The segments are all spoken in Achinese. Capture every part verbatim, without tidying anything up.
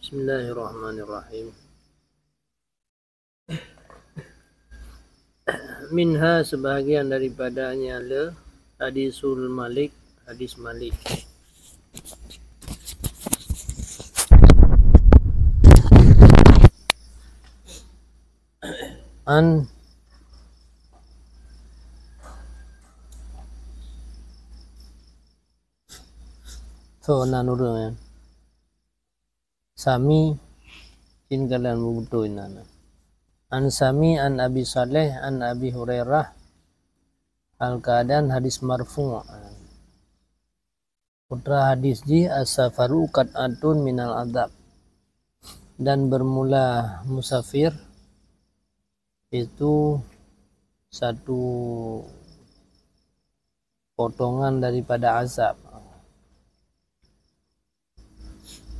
Bismillahirrahmanirrahim. Minha, sebahagian daripadanya le, hadisul Malik, hadis Malik. An, so, nan ureuëng nyan. Sami, jih kalon beubeutôi nan. An Sami, an Abi Saleh, an Abi Hurairah, hal keadaan hadis marfu'. Putra hadis jih, as-safaru qat'atun minal adzab. Dan bermula musafir itu satu potongan daripada azab.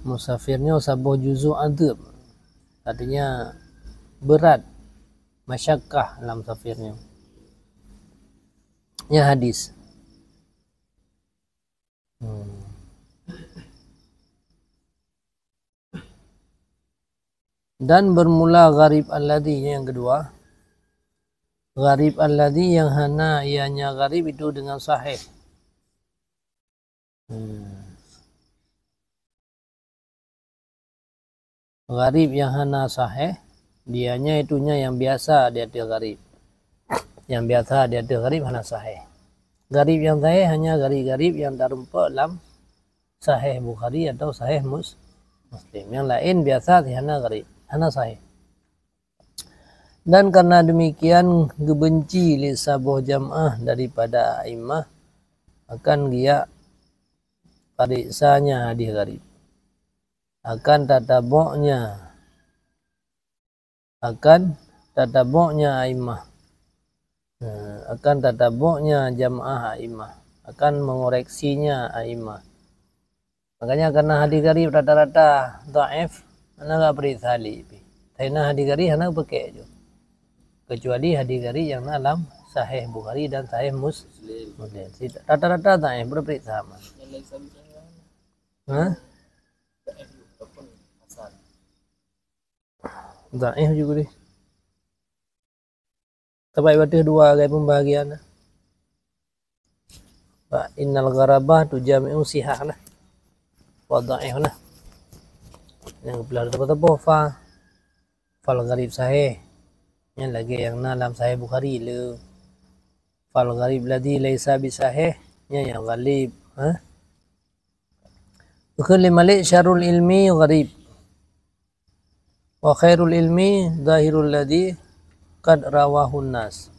Musafir nyoe saboh juzu' azab. Artinya berat, masyakkah lam musafir nyoe. Nyan hadis. Hmm. Dan bermula gharib alladzi, yang kedua. Gharib alladzi, yang hana ianya gharib itu dengan sahih. Hmm. Gharib yang hana sahih, dianya itunya yang biasa di ateueh gharib. Yang biasa di ateueh gharib hana sahih. Gharib yang sahih hanya gharib-gharib yang tarumpok lam Sahih Bukhari atau Sahih Mus-, Muslim. Yang laén biasa hana gharib, hana sahih. Dan karena demikian, geubenci lé saboh jamaah daripada a'immah akan geujak pareksanya hadis gharib. Akan tataboknya, akan tataboknya a'immah. Nah, akan tataboknya jamaah a'immah. Akan mengoreksinya a'immah. Makanya karena hadis gharib rata-rata dhaif, hana geupeuriksa lé pih. Karena hadis gharib hana geupeuke ju. Kecuali hadis gharib nyang na lam Sahih Bukhari dan Sahih Mus-, Muslim. Rata-rata dhaif, beureperiksa mah. Ha? Dhaif juga deh. Tabai bak ateueh dua gai pembahagian. Bak innal gharabah tujami'u sihah lah. Wa dhaif lah. Nyang geupeugah teupeu-teupeu fa, fal gharib sahih. Nyan lagée nyang na lam Sahih Bukhari le. Fal gharib ladzi laisa bi sahih, nyan nyang ghalib, ha? Kheun lé Malik, syarrul ilmi gharib. Wa khairul ilmi zahirul ladzi qad rawahun nas.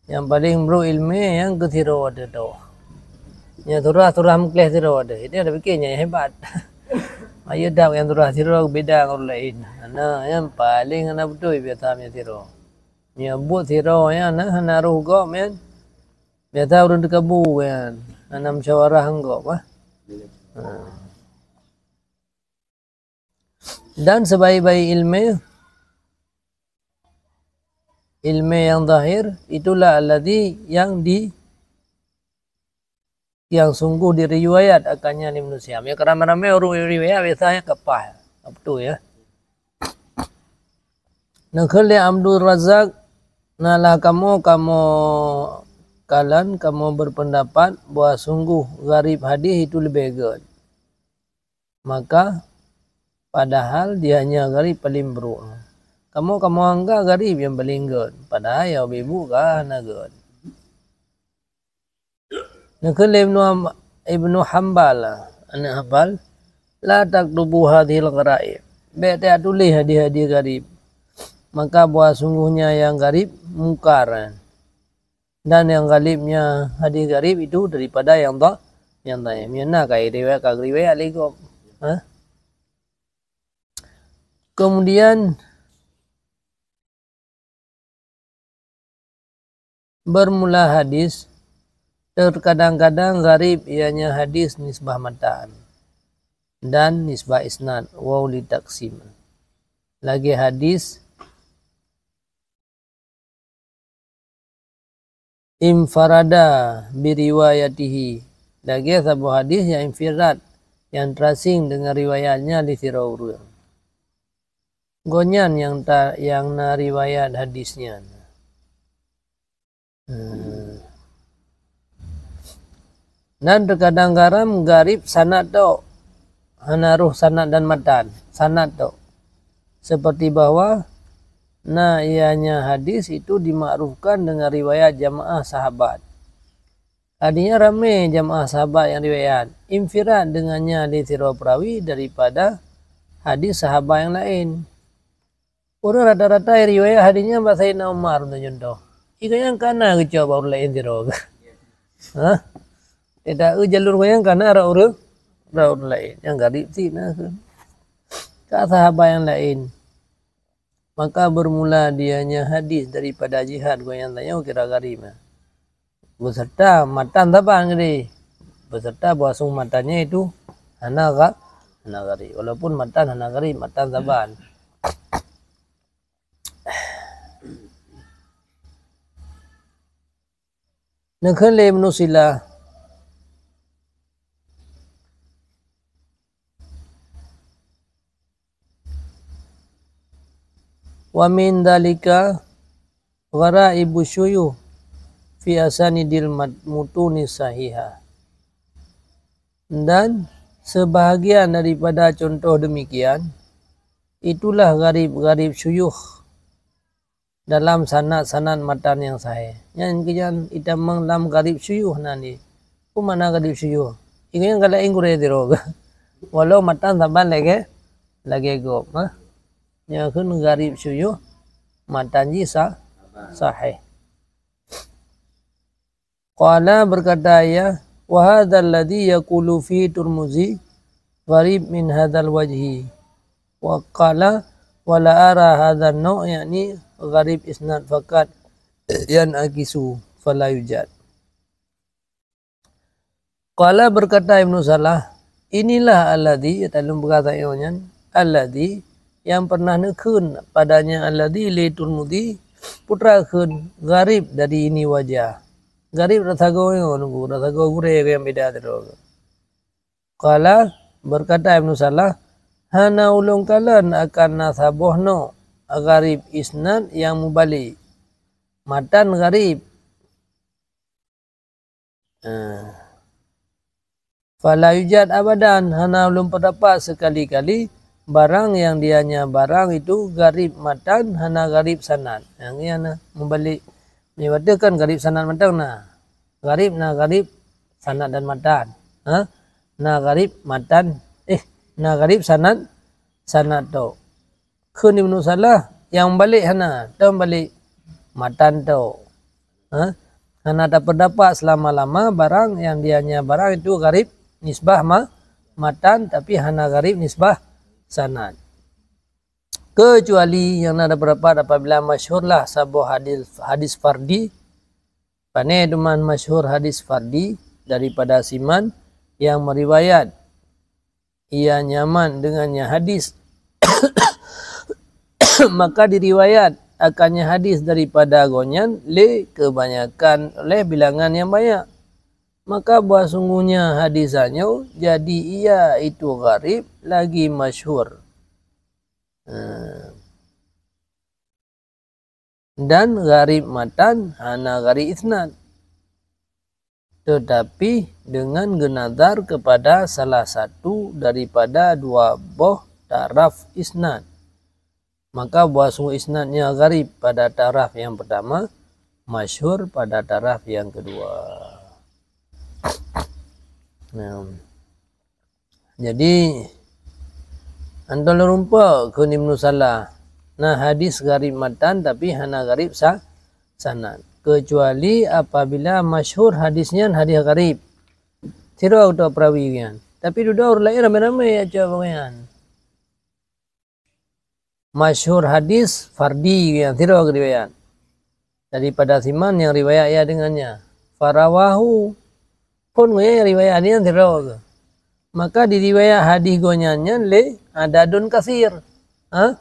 Nyang paleng brok ileumé nyang keuh sidroe teuh. Nyang surah-surah meukleh sidroe teuh. Itu nyang tapike nyang hebat. Ayo dak nyang surah sidroe beda ngon ureueng laén. Hana, nyang paleng hana beutôi biasa nyang sidroe. Nyang buet sidroe nyan hana roh gob nyan. Biasa ureueng teukabu nyan. Hana musyawarah ngon gob, bah. Ha. Dan sebaik-baik ilmu, ilmu yang zahir, itulah alladzi yang di, yang sungguh diriwayat akannya lé manusia. Meunyo ramé-ramé ureueng riwayat, biasanya kapah. Betul ya. Neukheun lé Abdul Razak, na lah kamoe, kamoe kalon, kamoe berpendapat bahwa sungguh gharib hadis itu lebih gét. Maka, padahal dia nya gharib paleng brok. Kamoe, kamoe anggap gharib nyang paleng gét, padahal nyang ubé buet ka hana gét. Neukheun lé Ibnu Ham-, Ibnu Hambal, aneuk Hambal, "La taktubu hadhil gharaib." Bék tatuléh hadis-hadis gharib. Maka bahwa sungguhnya nyang gharib mungkar. Dan nyang ghalibnya hadis gharib itu daripada nyang dha-, nyang dhaif. Nyang na ka riwayat, ka riwayat lé gob. Ha? Kemudian, bermula hadis, terkadang-kadang gharib, ianya hadis nisbah matan dan nisbah isnad, waw li taksim. Lagée hadis infarada biriwayatihi, lagée saboh hadis nyang infirad, nyang terasing dengan riwayatnya lé sidroe ureueng. Gobnyan nyang ta-, nyang na riwayat hadis nyan. Hmm. Dan terkadang garam garib sanad tok. Hana roh sanad dan matan, sanad tok. Seperti bahwa na ianya hadis itu dimakrufkan dengan riwayat jamaah sahabat. Hadisnya ramé jamaah sahabat nyang riwayat, infirad dengannya lé sidroe perawi daripada hadis sahabat nyang laén. Ureuëng rata-rata riwayat hadis nyan bak Saidina Umar, untuk contoh. Iku nyang kana geucok bak ureuëng laén sidroe. Ha? Tidak, eh, jalur nyang kana rot ureuëng, rot ureuëng laén. Nyang garib cit na. Ka sahabat nyang laén. Maka bermula dianya hadis daripada jihad, gobnyan tanyoe kira garib. Beserta matan saban geude. Beserta bahwa sungguh matannya itu hana ga-, hana garib. Walaupun matan hana garib, matan saban. Neukheun lé Ibnu Salah, "Wa min dzalika gharaibu syuyukh fi asanidil mat-, mutuni sahihah." Dan sebahagian daripada contoh demikian, itulah gharib-gharib syuyukh dalam sanad-sanad matan nyang sahih. Nyan keuh nyan itamong lam gharib syuyukh nan di. Peue makna gharib syuyukh? Ingat nyang ka laén gurée sidroe. Walau matan saban lagée, lagée gob, ha? Nyan kheun gharib syuyukh, matan jih sa-, sahih. Qala, berkata ia, "Wa hadzal ladzi yaqulu fi Turmuzi gharib min hadzal wajhi." Wa qala, "Wa la ara hadzan nau', yakni gharib isnad fakat, yan akisu fala yujad." Qala, berkata Ibnu Salah, "Inilah alladzi," ya, taleueng peugah tanyoe nyan, "alladzi," yang pernah neukheun padanya, "alladzi li Turmuzi," putra kheun, "gharib dari ini wajah." Gharib rasa goe nyoe, nunggu rasa goe gurée nyang beda sidroe. Qala, berkata Ibnu Salah, "Hana ulôn kalon akan na saboh nau' gharib isnad nyang mubalik. Matan gharib. Ah. Fala yujad abadan, hana ulôn peudapat sekali-kali barang yang dianya barang itu gharib matan, hana gharib sanad." Nyang nyan na mubalik. Nyoe watée kan gharib sanad mantong na. Gharib na gharib sanad dan matan. Ha? Na gharib matan, eh, na gharib sanad, sanad tok. Kheun Ibnu Salah, nyang mubalik hana, tok mubalik matan tok. Ha? Hana tapeudapat selama-lama barang yang dianya barang itu gharib nisbah ma-, matan, tapi hana gharib nisbah sanad. Kecuali nyang na tapeudapat apabila masyhurlah saboh hadis, hadis fardi, pane teuma masyhur hadis fardi daripada Siman yang meriwayat ia nyaman dengannya hadis, maka diriwayat akannya hadis daripada gobnyan lé kebanyakan, oleh bilangan yang banyak. Maka bahwa sungguhnya hadis nyoe jadi ia itu gharib lagi masyhur. Ha. Dan gharib matan hana gharib isnad, tetapi dengan genazar kepada salah satu daripada dua boh taraf isnad, maka bahwa sungguh isnadnya gharib pada taraf yang pertama, masyhur pada taraf yang kedua. Nah. Jadi, anton lôn rumpok kheun Ibnu Salah, na hadis gharib matan tapi hana gharib sa-, sanad. Kecuali apabila masyhur hadis nyan hadis gharib. Sidroe tok perawi nyan. Tapi dudoe ureuëng laén ramé-ramé jak cok bak nyan. Masyhur hadis fardi nyang sidroe geuriwayat daripada Siman nyang riwayat ia dengannya. Farawahu, phon ngon nyang riwayat nyan sidroe geuh. Maka diriwayat hadis gobnyan nyan lé adadun kasir. Ha?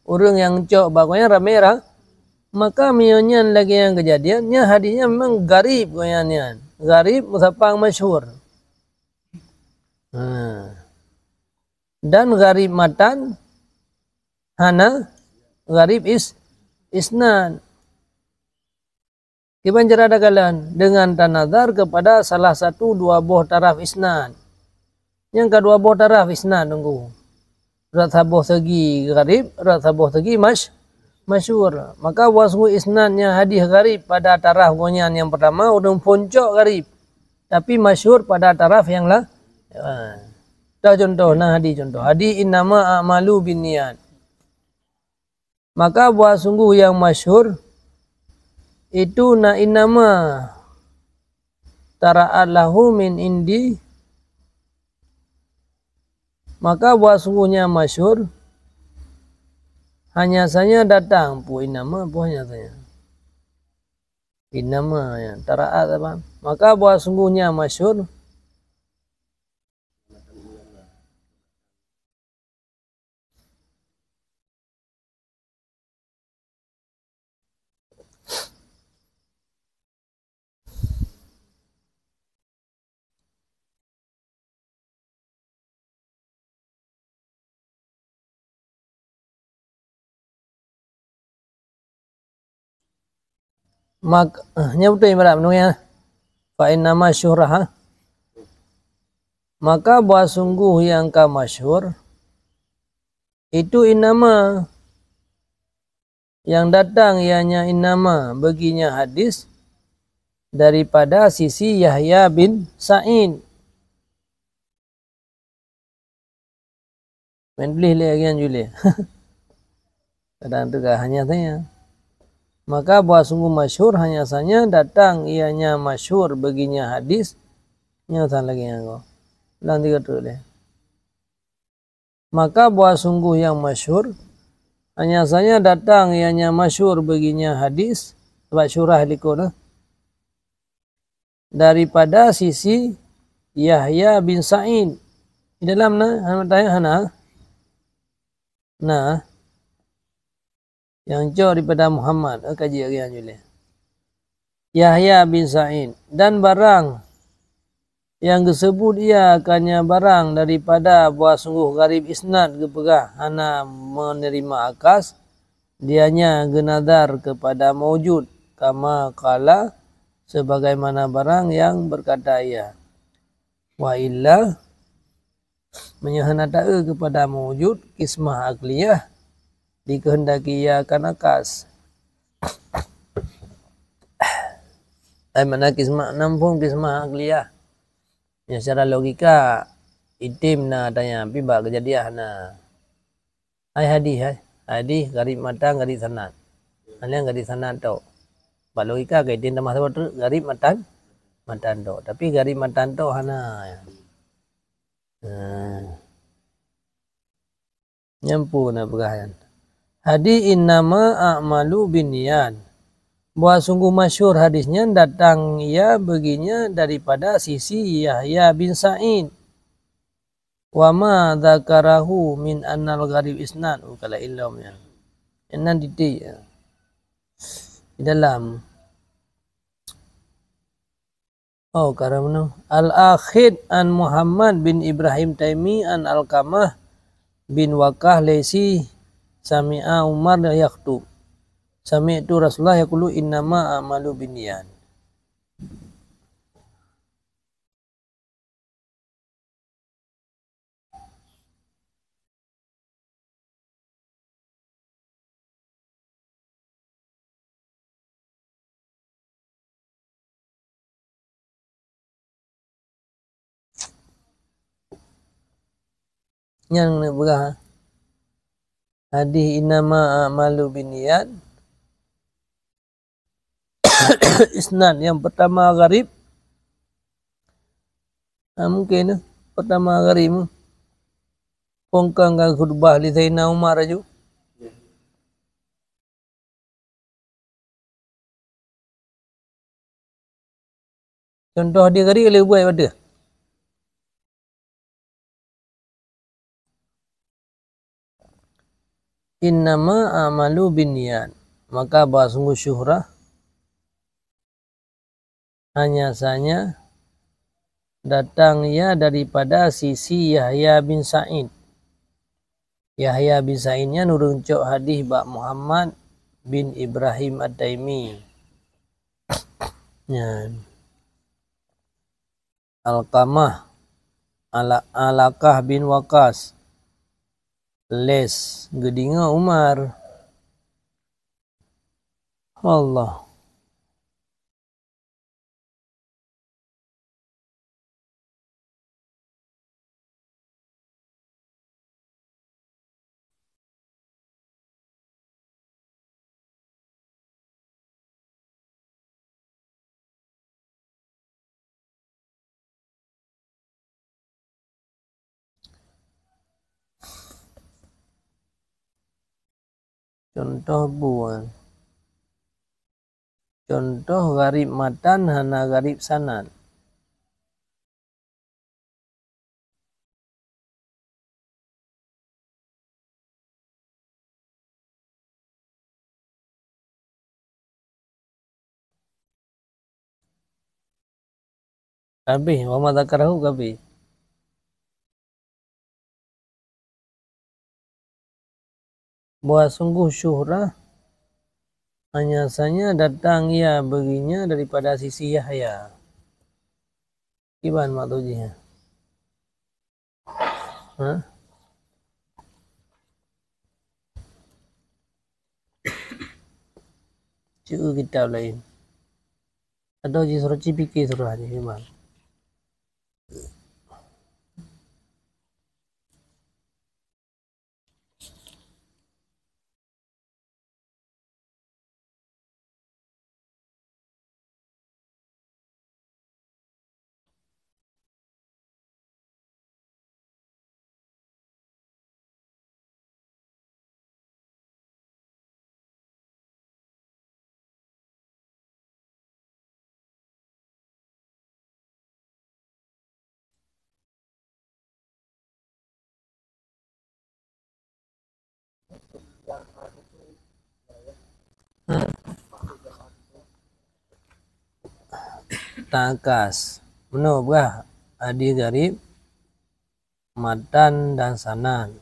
Ureuëng nyang cok bak gobnyan ramé ra-, maka meunyoe nyan lagée nyang keujadian, nyan hadis nyan memang gharib gobnyan nyan. Gharib musapang masyhur. Ha. Dan gharib matan hana gharib is-, isnad. Kiban cara takalon? Dengan tanazar kepada salah satu dua boh taraf isnad. Nyang ka dua boh taraf isnad teungku. Rot saboh segi gharib, rot saboh segi masy-, masyhur. Maka bahwa sungguh isnad nyang hadis gharib pada taraf gobnyan nyang pertama, ureuëng phon cok gharib. Tapi masyhur pada taraf nyang la-, ha. Dah contoh, nah hadis contoh. Hadis innama a'malu binniyat. Maka bahwa sungguh nyang masyhur itu na innama tara'at lahu min indi. Maka bahwa sungguhnya masyhur hanya saja datang pu innama pu hanya saja. Innama ya, tara'at apa? Maka bahwa sungguhnya masyhur Mak-, eh, nyan beutôi ibarat meunurot nyan. Fa innama syuhrah, ha? Maka bahwa sungguh nyang ka masyhur, itu innama nyang datang, ianya innama, baginya hadis daripada sisi Yahya bin Sa'id. Main tuléh lé agian julé. Kadang tu ka hanya saja. Maka bahwa sungguh masyhur hanya saja datang ianya masyhur baginya hadis. Nyoe sang lagée nyan ko. Ulang tiga teuk lé. Maka bahwa sungguh nyang masyhur hanya saja datang ianya masyhur baginya hadis, sabab syurah likot tu. Daripada sisi Yahya bin Sa'id. Di dalam na, hana tanya hana. Nah, nyang cok daripada Muhammad, eh, kaji lagée nyan julé. Yahya bin Sa'id, dan barang nyang geuseubut ia akannya barang daripada bahwa sungguh gharib isnad geupeugah hana meuneurimong akas, dianya geunazar keupada maujud, kama qala, sebagaimana barang nyang beukata ia. Wa illa, meunyoe hana taeu keupada maujud, kismah akliyah, dikeuheundaki ia akan akas. Ai makna kismah, na muphom kismah akliyah. Nyoe secara logika, item na tanya, pi bak keujadian hana. Ai hadis, ai. Hadis gharib matan, gharib sanad. Hana gharib sanad tok. Bak logika ka item tamah saboh teuk, gharib matan, matan tok. Tapi gharib matan tok hana. Nah. Nyan peue na peugah nyan. Hadis innama a'malu binniyat. Bahwa sungguh masyhur hadis nyan datang ia baginya daripada sisi Yahya bin Sa'id. Wa ma dzakarahu min annal gharib isnad, oh, kala ilom nyan. Nyan titik, ya. Di dalam. Oh, karena al-Akhid an Muhammad bin Ibrahim Taimi an Alqamah bin Wakah Laisi sami'a Umar yakhthub. Sami'tu Rasulullah yaqulu innama a'malu binniyat. Nyang neupeugah hadis innama a'malu binniyat. Isnad nyang pertama gharib. Ha, mungkin, eh, pertama gharib, eh. Pongkang ka khutbah lé Saidina Umar laju. Contoh di gharib lé buai pada. Innama a'malu binniyat. Maka bahwa sungguh syuhrah hanya saja datang ia daripada sisi Yahya bin Sa'id. Yahya bin Sa'id nyan ureuëng cok hadis bak Muhammad bin Ibrahim At-Taimi. Nyan. Alqamah, Ala-, Alaqah bin Waqas, Lais, geudeungoe Umar. Allah. Contoh buah. Contoh gharib matan hana gharib sanad. Habéh, wa ma dzakarahu habéh. Bahwa sungguh Syu'rah hanya saja datang ia baginya daripada sisi Yahya. Kiban maksud jih? Ha? Ceu kitab lain. Atau jih surah cipike surah jih kiban. Tangkas. Meunoe bah hadis gharib, matan dan sanad.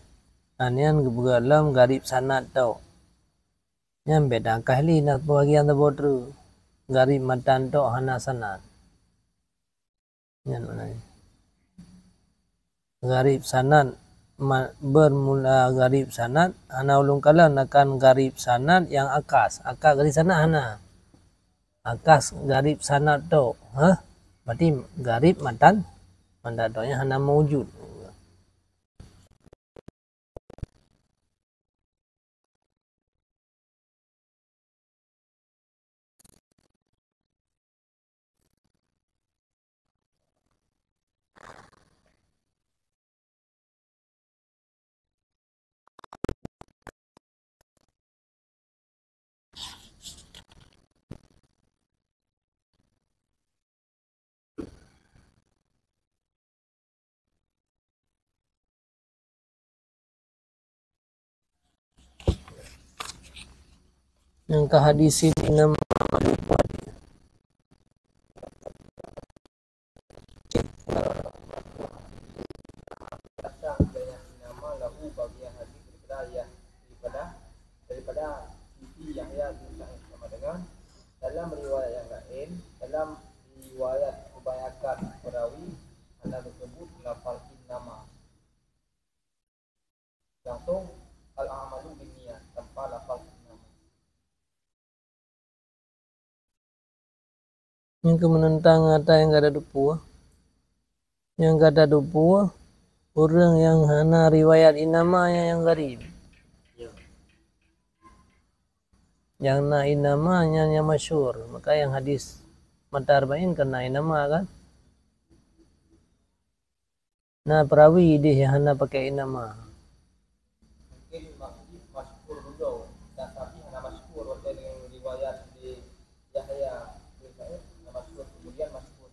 Dan nyan geupeugah lom gharib sanad tok. Nyan beda kah li na peubagian saboh treuk. Gharib matan tok hana sanad. Nyan makna jih. Gharib sanad ma-, bermula gharib sanad, hana ulôn kalon akan gharib sanad nyang akas. Akas gharib sanad hana. Akas gharib sanad tok. Hah? Berarti gharib matan, matan tok nyan hana maujud. Nyang ka hadis ini nama Datang dengan nama lahu bagian hadis daripada Yah-, daripada, daripada sisi Yahya bin Sa'id sama dengan dalam riwayat yang lain, dalam riwayat kebanyakan perawi hana disebut lafal innama. Langsung al-a'malu binniyat tanpa lafal innama. Nyang keu meunentang ata nyang gata teupeue. Nyang gata teupeue, ureuëng nyang hana riwayat innama nyan nyang gharib. Nyang na innama nyan nyang masyhur. Maka nyang hadis mata arba'in kan na innama kan? Na perawi ideh nyang hana pakai innama. Mungkin maksud masyhur dulu, dan tapi hana masyhur watèe deungon riwayat di Yahya bin Sa'id, hana masyhur, kemudian masyhur.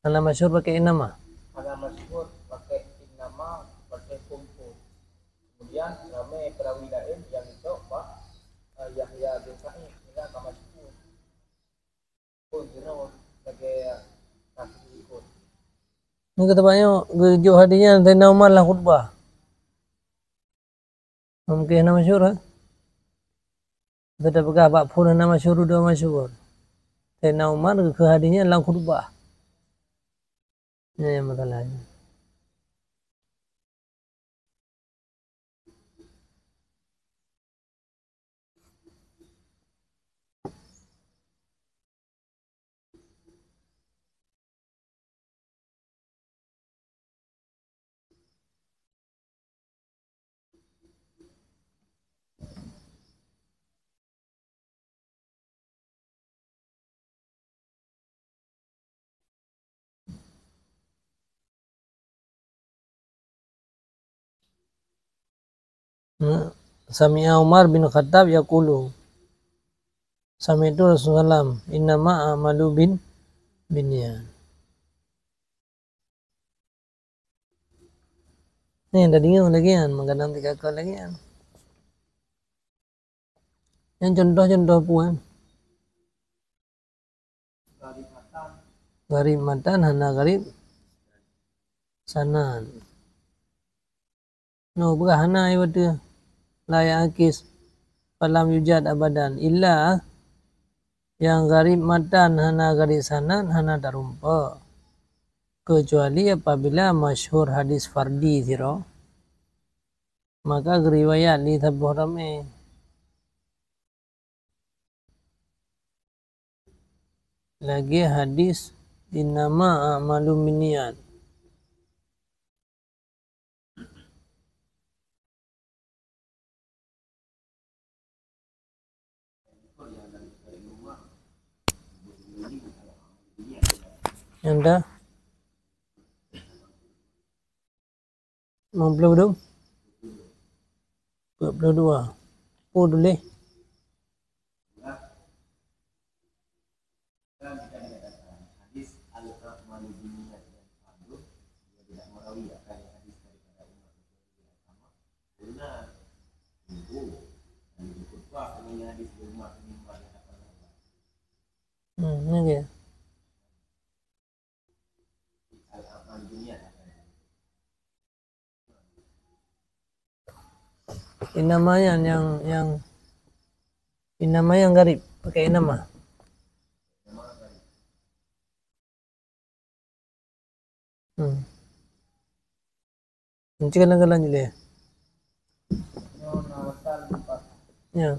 Hana masyhur pakai innama. Hana masyhur pakai innama, pakai kumpul. Kemudian ramé perawi laén nyang icok bak, eh, Yahya bin Sa'id, sehingga ka masyhur. Nyang keutabah nyoe geujok hadis nyan Saidina Umar lam khutbah. Mungken hana masyhur, ha? Teupeugah bak phon hana masyhur, dua masyhur. Saidina Umar geukheun hadis nyan lam khutbah. Nyan masalahnya. Sami'a Umar bin Khattab yaqulu, sami'tu Rasulullah, innama a'malu bin binniyat. Ni dah dengar lagi kan, makanan tiga kali lagi kan. Yang contoh-contoh puan. Gharib matan hana gharib sanad. No, peugah hana iwati la ya'kis, falam yujad abadan, illa yang gharib matan hana gharib sanad hana tarumpok, kecuali apabila masyhur hadis fardi sidroe, maka geuriwayat lé saboh ramé. Lagée hadis, "Innama a'malu binniyat." Nyang dah? Limong ploh dua? Dua puluh dua. Oh, tuléh. Hmm, ni dia. Innama nyan nyang, nyang, innama nyang gharib, pakai innama. Hmm. Nanti kena lanjut ya. Ya.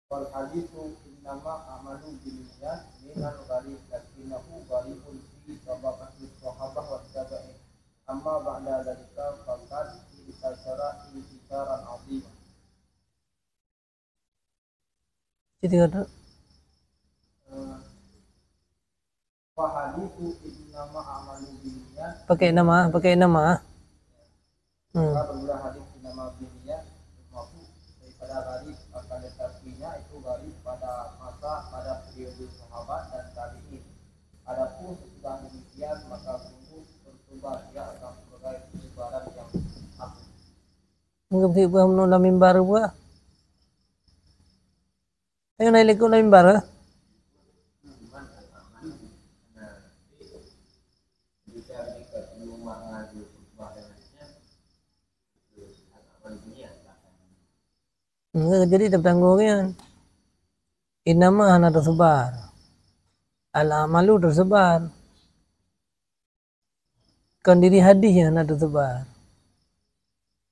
Wal haditsu innama a'malu binniyat minal gharib, lakinnahu gharibun fi tabaqatis sahabah wat tabi'in. Amma ba'da dzalika faqad intashara intisharan 'azima. Jadi kata, eh, Fahaditsu innama a'malu binniyat. Pakai nama, pakai nama. Hmm. Maka apabila hadis innama binniyat, maksud daripada gharib akan tetapinya itu gharib pada masa, pada periode sahabat dan tabi'in. Adapun sesudah demikian, maka sungguh tersebar ia akan sebagai penyebaran yang agung. Mungkin kita buat menolak mimbar buat. Ayo naik lekuk lam mimbar, eh? Hmm, jadi tertanggung kan. Innama hana tersebar. Al-amalu tersebar. Kon diri hadis nyang hana teusebar.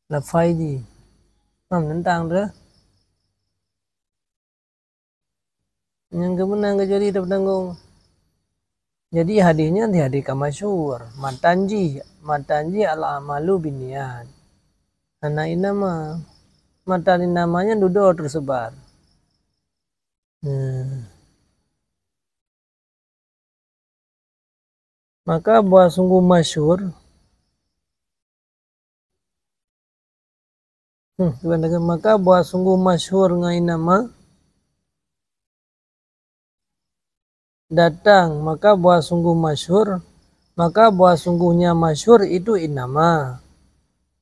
Lafai jih. Mam nentang tu. Nyang keumeunang keujadi tapeutanggong. Jadi hadis nyan di hadis ka masyhur. Matan jih, matan jih al-amalu binniyat. Hana innama. Matan innama nyan dudoe teusebar. Nah. Maka bahwa sungguh masyhur, hmm, maka bahwa sungguh masyhur ngon innama datang, maka bahwa sungguh masyhur, maka bahwa sungguhnya masyhur itu innama.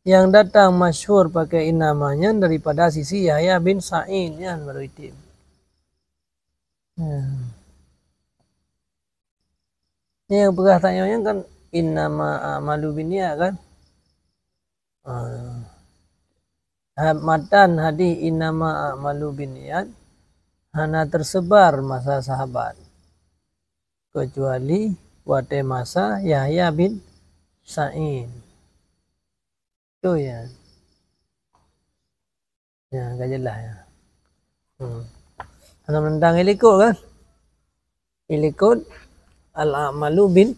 Yang datang masyhur pakai innama nyan daripada sisi Yahya bin Sa'id nyan baru item. Hmm. Nyang peugah tanyoe nyan kan, "Innama a'malu binniyat," kan? Ah. ha-, matan hadis innama a'malu binniyat hana teusebar masa sahabat, keucuali watée masa Yahya bin Sa'id. Tu ya. Ya, ka jeulaih ya. Hmm. Hana meunentang ilikot kan? Ilikot al-a'malu bin,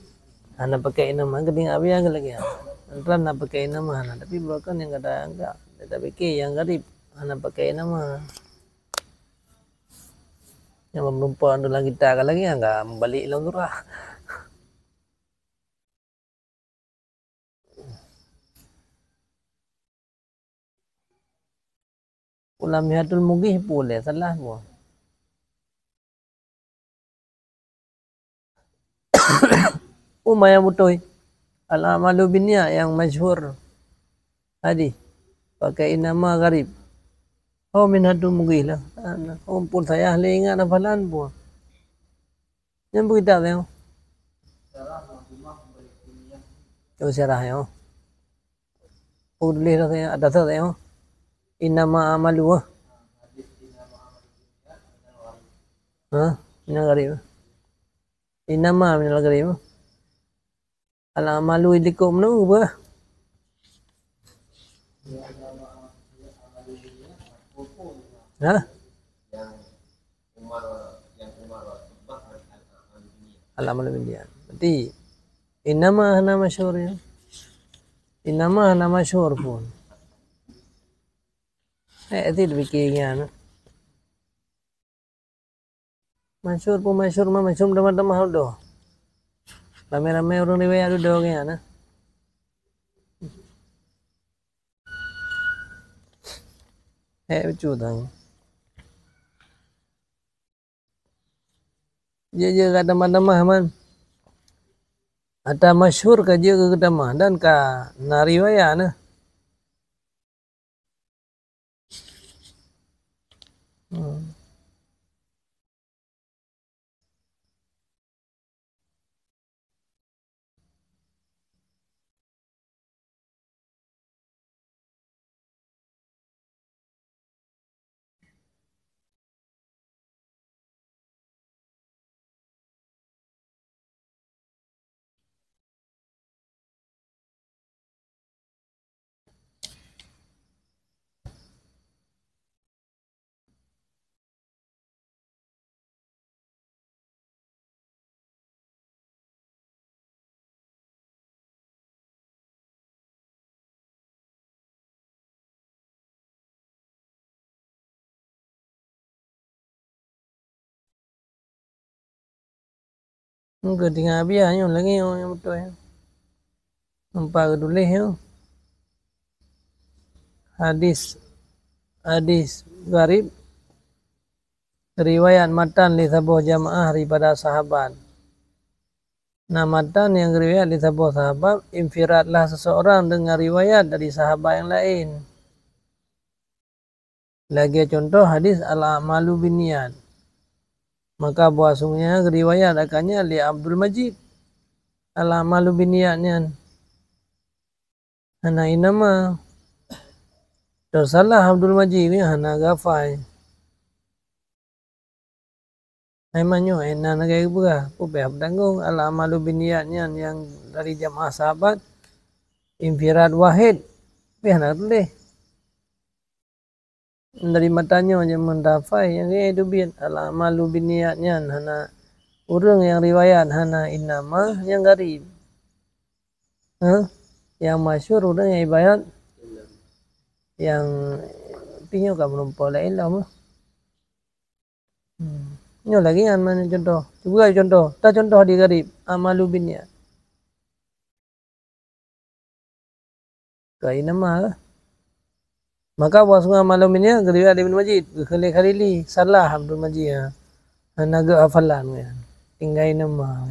hana pakai innama, keudéh Abi Yahya lagée nyan. Antara na pakai innama hana, tapi bukan nyang kata angka. Tapi ke nyang garib hana pakai innama. Nyang meureumpok dalam kitab ka lagée nyan ka meubalek lom surah. Ulam mihatul mugih pun lé salah pun. Uma nyang beutôi. Al-a'malu binniyat nyang masyhur hadis. Pakai innama garib. Oh, mihatul mugih lah. Oh, pun saya ahli ingat hafalan pun. Nyang beugitak tengok. Oh, syarah nyoe. Oh, tuléh dah saya, atas saya. Innama amalu, ah. Ha? Minal gharib. Innama minal gharib. Al amalu ilikot menu bah. Ha? Al amalu binniyat. Berarti innama hana masyhur ya. Innama hana masyhur pun. Eh, itu dipikir nyan. Masyhur pun masyhur mah, masyhur teuma-teuma udoe. Ramé-ramé ureuëng riwayat udoe nyan nah. Eh, lucu tang. Jeuet-jeuet ka tamah-tamah man. Ata masyhur ka jeuet keu tamah dan ka na riwayat nah. Hmm. Mungken tinggai biasa nyoe lagée nyoe nyang beutôi. Nampak geutuléh nyoe. Hadis, hadis gharib riwayat matan lé saboh jamaah daripada sahabat. Na matan nyang geuriwayat lé saboh sahabat, infirad lah seseorang deungon riwayat dari sahabat nyang laén. Lagée cuntoh hadis al-a'malu binniyat. Maka bahwasanya geuriwayat akan nyan lé Abdul Majid. Al-a'malu binniyat nyan hana innama. Teusalah Abdul Majid ni hana gafai. Hai manyoe, eh, na lagée geupeugah, peue pih hana tanggong, al-amalu binniyat nyan nyang dari jamaah sahabat, infirad wahid, pih hana tuléh. Dari mata nyoe nyang meudafai, nyang keu teubiet, al-amalu binniyat nyan hana, ureuëng nyang riwayat hana innama nyang gharib. Hah? Nyang masyhur ureuëng nyang ibarat nyang pinyoe ka meureumpok laén lom. Hmm. Nyoe lagée nyan meunan contoh. Cuba contoh. Ta contoh di gharib. Amalu binniyat. Ka innama lah. Maka bahwasanya amalu binniyat geuriwayat lé Ibnu Majid. Geukheun lé Khalili. Salah Abdul Majid. Ha. Hana geuhafalan. Tinggai innama.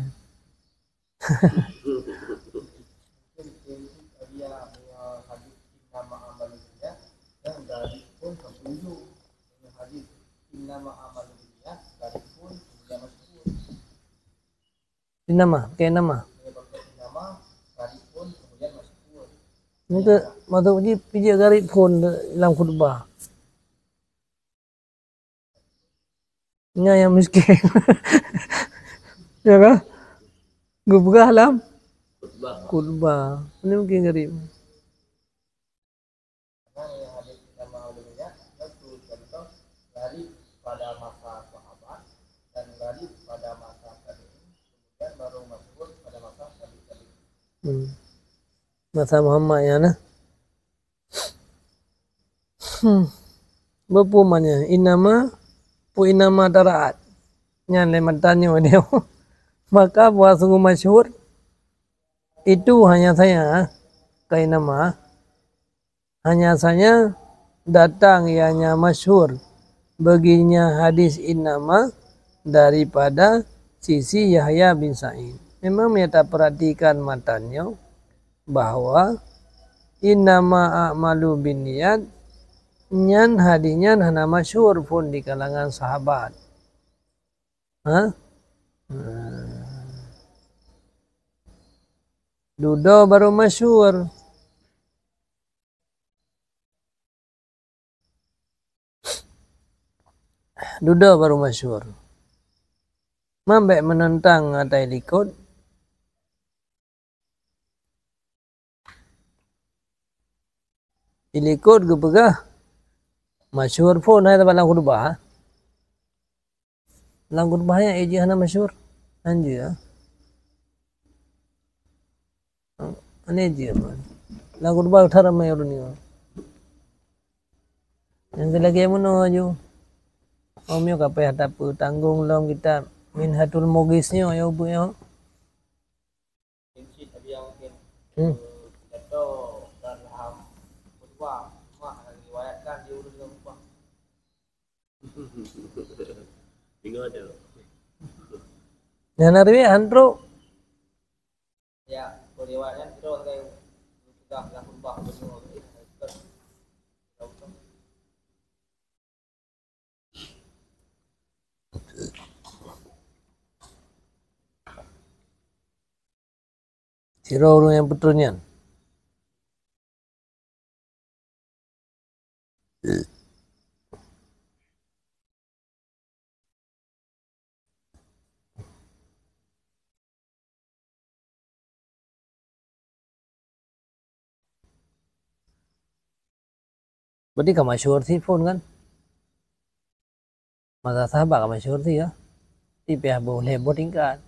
Innama, pakai innama. Mungkin masuk uji pijak garit phon lam khutbah. Nyan nyang miskin. Ya kan? Geupeugah lam khutbah. Ini mungkin garit. Karena yang hadis inama ulun nyan, nyan tu contoh gharib pada masa sahabat dan gharib pada masa tabi'in, kemudian baru masyhur pada masa tabi' tabi'in. Hmm. Masa Muhammad nyan, nah. Hmm. Beupeuman nyan, inama, peue inama taraat. Nyan lé matan nyoe dia. Maka bahwa sungguh masyhur, itu hanya saja, ka inama. Hanya saja datang ianya masyhur baginya hadis inama daripada sisi Yahya bin Sa'id. Memang meunyo tapeuratikan matan nyoe bahwa innama a'malu binniyat nyan hadis nyan hana masyhur phon di kalangan sahabat. Ha? Dudoe baru masyhur. Dudoe baru masyhur. Man bék meunentang ata ilikot. Ilikot geupeugah masyhur phon hai lam khutbah. Lam khutbah nyan ék jeuet hana masyhur. Hanjeuet. Aneh jeuet man. Lam khutbah that ramé ureueng nyoe. Nyang lagèe meunoe aju. Om nyoe ka payah tapeutanggong lom kitab Minhatul Mughis nyoe, ya ubeuek nyoe. Hmm. Nyan na riwayat han trok. Sidroe ureueng nyang peutrön nyan. Berarti ka masyhur sit phon kan? Masa sahabat ka masyhur sit ya. Tapi pih boh lhèe boh tingkat.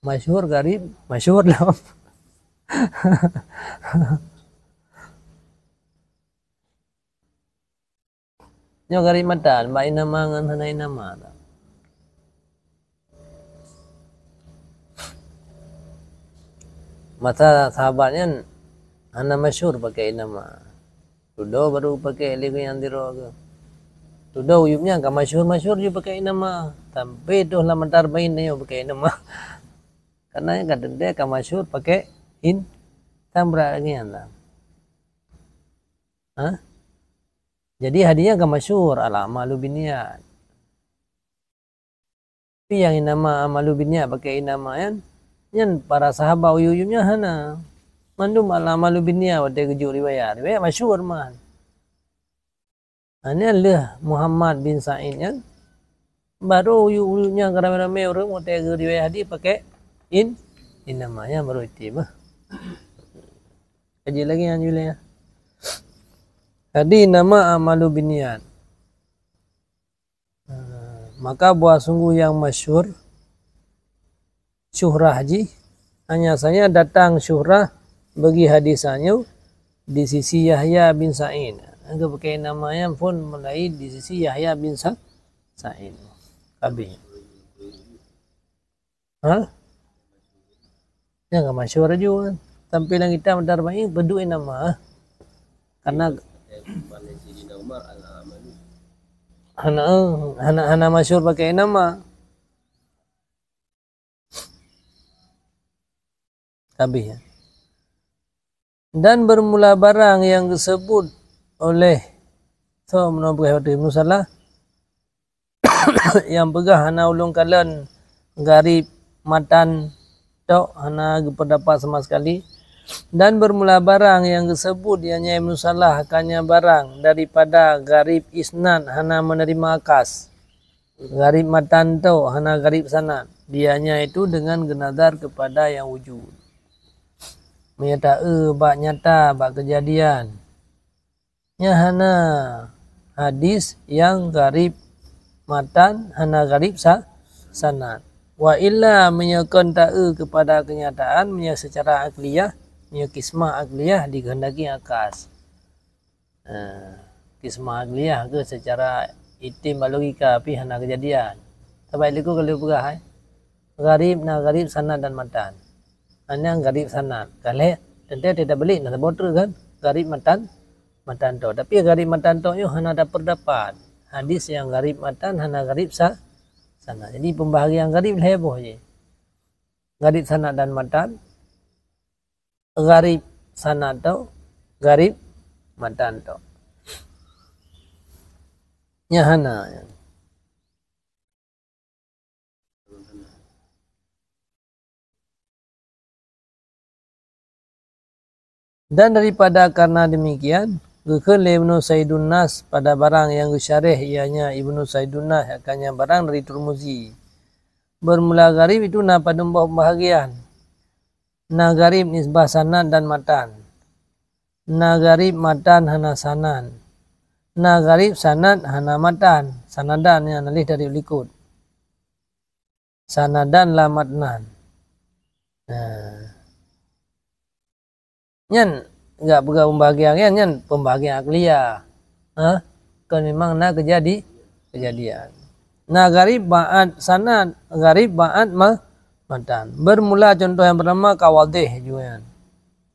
Masyhur gharib, masyhur lom. Nyoe gharib mata, bak inama ngon hana inama. Masa sahabat nyan hana masyhur pakai inama. Tudoe baru pakai lé nyang sidroe keuh. Tudoe Uyub nyan ka masyhur-masyhur ju pakai inama. Sampai toh lam Mata Arba'in nyoe pakai inama. Karena nyan ka teuntèe ka masyhur pakai in, tan brat lagèe nyan lah. Ha? Jadi hadis nyan ka masyhur, al-a'malu binniyat. Tapi nyang inama amalu binniyat pakai inama nyan, nyan para sahabat Uyub-Uyub nyan hana. Mandum al-a'malu binniyat watèe geujok riwayat. Riwayat masyhur man. Ha, nyan lheueh Muhammad bin Sa'id nyan, baru Uyub-Uyub nyan ka ramé-ramé ureueng watèe geuriwayat hadis pakai in, inama nyan baru item. Kaji lagi nyan jih lé. Jadi inama amalu binniyat. Maka bahwa sungguh nyang masyhur syuhrah jih, hanya saja datang syuhrah bagi hadis nyoe di sisi Yahya bin Sa'id. Geupakai nama nyan phon mulai di sisi Yahya bin Sa-, Sa'id. Habis. Ha? Nyan ka masyhur laju kan. Sampai lam kitab Mata Arba'in peuduek nama. Karena hana, hana, hana masyhur pakai nama. Habis ya. Dan bermula barang nyang geuseubut oleh, so, meunoe peugah watèe Ibnu Salah, nyang peugah hana ulôn kalon gharib matan tok, hana geupeudapat sama sekali. Dan bermula barang nyang geuseubut, ianya Ibnu Salah, hakanya barang daripada gharib isnad hana meuneurimong akas, gharib matan tok hana gharib sanad, ianya itu dengan geunazar keupada nyang wujud. Meunyoe taeu bak nyata, bak keujadian, nyan hana hadis nyang gharib matan, hana gharib sa-, sanad. Wa illa, meunyoe kon taeu keupada keunyataan, meunyoe seucara akliyah, meunyoe kismah akliyah, digeuheundaki akas. Ha, kismah akliyah keuh seucara itim bak logika pih hana keujadian. Sabab likot ka lheueh peugah, eh, gharib na gharib sanad dan matan. Hana gharib sanad. Ka lheueh, teuntée teutabalik na saboh treuk kan? Gharib matan, matan tok. Tapi gharib matan tok nyoe hana tapeurdapat hadis nyang gharib matan hana gharib sa-, sanad. Jadi pembahagian gharib lhée boh jih. Gharib sanad dan matan, gharib sanad tok, gharib matan tok. Nyan hana. Dan daripada karena demikian, geukheun lé Ibnu Saidun Nas pada barang nyang geusyarah, ianya Ibnu Saidun Nas, hakanya barang dari Turmuzi. Bermula gharib itu na padum boh pembahagian. Na gharib nisbah sanad dan matan. Na gharib matan hana sanad. Na gharib sanad hana matan. Sanadan nyang na lheueh dari likot. Sanadan la matnan. Nah. Nyan gak peugah pembahagian nyan, nyan pembahagian akliyah. Ha? Kon memang na keujadi-, keujadian. Na gharib ba'at sanad, gharib ba'at ma-, matan. Bermula contoh nyang pertama ka wadéh juga nyan.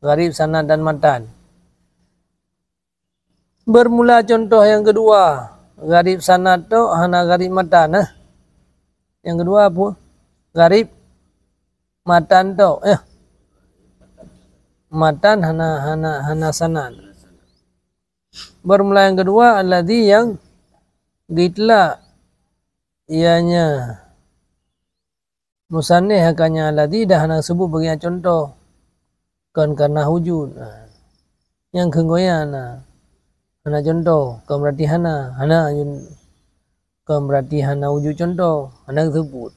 Gharib sanad dan matan. Bermula contoh nyang keudua, gharib sanad tok hana gharib matan, nah. Nyang keudua apa? Gharib matan tok, eh. Matan hana, hana, hana sanad. Bermula nyang keudua, alladzi nyang geuitlak, ianya musannif hakanya alladzi dah hana seubut bagian contoh. Kon karena wujud. Ha. Nyang kheun goya na. Hana contoh, kon berarti hana. Hana jun-, kon berarti hana wujud contoh. Hana seubut.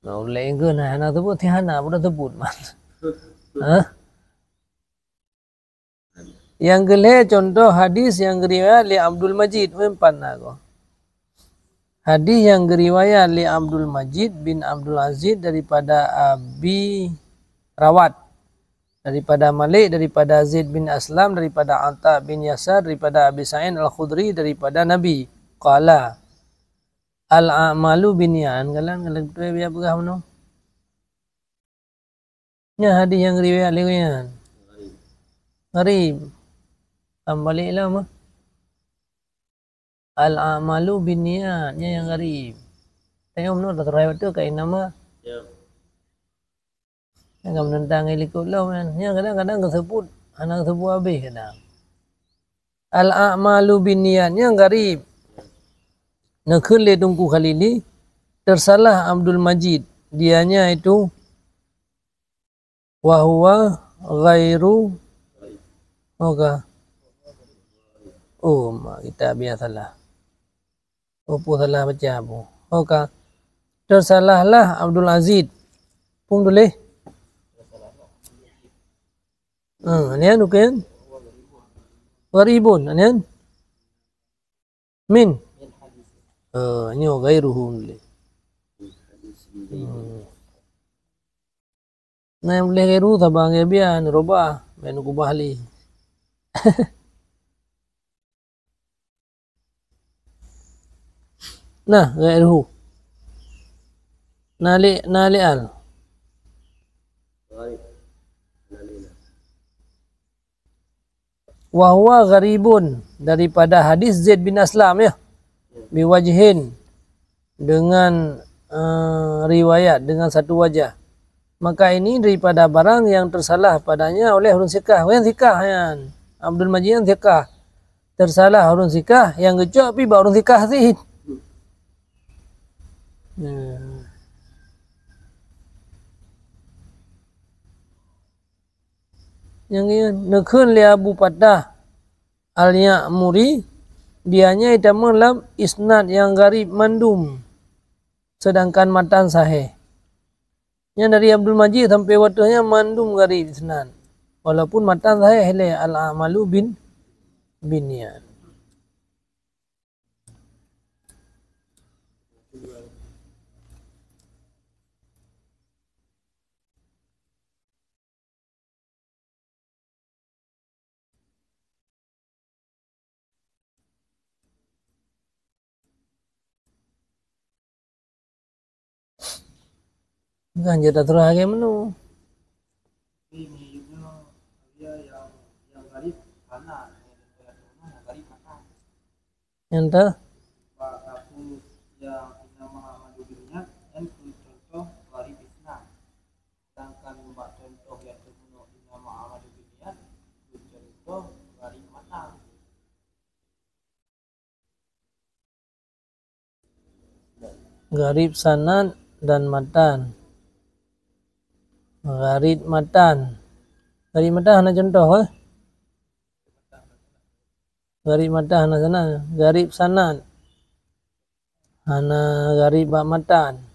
Nah, ulée kheun hana seubut, si hana pun seubut. Ha? Nyang keulhée contoh hadis nyang geuriwayat lé Abdul Majid, meuempat na goe. Hadis nyang geuriwayat lé Abdul Majid bin Abdul Aziz daripada Abi Rawat, daripada Malik, daripada Zaid bin Aslam, daripada Atha bin Yasar, daripada Abi Sa'id Al-Khudri, daripada Nabi. Qala, "Al-a'malu binniyat." Kalon, kalon beutôi biar peugah meunoe. Nyan hadis nyang riwayat lé gobnyan. Gharib. Tambah lé lom, ah. Al-a'malu binniyat, nyan nyang gharib. Tanyoe meunoe taturai batul ka inama. Ya. Nyang ka meunentang ngon likot lom nyan. Nyan kadang-kadang geuseubut, hana geuseubut habéh kadang. Al-a'malu binniyat, nyang gharib. Neukheun lé Teungku Khalili, tersalah Abdul Majid. Dianya itu, wa huwa ghairu, oka. Oh, ma, kitab biasa salah. Oh, peue salah baca, peue. Oka. Tersalahlah Abdul Aziz. Peue tuléh? Ha, nyan bukan? Gharibun, nyan? Min? Ha, nyoe ghairuhu tuléh. Hmm. Na nyang tuléh ghairu, saban ngon bian, rubah, ban kubah lé. Nah, ghairuhu. Na lé, na lé al. Wa huwa gharibun, daripada hadis Zaid bin Aslam, ya. Biwajhin, dengan, eh, riwayat, dengan satu wajah. Maka ini daripada barang yang tersalah padanya oleh ureuëng sikah. Ureuëng sikah nyan, Abdul Majid nyan sikah. Tersalah ureuëng sikah, nyang geucok pih bak ureuëng sikah cit. Ya. Nyang ngieng neukheun lé Abu Fatah Al-Ya'muri, dia nyan itamong lam isnad nyang gharib mandum, sedangkan matan sahih. Nyan dari Abdul Majid sampai watèe nyan mandum gharib isnad. Walaupun matan sahih lé al-a'malu bin, binniyat. Bukan je taterang lagèe meunoe. Nyang ta? Bak kasus nyang inama amalu binniat, nyan keuh contoh gharib isnad. Sedangkan bak contoh nyang teumeunoe inama amalu binniat, keuh contoh gharib matan. Gharib sanad dan matan. Gharib matan. Gharib matan hana contoh, eh? Gharib matan hana sanad. Gharib sanad. Hana gharib bak matan.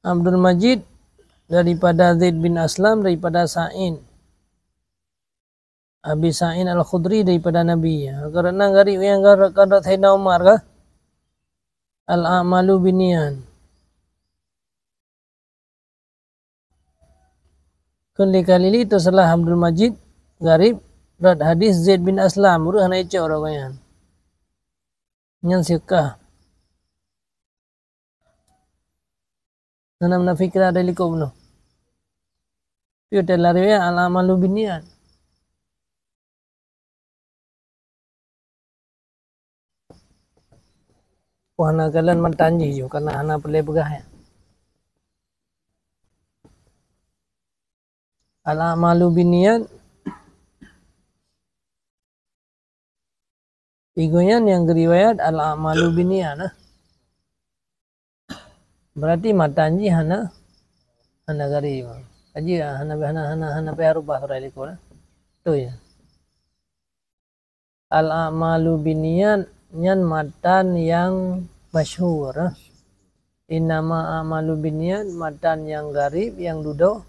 Abdul Majid daripada Zaid bin Aslam daripada Sa'id. Abi Sa'id Al-Khudri daripada Nabi. Karena gharib nyang ka, ka Saidina Umar kah? Al-a'malu binniyat. Kheun lé Khalili teusalah Abdul Majid gharib rot hadis Zaid bin Aslam, ureueng hana icok rot gobnyan. Nyan siekah. Hana munafik kira dari likot bunoe. Piye teulah riwayat al-amalu binniyat. Wah, hana kalon matan jih ju, karena hana peureulèe peugah nyan. Al-a'malu binniyat. Igoe nyan nyang geuriwayat al-a'malu binniyat nah. Berarti matan jih hana, hana gharib. Kaji hana, hana, hana, hana payah rubah surat likot nah. Beutôi ya. Al-a'malu binniyat nyan matan nyang masyhur. Innama a'malu binniyat matan nyang gharib nyang dudoe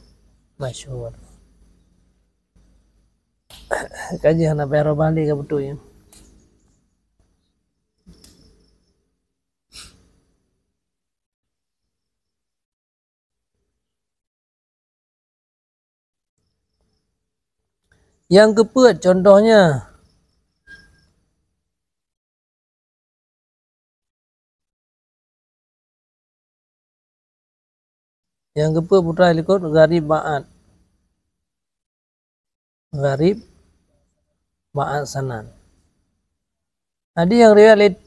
masyhur. Kaji hana payah rubah lé ka beutôi. Nyang keupeuet contohnya. Nyang keupeuet putra likot gharib ba'at. Gharib ba'at sanad. Hadis nyang riwayat lé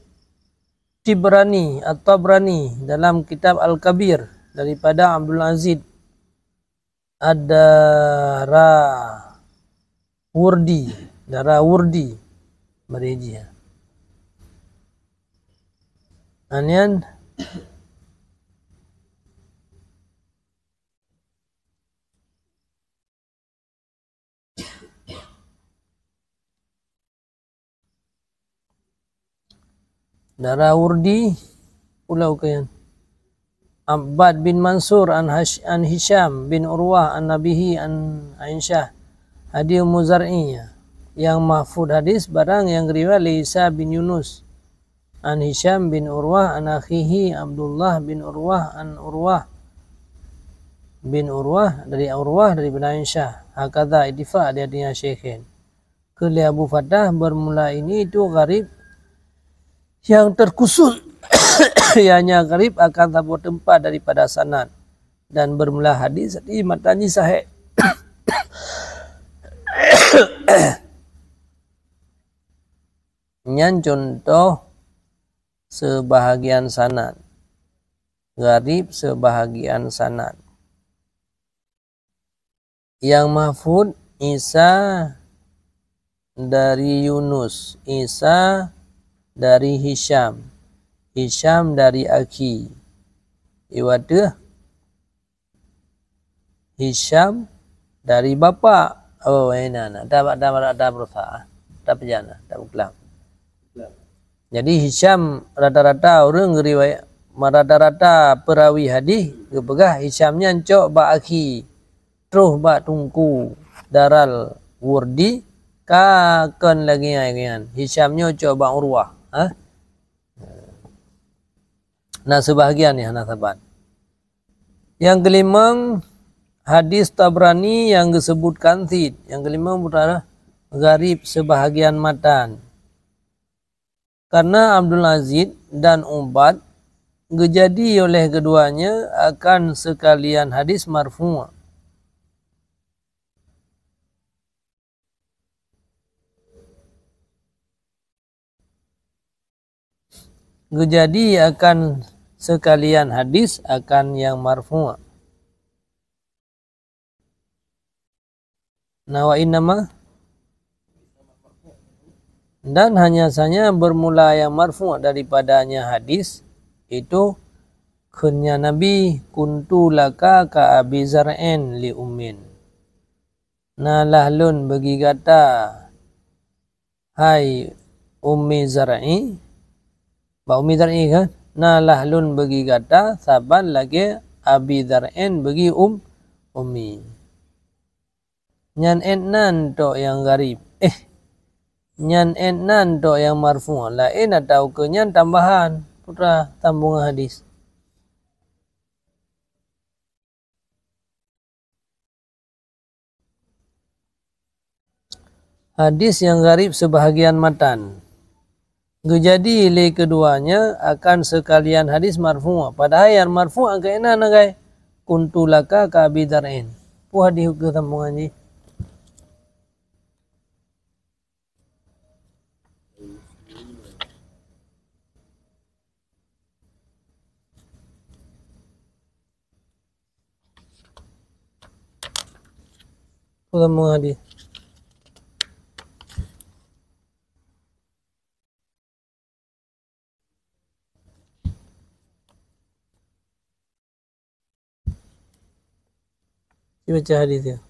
Tibrani, At-Tabrani dalam kitab Al-Kabir daripada Abdul Aziz Ad-Darawurdi, Darawurdi, bari jih. Anian Darawurdi, ulau keuyan. Abbad bin Mansur an Hash-, an Hisham bin Urwah an Nabihi an Aisyah. Hadis Ummu Zar'i. Nyang mahfud hadis barang nyang riwayat lé Isa bin Yunus. An Hisham bin Urwah an akhihi Abdullah bin Urwah an Urwah bin Urwah dari Urwah daripada Aisyah. Hakadha ittifaq di hadinya syekhin. Kheun lé Abu Fatah, bermula ini itu gharib yang terkhusus, ianya gharib akan saboh teumpat daripada sanad, dan bermula hadis di matan jih sahih. Nyan contoh seubahagian sanad. Gharib seubahagian sanad. Nyang mahfud Isa dari Yunus, Isa dari Hisham, Hisham dari akhi. Iwateuh Hisham dari bapak. Oh, eh, na, na. Dah, dah, dah, dah berusaha. Dah pejan, dah buklam. Jadi Hisham rata-rata ureuëng geuriwayat, rata-rata peurawi hadis geupeugah Hisham nyan cok bak akhi, troh bak teungku Daral Wurdi, ka kon lagée nyan. Hisham nyoe cok bak Urwah, ha? Na seubahagian nyang hana saban. Nyang keulimong, hadis Tabrani nyang geuseubutkan cit. Nyang keulimong peukara gharib seubahagian matan. Karena Abdul Aziz dan Ubad geujadi oleh keduanya akan seukalian hadis marfu'. Geujadi akan seukalian hadis akan nyang marfu'. Na wa innama, dan hanya saja bermula nyang marfu' daripadanya hadis, itu kheun nyan Nabi, "Kuntu laka ka Abi Zar'in li ummin." Nalah lôn bagi gata, hai Ummi Zar'i, bak Ummi Zar'i kan? Nalah lôn bagi gata saban lagée Abi Zar'in bagi um, Ummi. Nyan étnan tok nyang gharib. Eh, nyan étnan tok nyang marfu'. Laén atawa keu nyan tambahan. Putra sambungan hadis. Hadis nyang gharib seubahagian matan. Geujadi lé keuduanya akan seukalian hadis marfu'. Padahai nyang marfu' keunan agai, "Kuntu laka ka Abi Dzar'in." Peue hadis keu sambungan jih? Ulama hadis. Cuba baca hadis dia.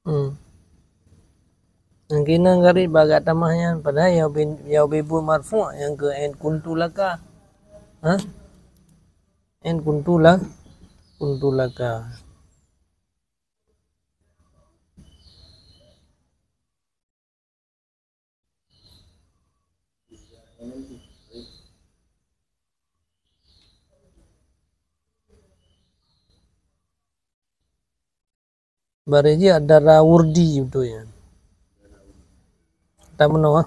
Hmm. Nyang keunan gharib bak gata mah nyan, padahai ya bin, ya bin bu marfu' nyang keu in kuntu laka. Ha? In kuntu la, kuntu laka. Bariji ada Dara Wurdi beutôi nyan. Tameunoe.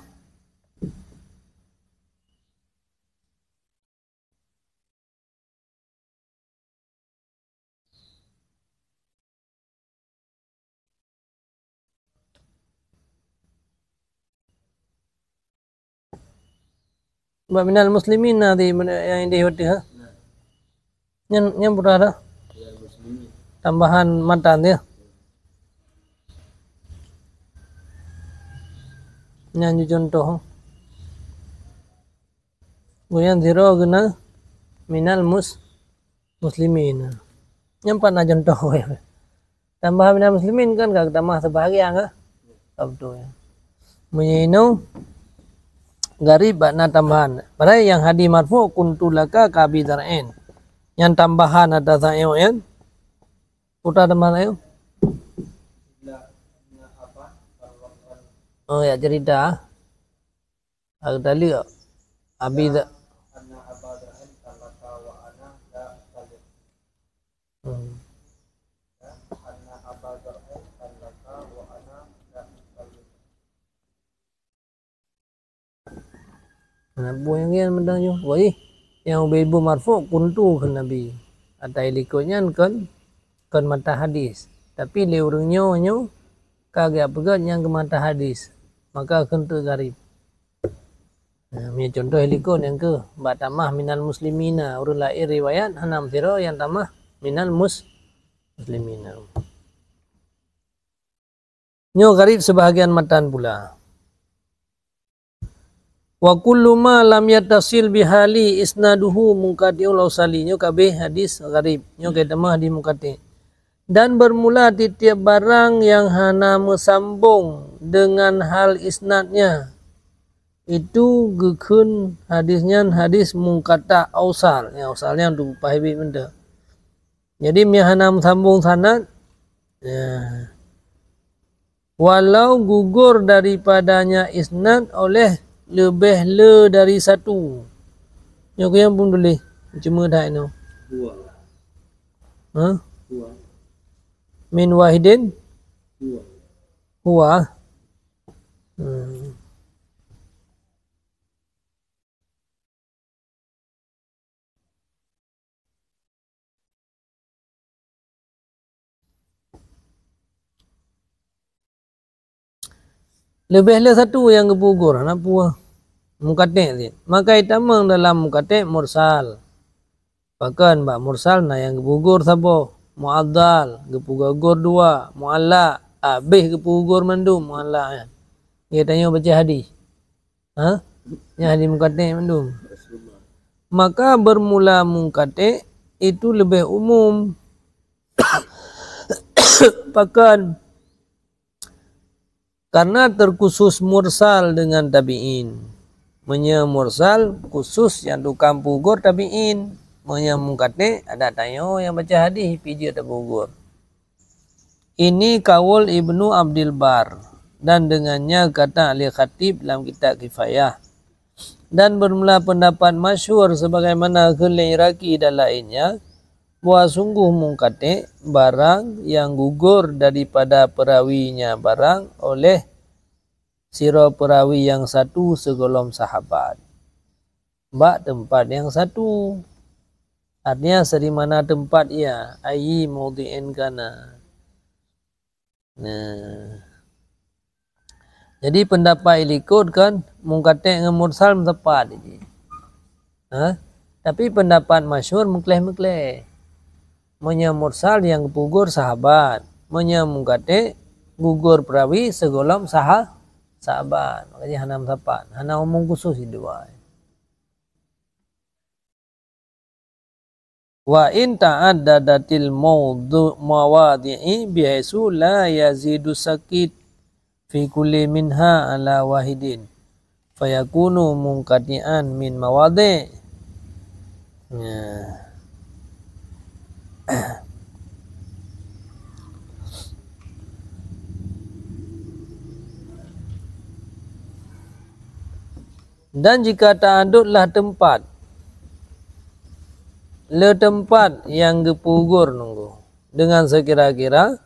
Bak minal muslimin na di, nyang ideh watèe, ha? Nyan, nyan peue dah? Tambahan matan dia. Nyan ju contoh. Gobnyan sidroe geuh na minal mus-, muslimin. Nyan pat na contoh. Tambahan minal muslimin kan ka tamah seubahagian ka? Ka beutôi. Meunyoe inoe gharib bak na tambahan. Padahai nyang hadis marfu' kuntu laka ka Abi Dzar'in. Nyan tambahan atas ayat nyan. Peue tambahan ayat? Oh, ya cerita. Aku tak lihat. Abi tak. Nah, buah nyang nyan mantong nyoe. Wah, ih, nyang ubé-ubé marfu' kuntu kheun Nabi. Ata i likot nyan kon, kon matan hadis. Tapi lé ureuëng nyoe, nyoe ka geujak peugét nyang keu matan hadis. Maka kheun teuk gharib. Nah, meunyoe contoh i likot nyang keu bak tamah minal muslimina, ureuëng laén riwayat hana meusidroe nyang tamah minal mus-, muslimina. Nyoe gharib seubahgian matan pula. Wa kullu ma lam yattasil bihali isnaduhu munqati'ul ausali. Nyoe ka abéh hadis gharib. Nyoe ka tamah hadis munqati'. Dan bermula tiep-tiep barang nyang hana meusambong deungon hal isnadnya, itu geukheun hadis nyan hadis munqati' ausal. Nyan ausal nyan tu pah ibit mantong. Jadi, meunyoe hana meusambong sanad, ya, walau gugur daripadanya isnad oleh leubeh le dari satu. Nyoe kuyang pun tuléh, cuma that inoe. Dua. Ha? Dua. Min wahidin? Dua. Huwa. Hmm. Leubeh le satu nyang geupeugugur, hana peue. Munqati' cit. Maka itamong dalam munqati' mursal. Pakon bak mursal na nyang geupeugugur saboh, mu'adhal geupeugugur dua, mu'allaq abéh geupeugugur mandum mu'allaq nyan. Geutanyoe baca hadis. Ha? Nyan hadis munqati' mandum. Maka bermula munqati' itu leubeh umum. Pakon? Karena terkhusus mursal dengan tabi'in. Meunyoe mursal khusus nyang tukang peugugur tabi'in. Meunyoe munqati' adak tanyoe nyang baca hadis pih jeuet tapeugugur. Ini kaul Ibnu Abdul Bar, dan dengannya kata Al-Khatib dalam kitab Kifayah. Dan bermula pendapat masyhur sebagaimana kheun lé Iraqi dan lainnya, bahwa sungguh munqati' barang nyang gugur daripada perawinya barang oleh sidroe perawi nyang satu sigohlom sahabat bak teumpat nyang satu. Artinya, dari mana teumpat ia, ayyi maudhi'in kana. Nah. Jadi, pendapat i likot kan, munqati' ngon mursal meusapat jih. Ha? Tapi pendapat masyhur meukleh-meukleh. Meunyoe mursal nyang geupeugugur sahabat, meunyoe munqati' gugur perawi sigohlom saha-, sahabat. Makajih hana meusapat, hana umum khusus di dua. Wa in ta'addadatil maudhu-, mawadhi'i bihaitsu la yazidu sakit fi kulli minha ala wahidin, fayakunu munqati'an min mawadhi'. Ya. Dan jika ta'adud lah teumpat, le teumpat nyang geupeugugur nunggu, dengan sekira-kira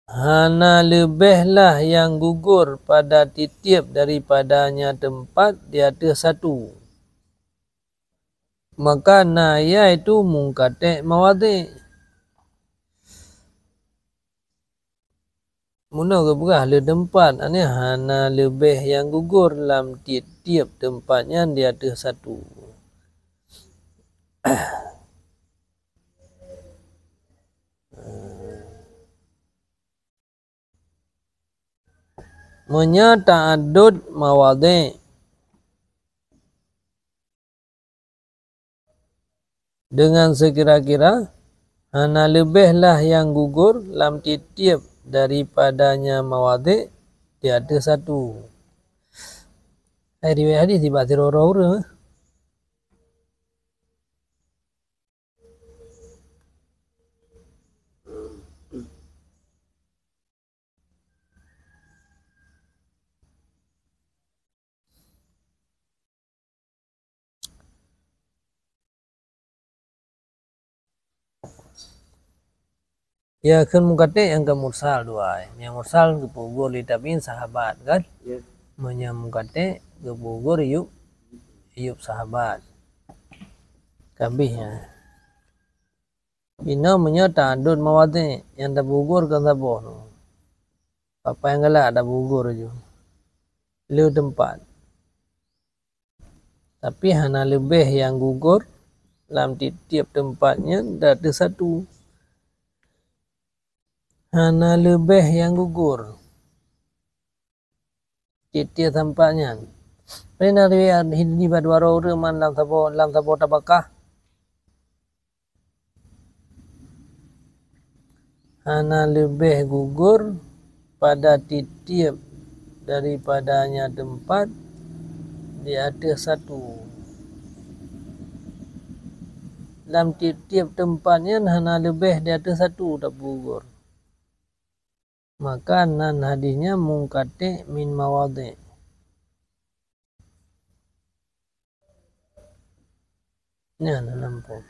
hana leubeh lah nyang gugur pada tieb-tieb daripadanya teumpat di ateueh satu, maka na yaitu munqati' mawadhi'. Meunoe geupeugah le teumpat, artinya hana leubeh nyang gugur lam tieb-tieb teumpat nyan di ateueh satu. Meunyoe ta'adud mawadhi', dengan sekira-kira hana leubeh lah nyang gugur lam tieb-tieb daripadanya mawadhi' di ateueh satu. Hai riwayat hadis dibak sidroe-droe ureuëng, eh. Ya, kheun mungkatek nyang ka mursal dua. Nyang mursal geupeugugur lé tabi'in sahabat, kan? Ya. Meunyoe mungkatek geupeugugur yup, yup sahabat. Ka abéh nyan. Inoe meunyoe ta'adud mawadhi' nyang tapeugugur kon saboh tu. Papan galak tapeugugur laju. Le teumpat. Tapi hana leubeh nyang gugur lam tiep-tiep teumpat nyan di ateueh satu. Hana leubeh nyang gugur tiep-tiep teumpat nyan. Pada na riwayat hidin bak dua droe ureuëng man lam saboh, lam saboh tabakah. Hana leubeh gugur pada tiep-tiep daripada nyang teumpat di ateueh satu. Lam tiep-tiep teumpat nyan hana leubeh di ateueh satu tapeugugur. Maka nan hadis nyan munqati' min mawadhi'. Nyan na lampôh.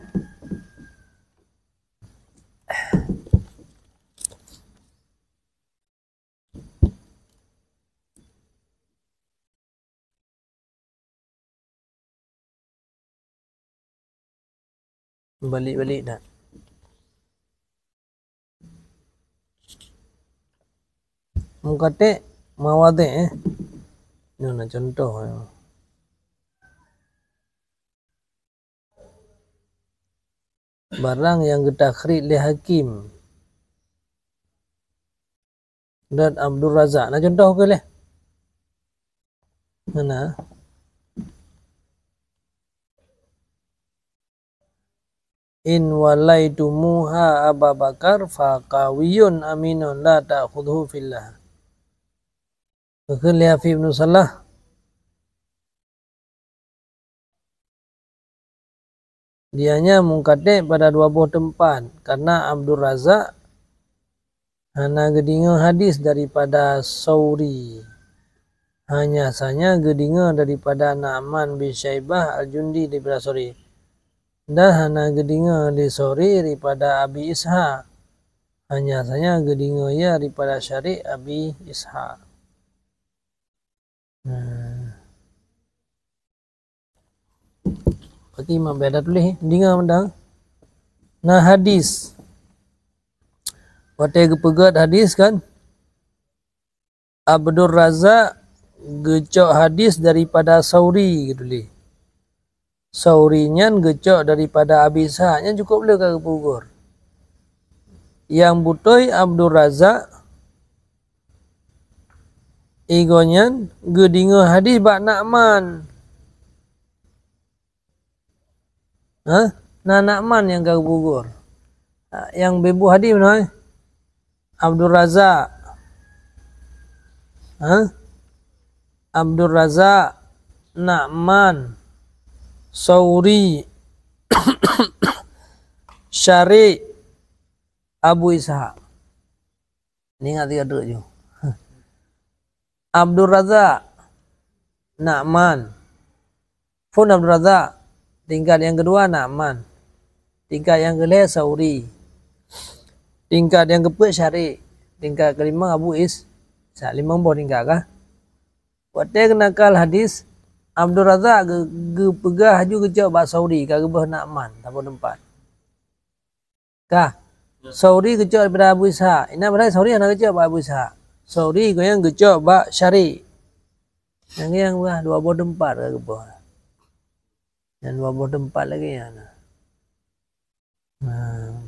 Balik-balik dah. Munqati' mawadhi', eh. Nyoe na contoh, eh. Barang nyang geutakhrij lé Hakim dan Abdul Razak. Na contoh keu lé? Mana? "In walaitumuha Aba Bakar fa qawiyyun aminun la ta'khudhuhu fillah." Geukheun lé Hafidh Ibnu Salah. Dia nyan munqati' pada dua boh teumpat, karena Abdul Razak hana geudeungoe hadis daripada Sauri. Hanya saja geudeungoe daripada Na'man bin Syaibah Al-Jundi daripada Sauri. Dan hana geudeungoe lé Sauri daripada Abi Ishaq. Hanya saja geudeungoe ia daripada Syarik Abi Ishaq. Nah. Berarti Imam Beda tulis, deungoe mantong. Nah, hadis. Watèe geupeugöt hadis kan, Abdul Razak geucok hadis daripada Sauri, geutulis. Sauri nyan geucok daripada Abi Ishaq, nyan cukôp le ka geupeugugur. Nyang beutôi Abdul Razak, igoe nyan geudeungoe hadis bak Na'man. Ha? Na Na'man nyang ka geupeugugur. Ha, nyang beubuet hadis meunoe. Abdul Razak. Ha? Abdul Razak, Na'man, Sauri, Syarik, Abu Ishaq. Ingat tiga truk ju. Abdul Razak, Na'man. Phon Abdul Razak, tingkat nyang keudua Na'man. Tingkat nyang keulhèe Sauri. Tingkat nyang keupeuet Syarik. Tingkat keulima Abu Is-, Ishaq, limong boh tingkat kah? Watèe geunakal hadis, Abdul Razak geu-, geupeugah laju geucok bak Sauri, ka geubeuet Na'man, saboh teumpat. Kah? Sauri geucok daripada Abu Ishaq. Inan padahai Sauri hana geucok bak Abu Ishaq. Sauri gobnyan geucok bak Syarik. Nyang, nyang bah dua boh teumpat ka geubeuet. Nyang dua boh teumpat lagèe nyan. Nah.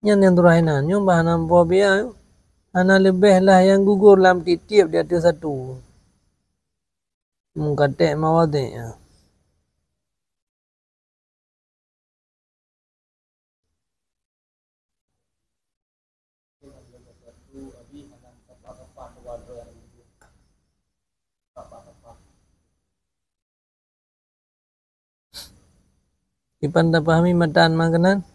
Nyan nyang teurai na, nyoe bah hana meubiya, hana leubeh lah nyang gugur lam tiep-tiep di ateueh satu. Munqati' mawadhi', ya. Kiban tapahami matan makanan?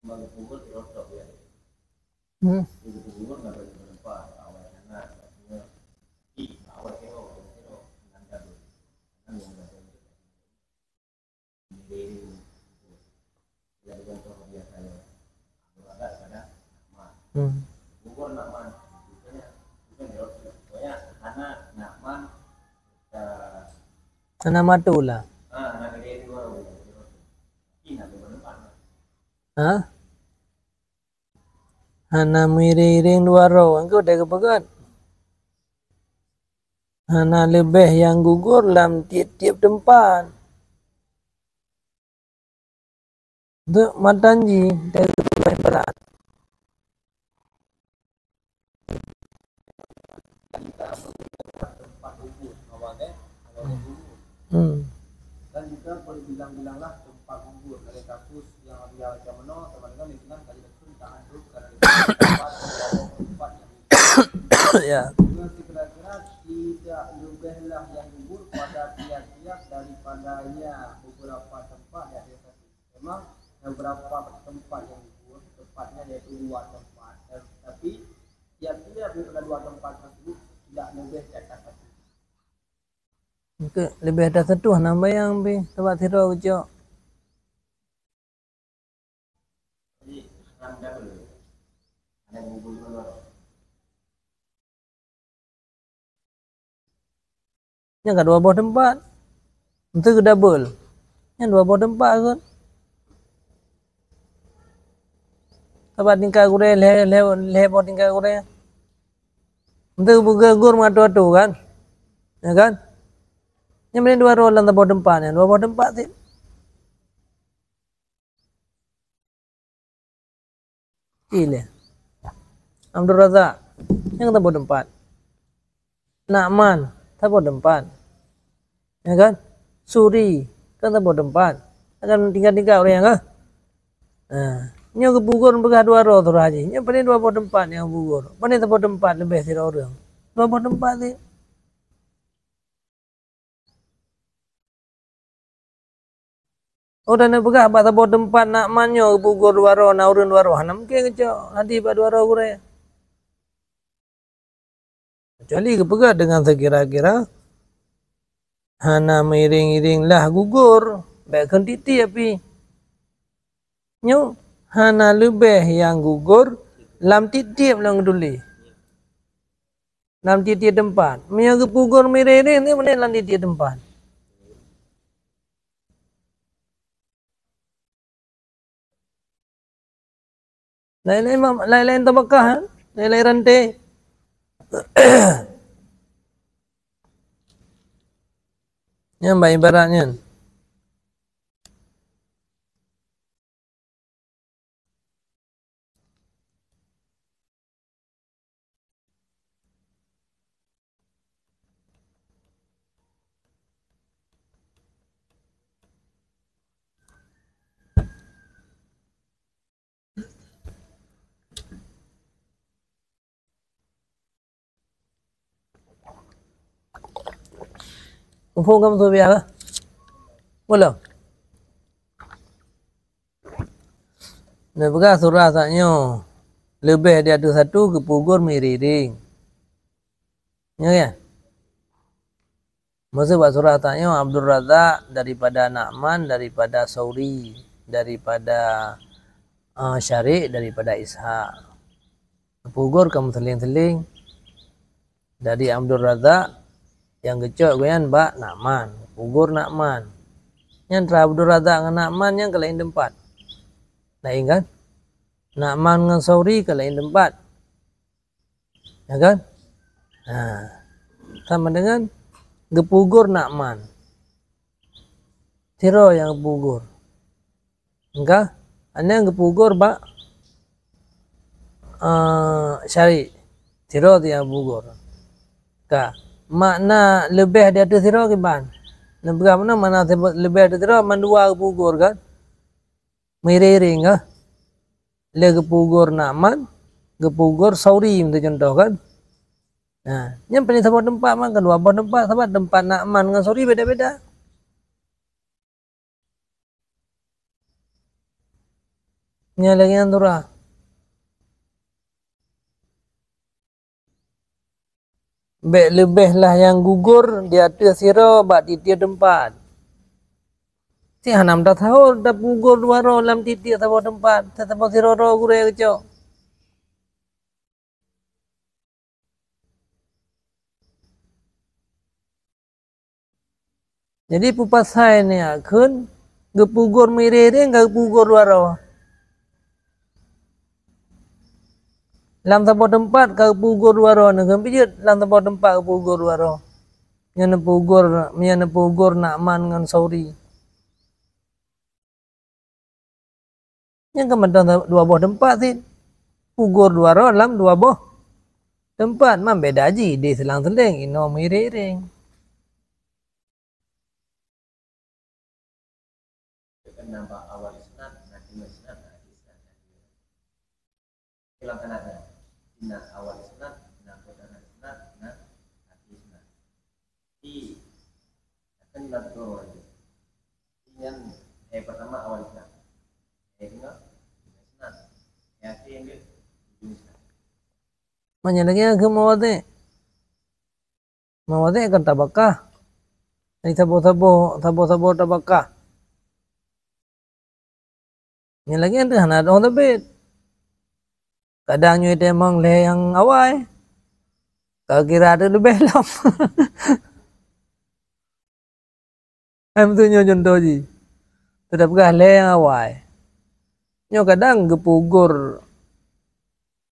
Hmm. Hmm. Hana matu lah. Ha? Hana meuiréng-iréng dua droe, engkau dai geupeugöt. Hana leubeh nyang gugur lam tieb-tieb teumpat. Deuek matan jih dari ibarat. Hmm. Dan juga boleh bilang-bilanglah tempat gugur dari kasus yang dia macam mana, sama dengan dia bilang tadi betul tak ada karena tempat yang Ya. Dengan sekira-kira tidak lebihlah yang gugur pada tiap-tiap daripadanya beberapa tempat di atas satu. Memang beberapa tempat yang gugur, tempatnya yaitu dua tempat. Dan, tapi tiap-tiap daripada dua tempat tersebut tidak lebih di atas satu. Oke, lebih atas satu hana bayang pih, sebab sidroe geucok. Nyan ka dua boh teumpat. Meuteuk geudabeul. Nyan dua boh teumpat keuh. Sabat tingkat gurée, lhée, lhée, lhée boh tingkat gurée. Meuteuk geugur meuatoe-atoe kan? Ya kan? Nyan meunan dua droe lam saboh teumpat nyan, dua boh teumpat cit. Ilée. Abdul Razak, nyan saboh teumpat. Na'man, saboh teumpat. Ya kan? Suri, kan saboh teumpat. Kan tingkat-tingkat ureuëng nyan kan? Ha. Nyoe geupugur peugah dua droe surah jih. Nyoe pané dua boh teumpat nyang geupugur. Pané saboh teumpat leubeh sidroe ureuëng. Dua boh teumpat cit. Oh, dan neupeugah bak saboh teumpat Na'man nyoe geupugur dua droe, na ureuëng dua droe. Hana mungken geucok hadis bak dua droe gurée. Kecuali geupeugah dengan sekira-kira hana meuiréng-iréng lah gugur, bék kheun tieb-tieb pih. Nyoe hana leubeh nyang gugur lam tieb-tieb lam geutuléh. Lam tieb-tieb teumpat. Meunyoe geupugur meuiréng-iréng, nyoe meunan lam tieb-tieb teumpat. Laén-laén ma-, laén-laén tabakah, eh? Laén-laén ranté. Nyan bak ibarat nyan. Muphom kan maksud biasa? Belum? Neupeugah surah tanyoe leubeh di ateueh satu geupugur meuiréng-iréng. Nyoe ya? Maksud bak surah tanyoe Abdul Razak daripada Na'man, daripada Sauri, daripada, eh, Syarik, daripada Ishak. Geupugur ka meuseuleng-seuleng. Dari Abdul Razak nyang geucok gobnyan bak Na'man, pugur Na'man. Nyan antara Abdul Razak ngon Na'man nyan ka laén teumpat. Laén kan? Na'man ngon Sauri ka laén teumpat. Ya kan? Ha. Sama dengan geupugur Na'man. Sidroe nyang geupugur. Engka, aneuëk geupugur bak, eh, Syarik. Sidroe tu nyang geupugur. Ka, makna leubeh di ateueh sidroe kiban. Neupeugah meunan makna leubeh di ateueh sidroe, mandua geupugur kan? Meuiréng-iréng kan? Lé geupugur Na'man, geupugur Sauri, meucontoh kan? Nah, nyan paléng saboh teumpat mah, kan dua boh teumpat, sabab teumpat Na'man ngon Sauri beda-beda. Nyan lagèe nyan tu lah. Bèk leubeh lah nyang gugur di ateueh sidroe bak tiep-tiep teumpat. Cit hana meutasahor tapeugugur dua droe lam tiep-tiep saboh teumpat, saboh sidroe-droe gurèe geucok. Jadi peue pasai nyan kheun geupeugugur meuiréng-iréng ka geupeugugur dua droe. Lam saboh teumpat ka geupeugugur dua droe, neukheun pih jeuet lam saboh teumpat geupeugugur dua droe. Nyan neupeugugur, nyan neupeugugur Na'man ngon Sauri. Nyan kan mantong dua boh teumpat cit. Peugugur dua droe lam dua boh teumpat, man beda jih idéh seulang-seuleng, inoe meuiréng-iréng. Lam sanad nyan. Inna awal isnad, inna kota isnad, inna akhir isnad. Di, akan dilakukan orang ini. Inyan, eh, pertama awal isnad. Eh, kedua, isnad. Eh, akhir yang dia, ujung isnad. Maknanya lagi yang ke mawadhi'. Mawadhi' kan tabaqah. Jadi saboh-saboh, saboh-saboh tabaqah. Nyan lagèe nyan teuh hana dong teubiet. Kadang nyoe itamong lhèe nyang awai. Ka kira teuh leubeh lom. Hai, meuseu nyoe cuntoh jih. Teutab peugah lhèe nyang awai. Nyoe kadang geupeugugur,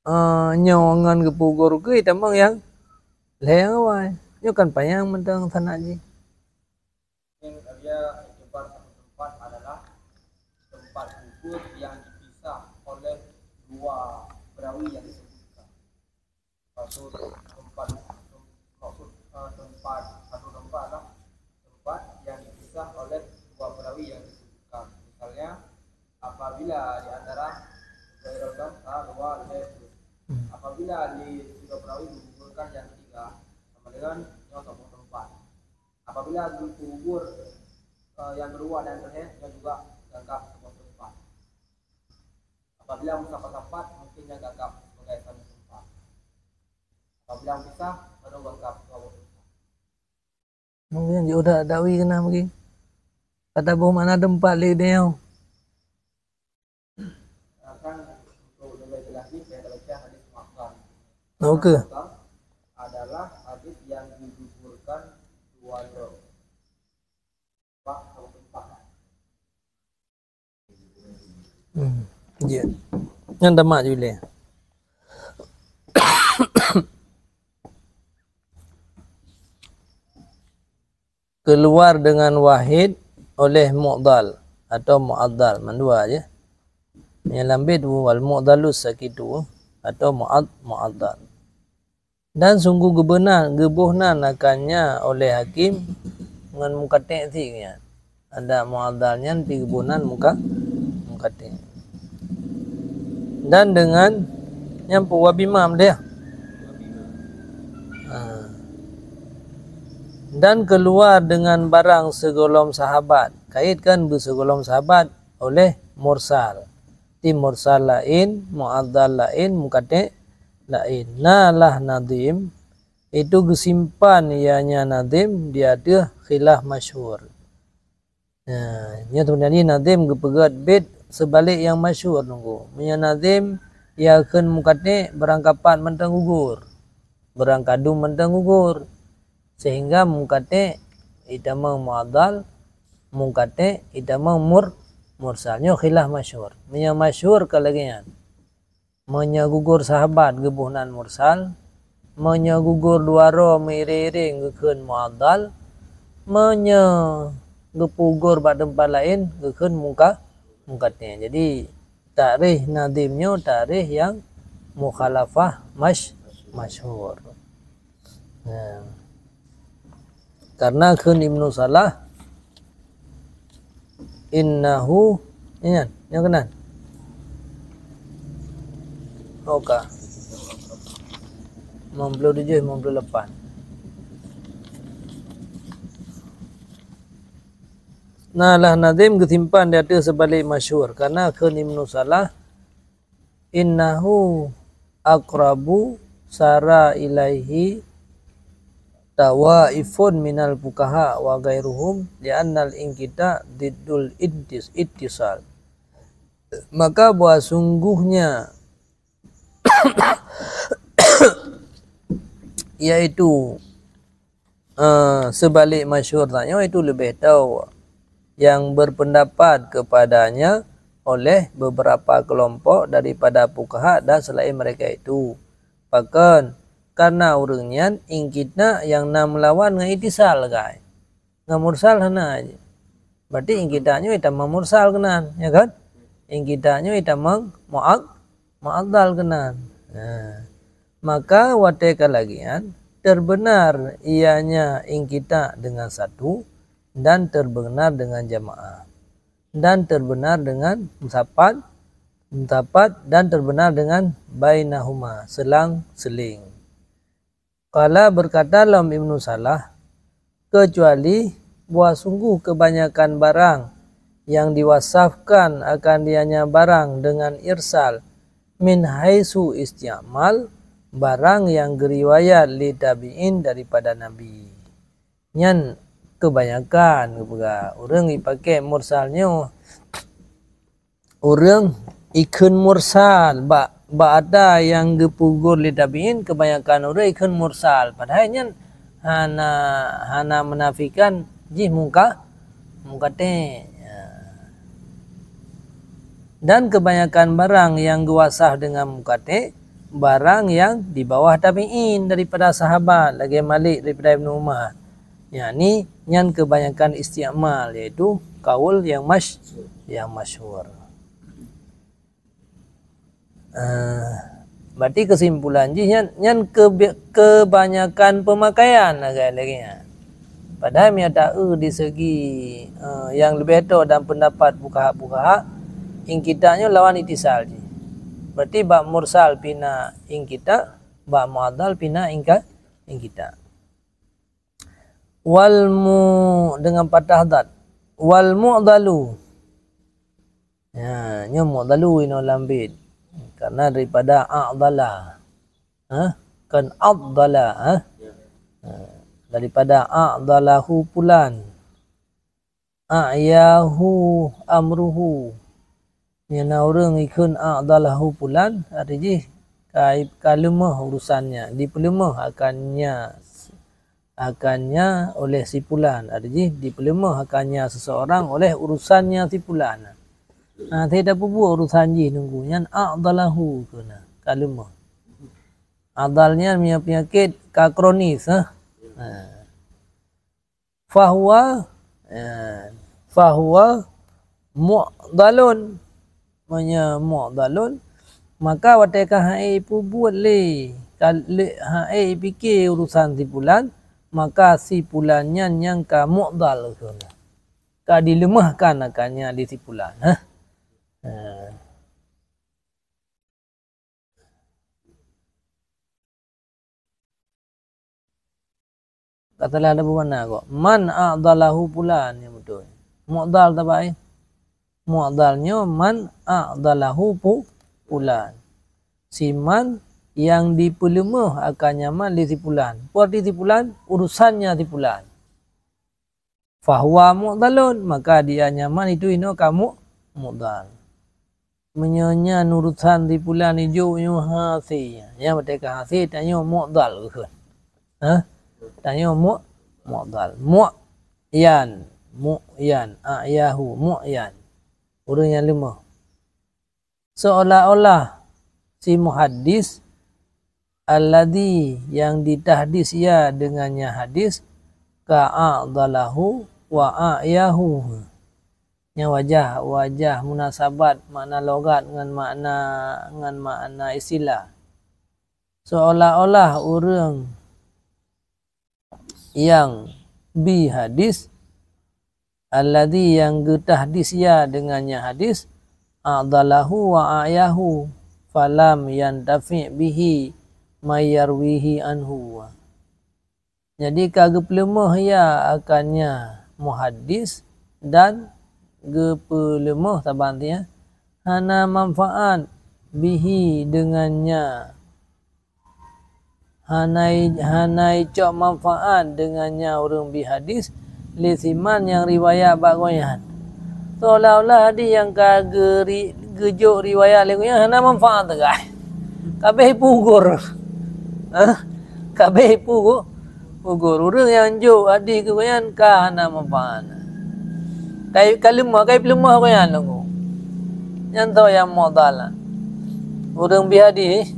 eh, nyoe ngon geupeugugur keu itamong nyang lhèe nyang awai. Nyoe kan panyang mantong sanad jih. Yang dia itibar satu tempat adalah tempat gugur yang dipisah oleh dua perawi yang disebutkan. Maksud tempat, maksud, eh, tempat, satu tempat lah, tempat yang dipisah oleh dua perawi yang disebutkan. Misalnya, apabila di antara Zuhair al-Gam, sa, dua, lhèe, sepuluh. Hmm. Apabila di dua perawi menggugurkan yang ketiga, sama dengan nyoe saboh tempat. Apabila gugur, eh, yang kedua dan terakhir, nyoe juga dianggap saboh tempat. Apabila meusapat-sapat, mungkin nyan gagap sebagai satu tempat. Apabila meupisah, baru gagap dua boh tempat. Mungkin di udah dakwi kena mungkin. Kata boh makna tempat lé dia. Akan untuk lebih jelas ni, saya baca hadis Ma'qal. Oke. Ma'qal adalah hadis yang digugurkan dua droe. Bak satu tempat. Hmm, ya. Nyan tamat je ulèe. Keluar dengan wahid oleh mu'dhal atau mu'adhal, mandua je. Nyang lambet wal mu'dhalus sakitu atau mu'ad-, mu'adhal. Dan sungguh geuboh nan, geuboh nan akannya oleh hakim ngon mukatek cit nyan. Adak mu'adhal nyan pi geuboh nan muka-, mukatek. Dan dengan nyan peuwabimam dia. Ha. Dan keluar dengan barang segolom sahabat. Kaitkan beusigolom sahabat oleh mursal. Di mursal laén, mu'adhal laén, mukatek laén. Na lah nadhim, itu geusimpan ianya nadhim di ateueh khilaf masyhur. Nah, nyoe sebenarnya nadhim geupeugét bét seubalek nyang masyhur nunggu. Meunyoe nadhim, ia kheun mukatek beurangkapat mantong gugur, beurangkadum mantong gugur. Sehingga mukatek itamong mu'adhal, mukatek itamong mur-, mursal. Nyoe khilaf masyhur. Meunyoe masyhur ka lagée nyan. Meunyoe gugur sahabat geuboh nan mursal, meunyoe gugur dua droe meuiréng-iréng geukheun mu'adhal, meunyoe geupeugugur bak teumpat laén geukheun muka-, mukatek. Jadi, takrih nadhim nyoe takrih nyang mukhalafah masyh-, masyhur. Ya. Karena kheun Ibnu Salah, innahu, ingat, nyang keunan. Oka. Lima puluh tujuh, lima puluh lapan. Na lah nadhim geusimpan di ateueh seubalek masyhur, karena kheun Ibnu Salah, Innahu aqrabu sara ilaihi tawaifun minal fuqaha wa ghairuhum, li'annal inqita diddul intis-, ittisal. Maka bahwa sungguhnya, yaitu, eh, seubalik masyhur tanyoe, itu leubeh tao yang berpendapat kepadanya oleh beberapa kelompok daripada fuqaha dan selain mereka itu. Pakon? Karena ureuëng nyan inqita nyang na meulawan ngon ittisal, kai. Ngon mursal hana. Berarti inqita nyoe itamong mursal keunan, ya kan? Inqita nyoe itamong mu'ad-, mu'adhal keunan. Nah, maka watée ka lagée nyan, terbenar ianya inqita dengan satu dan terbenar dengan jamaah. Dan terbenar dengan musapat, musapat dan terbenar dengan bainahuma, selang-seling. Qala, berkata lom Ibnu Salah, kecuali bahwa sungguh kebanyakan barang yang diwasafkan akan dianya barang dengan irsal min haitsu isti'mal, barang yang geuriwayat lé tabi'in daripada Nabi. Nyan kebanyakan geupeugah ureuëng ipakée mursal nyoe. Ureuëng ikheun mursal bak, bak ata nyang geupeugot lé tabi'in, kebanyakan ureuëng ikheun mursal, padahai nyan hana, hana menafikan jih mungka-, munqati'. Ya. Dan kebanyakan barang nyang geuwasaf dengan munqati', barang nyang di bawah tabi'in daripada sahabat, lagée Malik daripada Ibnu Umar. Yakni nyan kebanyakan isti'mal, yaitu kaul nyang masy-, nyang masyhur. Eh, berarti kesimpulan jih nyan, nyan kebe-, kebanyakan pemakaian lagée-lagée nyan. Padahai meunyo taeu di segi, eh, nyang leubeh tao dan pendapat fuqaha-fuqaha, inqita nyoe lawan ittisal jih. Berarti bak mursal pih na inqita, bak mu'adhal pih na inka-, inqita. Wal mu-, dengan patah dhad. Wal mu'dhalu. Ya, nyoe mu'dhalu inoe lam bait. Karena daripada a'dhala. Ha? Kan adhala, ha? Ha. Daripada a'dhalahu fulan. A'yahu amruhu. Nyang na ureuëng ikheun a'dhalahu fulan, arti jih ka, ka leumoh urusannya, dipeuleumah akannya, akannya oleh si fulan, arti jih dipeuleumah akannya seseorang oleh urusannya si fulan. Nah, teuh tapeubuet urusan jih nunggu nyan a'dhalahu keunan, ka leumoh. Adhal nyan meunyo peunyakét ka kronis, ha. Ha. Fahuwa, eh, fahuwa mu'dhalun. Meunyo mu'dhalun, maka watée ka ha'é ipeubuet lé, ka lé, ha'é ipike urusan si fulan, maka si fulan nyan nyang ka mu'dhal keunan. Ka dileumahkan akannya lé si fulan, ha. Eh. Ka salah ada bubana kok. Man a'dhalahu fulan, nyang beutôi. Mu'dhal tabai. Mu'dhal nyoe man a'dhalahu fu-, fulan. Si man nyang dipeuleumah akannya man lé si fulan. Berarti si fulan, urusannya si fulan. Fahuwa mu'dhalun, maka dia nyan man itu inoe ka mu-, mu'dhal. Meunyo nyan urusan si fulan ijok nyoe hase, nyan watée ka hase tanyoe mu'dhal kheun. Ha? Tanyoe mu-, mu'dhal. Mu'yan, mu'yan, a'yahu, mu'yan. Ureuëng nyang leumoh. Seolah-olah si muhaddis, alladzi, nyang ditahdis ia dengan nya hadis, ka a'dhalahu wa a'yahu. Nya wajah, wajah munasabat makna logat ngon makna, ngon makna istilah. Seolah-olah ureuëng nyang bi hadis, alladzi, nyang geutahdis ia dengan nya hadis, a'dhalahu wa a'yahu, falam yantafi' bihi may yarwihi anhu. Jadi ka geupeuleumah ia akannya muhaddis dan geupeuleumah saban dia hana manfaat bihi, dengannya. Hana i-, hana icok manfaat dengannya ureuëng bi hadis, li siman nyang riwayat bak gobnyan. Seolah-olah hadis nyang ka geuri-, geujok riwayat lé gobnyan hana manfaat teugai. Kabeh ipugur. Hah? Kabeh ipugur. Ugur ureuëng nyang jok hadis keu gobnyan ka hana manfaat. Kai ka leumah, kai peuleumah gobnyan lagu. Nyan tho nyang mu'dhal. Ureuëng bi hadis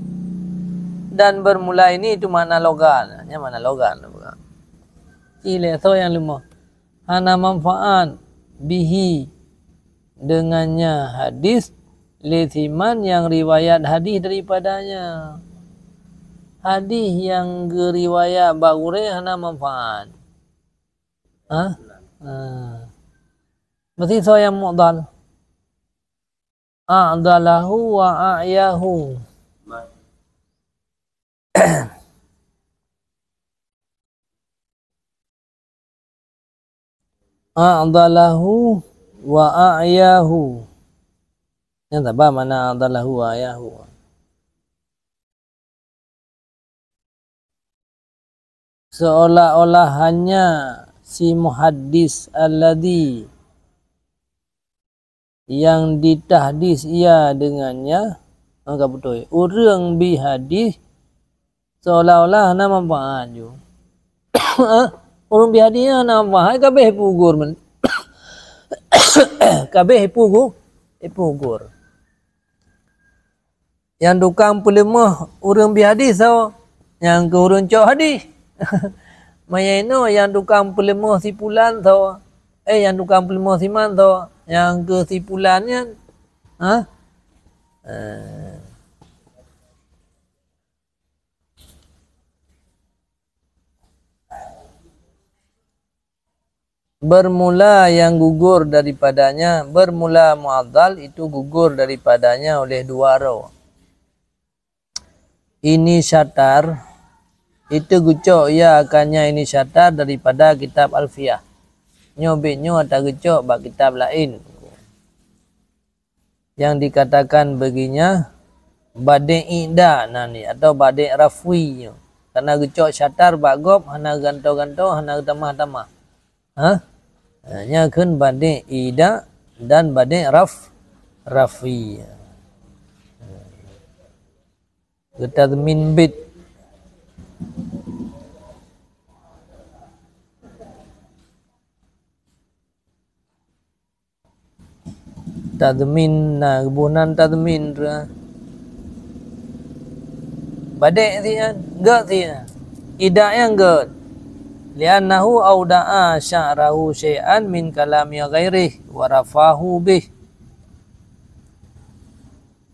dan bermula ini itu makna logat. Nyan makna logat. Ilée tho nyang leumah. Hana manfaat bihi dengannya hadis, li siman nyang riwayat hadis daripadanya. Hadis nyang geuriwayat bak gurée hana manfaat. Ha? Ha. Meusisoe nyang mu'dhal. A'dhalahu wa a'yahu. A'dhalahu wa a'yahu. Nyan saban makna a'dhalahu wa a'yahu. Seolah-olah hanya si muhaddis alladzi yang ditahdis ia dengannya, maka beutôi. Ureuëng bi hadis seolah-olah hana manfaat ju. Ureuëng bi hadis hana manfaat, kabeh ipugur men-, kabeh ipugur, ipugur. Nyang tukang peuleumah ureuëng bi hadis soe? Nyang keu ureuëng cok hadis. Manyai inoe nyang tukang peuleumah si pulan soe? Eh, nyang tukang peuleumah si man soe? Nyang keu si pulan nyan. Ha? Eh. Bermula yang gugur daripadanya, bermula mu'adhal itu gugur daripadanya oleh dua roh. Ini syatar, itu geucok ia akannya ini syatar daripada kitab Alfiyah. Nyoe bit nyoe ata geucok bak kitab laén. Yang dikatakan baginya badé' ida nan ni atau badé' rafwi nyoe. Karena geucok syatar bak gob hana gantoe-gantoe, hana geutamah-tamah. Ha? Ha, nyan kheun badé' ida dan badé' raf-, rafwi. Geutazmin bit. Tazmin na geuboh nan tazmin ra. Badék sian, gét sian. Idak nyang gét. Li'annahu auda'a sya'rahu syai'an min kalami ghairih wa rafahu bih.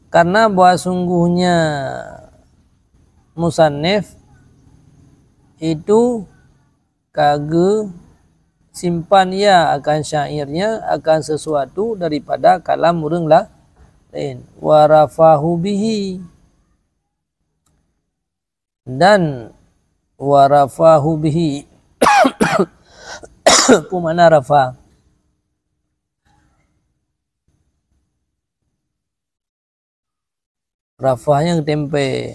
Karena bahwa sungguhnya musannif itu ka geusimpan ia akan syairnya akan sesuatu daripada kalam ureuëng la-, laén. Wa rafahu bihi. Dan wa rafahu bihi. Peue makna rafa? Rafa nyan geutempé.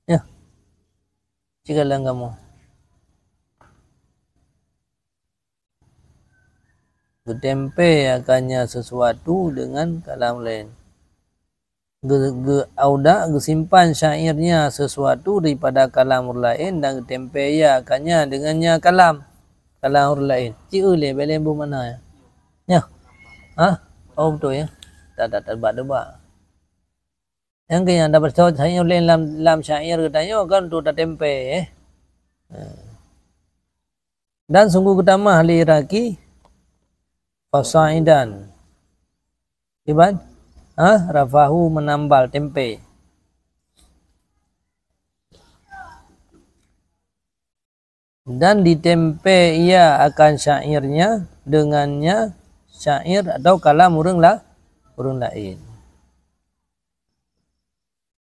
Nyoe. Cit kalon kamoe. Geutempé akannya sesuatu dengan kalam laén. Geu-, geu-, auda geusimpan syairnya sesuatu daripada kalam ureuëng laén dan geutempé ia akannya dengannya kalam, kalam ureuëng laén. Cit eu lé, bèk lé boh makna nyan. Nyoe. Hah? Oh, beutôi, ya. Tak, tak, tak, teuba, teuba. Nyang keu nyang tabaca syair laén lam, lam syair geutanyoe kan untuk tatempé, eh. Dan sungguh geutamah lé Iraqi fasaidan. Kiban? Ha? Rafahu menambal tempé. Dan ditempé ia akan syairnya, dengannya syair atau kalam ureuëng la-, ureuëng laén.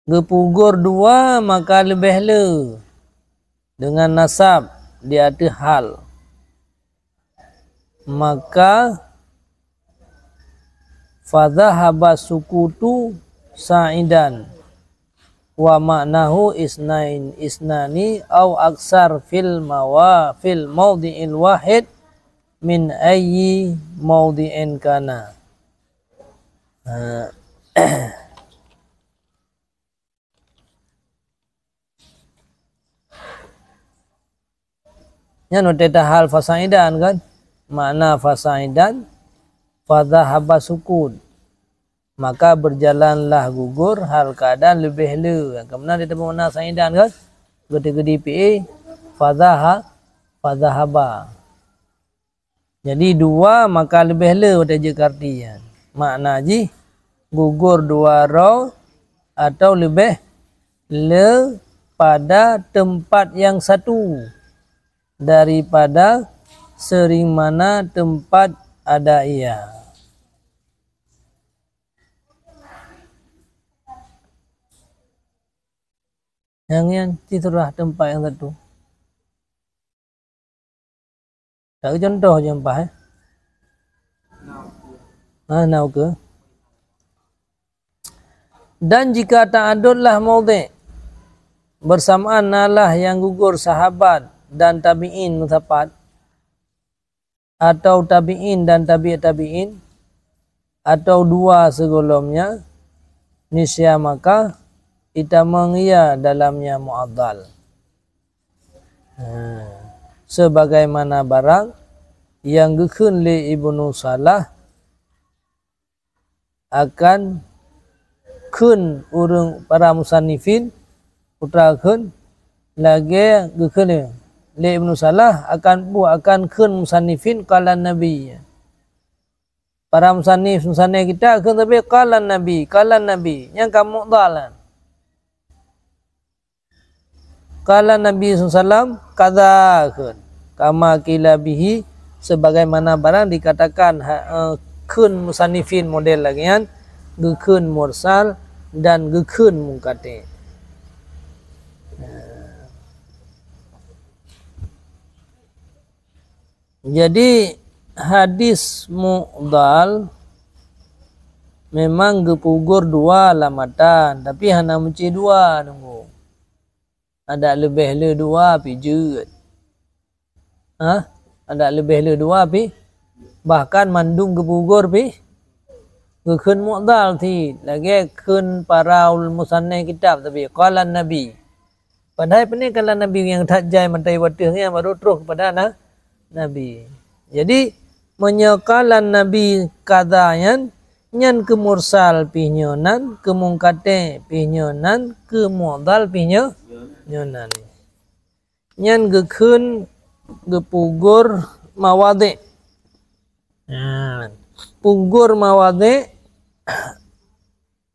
Geupeugur dua maka leubeh le dengan nasab di ateueh hal. Maka fadhahaba sukutu sa'idan, wa ma'nahu isnain, isnani au aksar fil mawa-, fil maudhi'il wahid min ayyi maudhi'in kana. Ha. Nyan watée tahal fasa'idan kan? Makna fasa'idan, fadhahaba sukut. Maka berjalanlah gugur hal keadaan leubeh le. Nyang ka meunan di teumpat makna sa'idan kan? Geuti-geuti pi'é, fadhaha-, fadhahaba. Jadi dua maka leubeh le watée jeuet keu arti nyan. Makna jih gugur dua droe atau leubeh le pada teumpat nyang satu daripada seurimana teumpat ada ia. Nyang nyan cit teurah teumpat nyang satu. Dak contoh jeumpah, eh. Ha, na ukeue. Dan jika ta'adudlah maudhi', bersamaan nalah nyang gugur sahabat dan tabi'in meusapat, atau tabi'in dan tabi' tabi'in, atau dua sigohlom nyan, niscaya maka itamong ia dalamnya mu'adhal. Ha, sebagaimana barang nyang geukheun lé Ibnu Salah akan kheun ureuëng para musannifin, putra kheun lagée geukheun lé Ibnu Salah akan bu-, akan kheun musannifin qalan Nabi. Para musannif, musannif kitab kheun sabe qalan Nabi, qalan Nabi. Nyang ka mu'dhal nyan. Qala Nabi sallallahu alaihi wasallam, kadza kheun. Kama qila bihi, sebagaimana barang dikatakan ha-, eh, kheun musannifin model lagée nyan, geukheun mursal dan geukheun munqati'. Jadi, hadis mu'dhal memang geupeugugur dua lam matan, tapi hana meucit dua teungku. Adak leubeh le dua pih jeuet. Hah? Adak leubeh le dua pih. Bahkan mandum geupeugugur pih geukheun mu'dhal cit, lagée kheun para ul-, musannif kitab tapi, qalan Nabi. Padahai pane qalan Nabi nyang that jai mantong watée nyan baru troh keupada na-, Nabi. Jadi, meunyoe qalan Nabi kadza nyan, nyan keu mursal pih nyoe nan, keu munqati' pih nyoe nan, keu mu'dhal pih nyoe, nyoe nan. Nyan geukheun geupeugugur mawadhi'. Nyan. Peugugur mawadhi',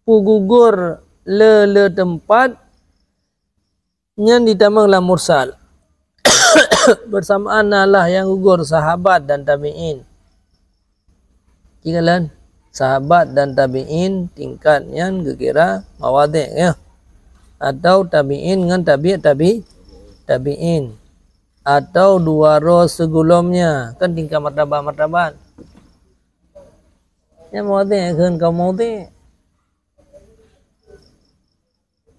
peugugur le-le teumpat, nyan jitamong lam mursal. Beursamaan na lah nyang gugur sahabat dan tabi'in. Jikalon sahabat dan tabi'in tingkat nyan geukira mawadhi' ya. Atau tabi'in ngon tabi' tabi-, tabi'in. Atau dua droe sigohlom nyan, kan tingkat martabat-martabat. Nyan mawadhi' kheun kaum mawadhi'.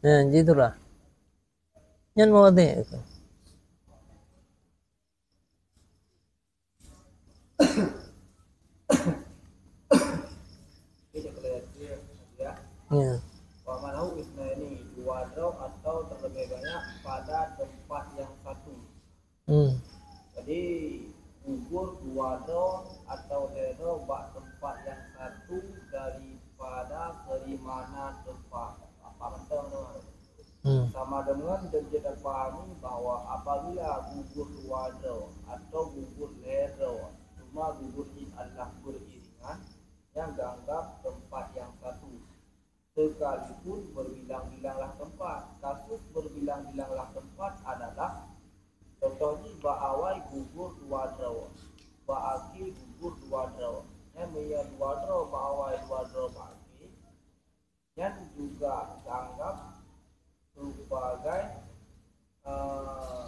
Nyan jiturah. Nyan mawadhi'. Ya. Wa ma'nahu isnaini, dua droe atau terlebih banyak pada tempat yang satu. Hmm. Jadi, gugur dua droe atau lhée droe bak teumpat nyang satu daripada seurimana teumpat. Apa mantong tu? Hmm. Sama deungon jeuet tapahami bahwa apabila gugur dua droe atau gugur lhée droe, cuma gugur jih adalah beriringan, nyang geuanggab teumpat nyang satu. Sekalipun berbilang-bilanglah tempat. Kasus berbilang-bilanglah tempat adalah, contoh jih, bak awai gugur dua droe, bak akhé gugur dua droe. Nyan meunyoe dua droe bak awai, dua droe bak akhé, nyan juga geuanggab sebagai, eh,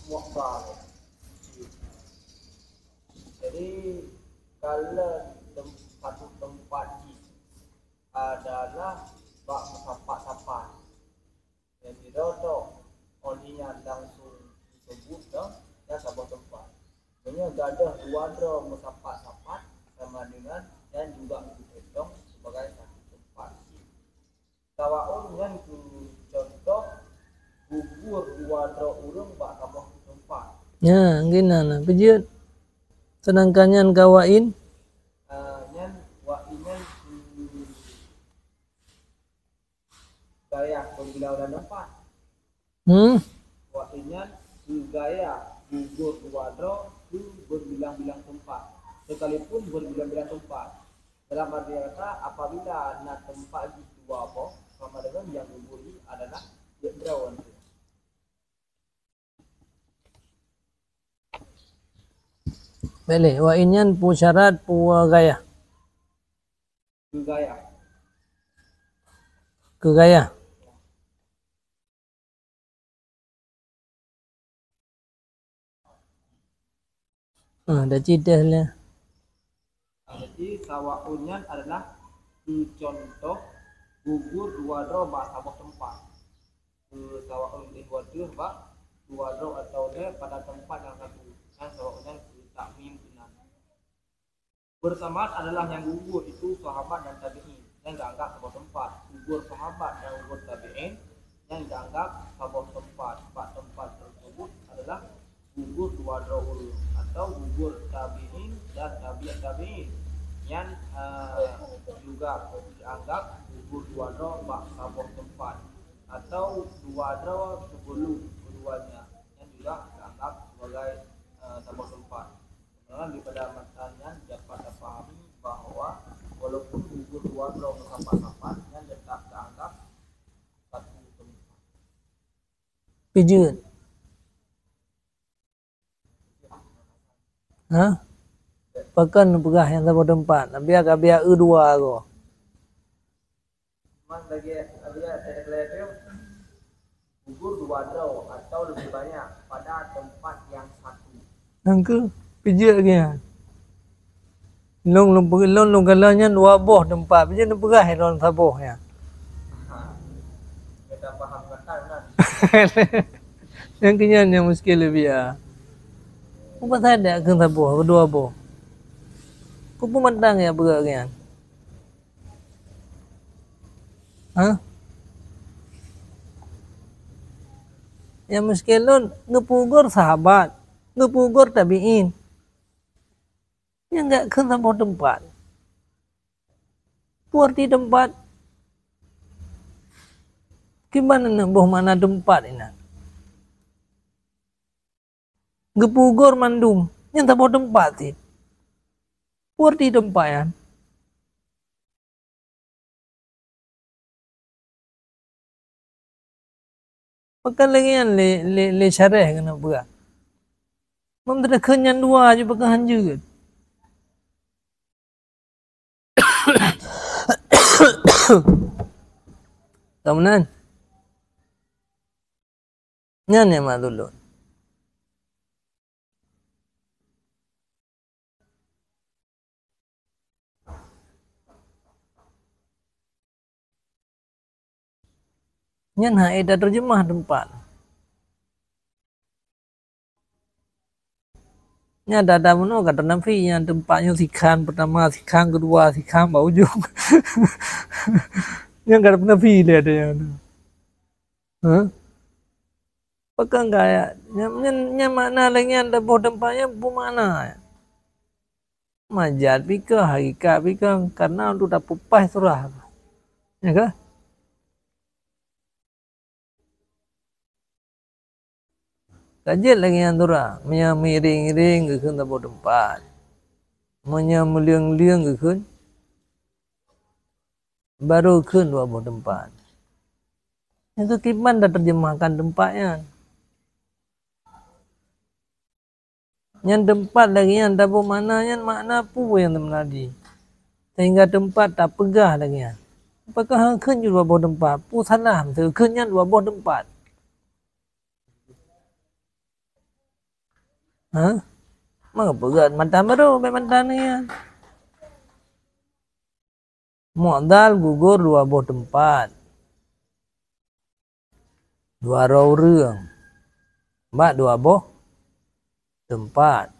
mu'dhal. Jadi, kalau tem-, satu tempat jih, ah, adalah bak meusapat-sapat. Nyang sidroe toh, oh lheueh nyan langsung disebut nyan, nyan saboh teumpat. Meunyoe gadôh dua droe meusapat-sapat, sama dengan nyan juga geupeutong sebagai satu teumpat. Sawaun nyan keu contoh, gugur dua droe ureuëng bak saboh teumpat. Nyan, geunan na, peujeuet. Seudangkan nyan ka wa in? Ah, nyan wa in nyan keu gaya beubilang-bilang teumpat. Hmm. Wa in nyan keu gaya gugur dua droe keu beubilang-bilang teumpat. Sekalipun beubilang-bilang teumpat. Dalam arti kata, apabila na teumpat jih dua boh, sama dengan nyang gugur jih adalah tiep droe. Boleh, wa in nyan peue syarat, peue gaya? Keu gaya. Keu gaya. Ah, dah cit dah lah. Jadi, sawaun nyan adalah keu contoh gugur dua droe bak saboh teumpat. Keu sawaun lé dua droe bak dua droe atau lé pada teumpat nyang satu. Nyan sawaun nyan keu takmim inan. Bersamaan adalah nyang gugur itu sahabat dan tabi'in, nyang geuanggap saboh teumpat. Gugur sahabat dan gugur tabi'in, nyang geuanggap saboh teumpat. Bak teumpat tersebut adalah gugur dua droe ureuëng, atau gugur tabi'in dan tabi'ut tabi'in. Nyan, eh, juga dianggap gugur dua droe bak saboh teumpat, atau dua droe sebelum keduanya. Nyan juga dianggap sebagai, eh, saboh teumpat. Sebenarnya daripada matan nyan dapat dipahami bahwa walaupun gugur dua droe meusapat-sapat, nyan tetap dianggap satu teumpat. Peujeuet. Ha? Pakon neupeugah nyang saboh teumpat? Biar ka biar eu dua goe. Man bagi abia teukleueng gugur dua droe atau lebih banyak pada tempat yang satu. Nangkeu peujeuet lagèe nyan. Lôn, lôn, lôn, lôn galak nyan dua boh teumpat, peujeuet neupeugah lôn saboh nyan. Ha. Kita paham kata kan. Nyang keunyan nyang muskil leubeh ah. Apa saja keu saboh, keu dua boh. Keu peumandang ya beugöt nyan. Ha? Nyang muskil lôn, geupeugur sahabat, geupeugur tabi'in. Nyang gak kheun saboh teumpat. Peue arti teumpat? Kiban na boh makna teumpat inan? Geupeugur mandum, nyan saboh teumpat cit. Peue arti teumpat nyan? Pakon lagèe nyan lé, lé, lé syarah keuneuk peugah. Meunteukheun nyan dua ju peugah hanjeuet. Ka meunan? Nyan nyang mat tulôn. Nyan hana tateurjeumah teumpat. Nyan dada meunoe ka teunafi nyan teumpat nyoe sikhan peutama, sikhan keudua, sikhan bak ujong. Nyan ka teunafi lé ata nyan. Hah? Pakon kaya nyan, nyan, nyan makna lagèe nyan saboh teumpat nyan peue makna? Majaz pih ka, hakikat pih ka, karena untuk tapeupaih surah. Ya kah? Ka jeuet lagèe nyan surah, meunyoe meuiréng-iréng geukheun saboh teumpat. Meunyoe meuleueng-leueng geukheun, barô kheun dua boh teumpat. Nyan keuh kiban tateurjeumahkan teumpat nyan. Nyan teumpat lagèe nyan saboh makna nyan makna peue nyang teumeuladi. Sehingga teumpat tapeugah lagèe nyan. Pakon han kheun ju dua boh teumpat? Peue salah meuseu kheun nyan dua boh teumpat? Ha? Meupeugah mantong barô, bèk mantong nyan. Mu'dhal gugur dua boh teumpat. Dua droe ureuëng bak dua boh teumpat.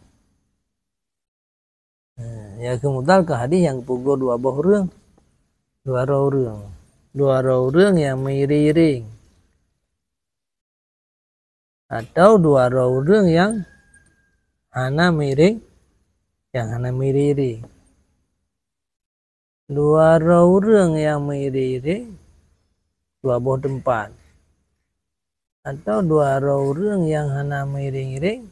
Nyang keu mu'dhal keu hadis nyang geupugoe dua boh ureuëng. Dua droe ureuëng. Dua droe ureuëng nyang meuiréng-iréng. Atau dua droe ureuëng nyang hana meuiréng, nyang hana meuiréng-iréng. Dua droe ureuëng nyang meuiréng-iréng, dua boh teumpat. Atau dua droe ureuëng nyang hana meuiréng-iréng,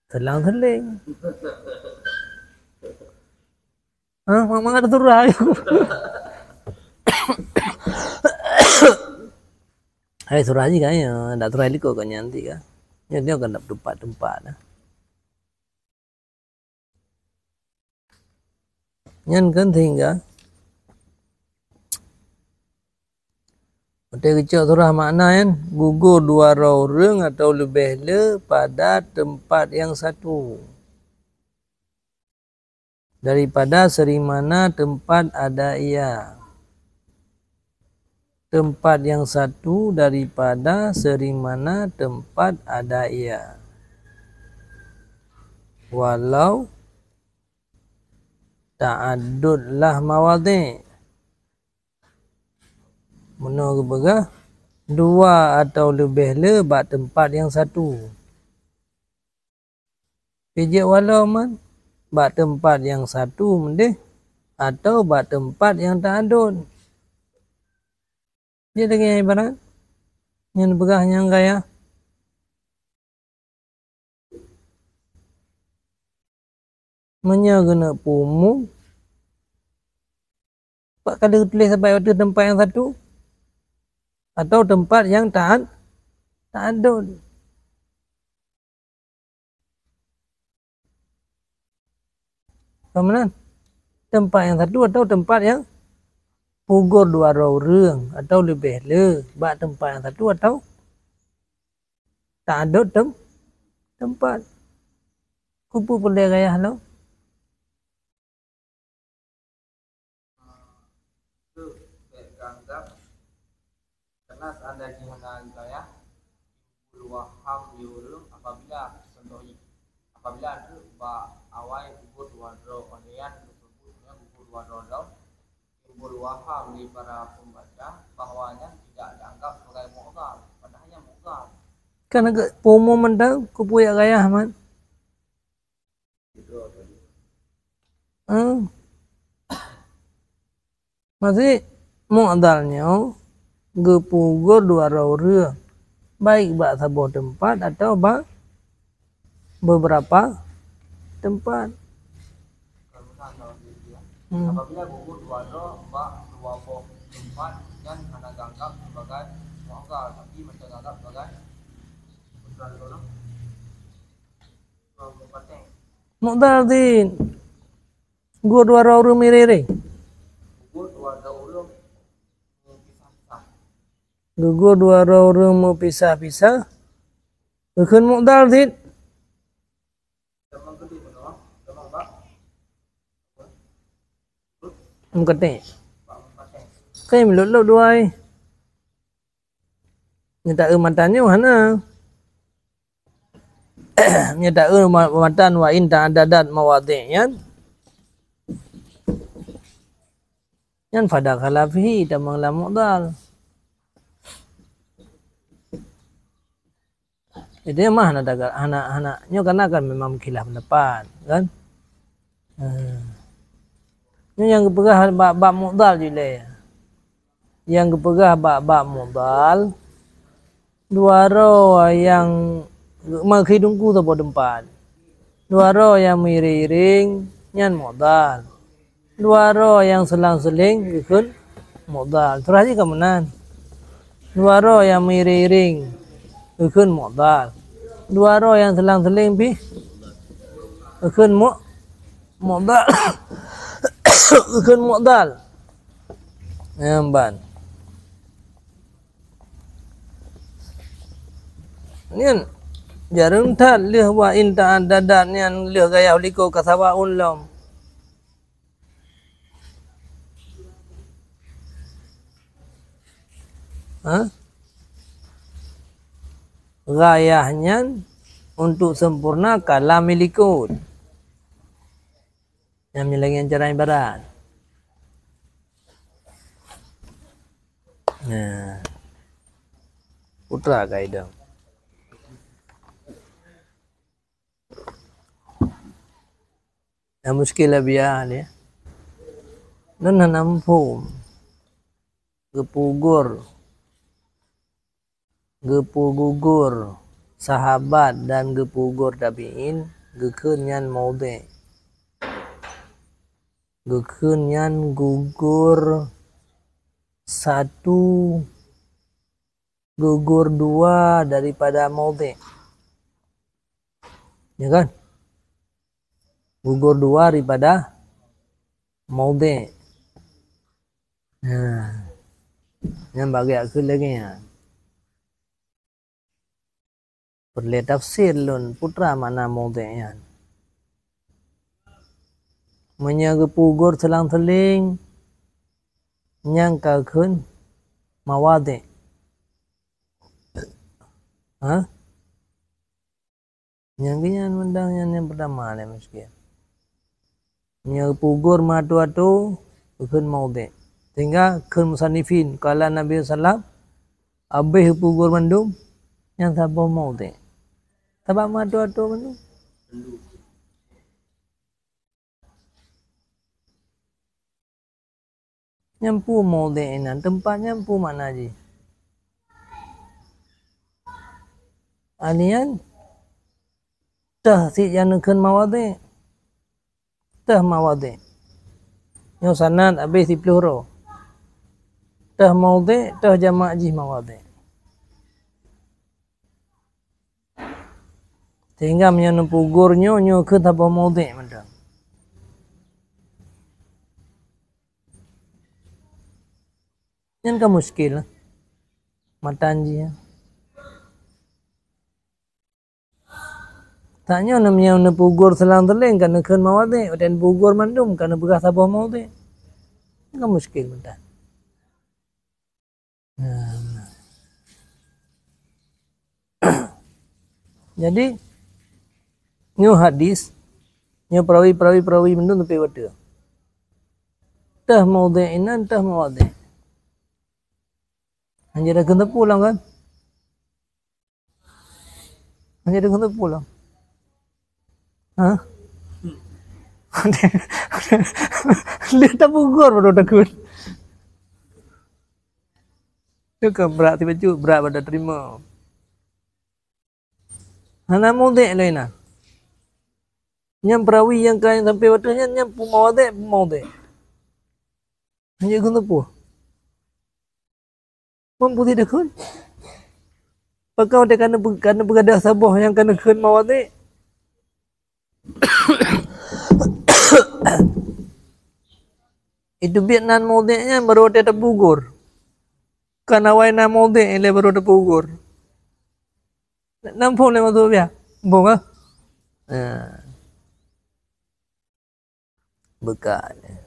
selang-seling. Hah, mak mangat surah aku. Hai surah ji kan ya, dak surah liko kan nyan ti kan. Nyan dia kan dak teumpat-teumpat dah. Nyan kan sehingga Watée geucok surah makna nyan, gugur dua droe ureuëng atau leubeh le pada teumpat nyang satu daripada seurimana teumpat ada ia. Teumpat nyang satu daripada seurimana teumpat ada ia. Walau ta'addud lah mawadhi'. Meunoe geupeugah, dua atau leubeh le bak teumpat nyang satu. Pijek walau man, bak teumpat nyang satu meudeh atau bak teumpat nyang ta'addud. Jadi lagée ibarat nyan peugah nyang gaya. Meunyoe geuneuk peumum, pat ka lheueh tuléh sabai ateueh teumpat nyang satu atau teumpat nyang ta'ad-, ta'addud. Ka meunan? Teumpat nyang satu atau teumpat nyang pugor dua droe ureuëng atau leubeh le bak teumpat nyang satu atau ta'addud tem-, teumpat. Kupeue peulée gaya lom? Karena seandainya hana gaya, timbul waham di ureuëng apabila, contoh jih, apabila aneuëk bak awai gugur dua droe, óh lheueh nyan geuseubut nyan gugur dua droe lom, timbul waham di para pembaca bahwa nyan tidak dianggap sebagai mu'dhal, padahal nyan mu'dhal. Kan agak peumum mantong, kupeue gaya, Ahmad? Hmm. Maksud mu'dhal nyoe geupugor dua droe ureuëng, baik bak saboh teumpat atau bak beberapa teumpat. Hmm. Apabila gugur dua droe bak dua boh teumpat dan hana geuanggap sebagai mu'dhal, tapi macam geuanggap sebagai mu'dhal. Mu'dhal cit. Gugur dua droe ureuëng meuiréng-iréng. Gugur dua droe ureuëng meupisah-pisah. Gugur dua droe ureuëng meupisah-pisah. Geukheun mu'dhal cit. Meukeudeh. Khem lôt-lôt dua ai. Nyata eu matan nyoe hana. Nyata eu ma-, matan wa in ta'addadat mawadhi' nyan. Nyan fadakhala fihi tamong lam mu'dhal. Jadi mah hana daga-, hana, hana, nyoe karena kan memang khilaf pendapat, kan? Hmm. Nyoe nyang geupeugah bak, bak mu'dhal jih lé. Nyang geupeugah bak, bak mu'dhal, dua droe nyang meukhidungku saboh teumpat. Dua droe nyang meuiréng-iréng nyan mu'dhal. Dua droe nyang selang-seling geukheun mu'dhal. Surah jih ka meunan. Dua droe nyang meuiréng-iréng geukheun mu'dhal. Dua droe nyang selang-seling pih geukheun mu-, mu'dhal. Geukheun mu'dhal. Nyan ban. Nyan, jareueng that lheueh wa in ta'addadat nyan lheueh gaya likot ka sawaun lom. Ha? Ghayah nyan untuk sempurna kalam likot. Nyang lagèe nyan cara ibarat. Nah. Putra kaidah. Nyang muskil lah biya ni. Nan hana muphom. Geupugur. Geupugugur sahabat dan geupugur tabi'in, geukheun nyan maudhi'. Geukheun nyan gugur satu, gugur dua daripada maudhi'. Ya kan? Gugur dua daripada maudhi'. Nah, nyan bagi aku lagèe nyan. Peureulèe tafsir lôn, peue makna maudhi' nyan. Meunyoe geupugur selang-seling, nyan ka kheun mawadhi'. Ha? Nyang geuh nyan mantong nyan nyang peutama lé miskin. Meunyoe geupugur meuatoe-atoe, geukheun maudhi'. Sehingga kheun musannifin, qala Nabi sallam, abéh geupugur mandum, nyan saboh maudhi'. Sabab meuatoe-atoe mandum. Nyan peue maudhi' inan, teumpat nyan peue makna jih? Anian teuh sit nyang neukheun mawadhi'. Teuh mawadhi'. Nyoe sanad abéh siplôh droe. Teuh maudhi', teuh jamak jih mawadhi'. Sehingga meunyoe neupugur nyoe, nyoe kheun saboh maudhi' mantong. Nyan ka muskil lah. Matan jih. Tanyoe meunyoe neupugur selang-seling ka neukheun mawadhi', watèe neupugur mandum ka neupeugah saboh maudhi'. Nyan ka muskil mantong. Nah. Jadi, nyoe hadis, nyoe perawi, perawi, perawi mandum sampai watèe. Teuh maudhi' inan, teuh mawadhi'. Hana jeuet kheun teupeu lom kan? Hana jeuet kheun teupeu lom. Ha? Lé tapugur baru takheun. Tu kan brat tiba cut, brat pada terima. Hana maudhi' lé na. Nyan perawi nyang ka sampai watèe nyan, nyan peue mawadhi', peue maudhi'. Hana jeuet kheun teupeu. Mampu tidak kheun? Pakon watèe ka neupeu-, ka neupeugadôh saboh nyang ka neukheun mawadhi'? Itu biet nan maudhi' nyan baru watèe tapugur. Kan awai nan maudhi' lé baru tapugur. Namphom lé maksud biya? Namphom ka? Nah. Beuka nyan.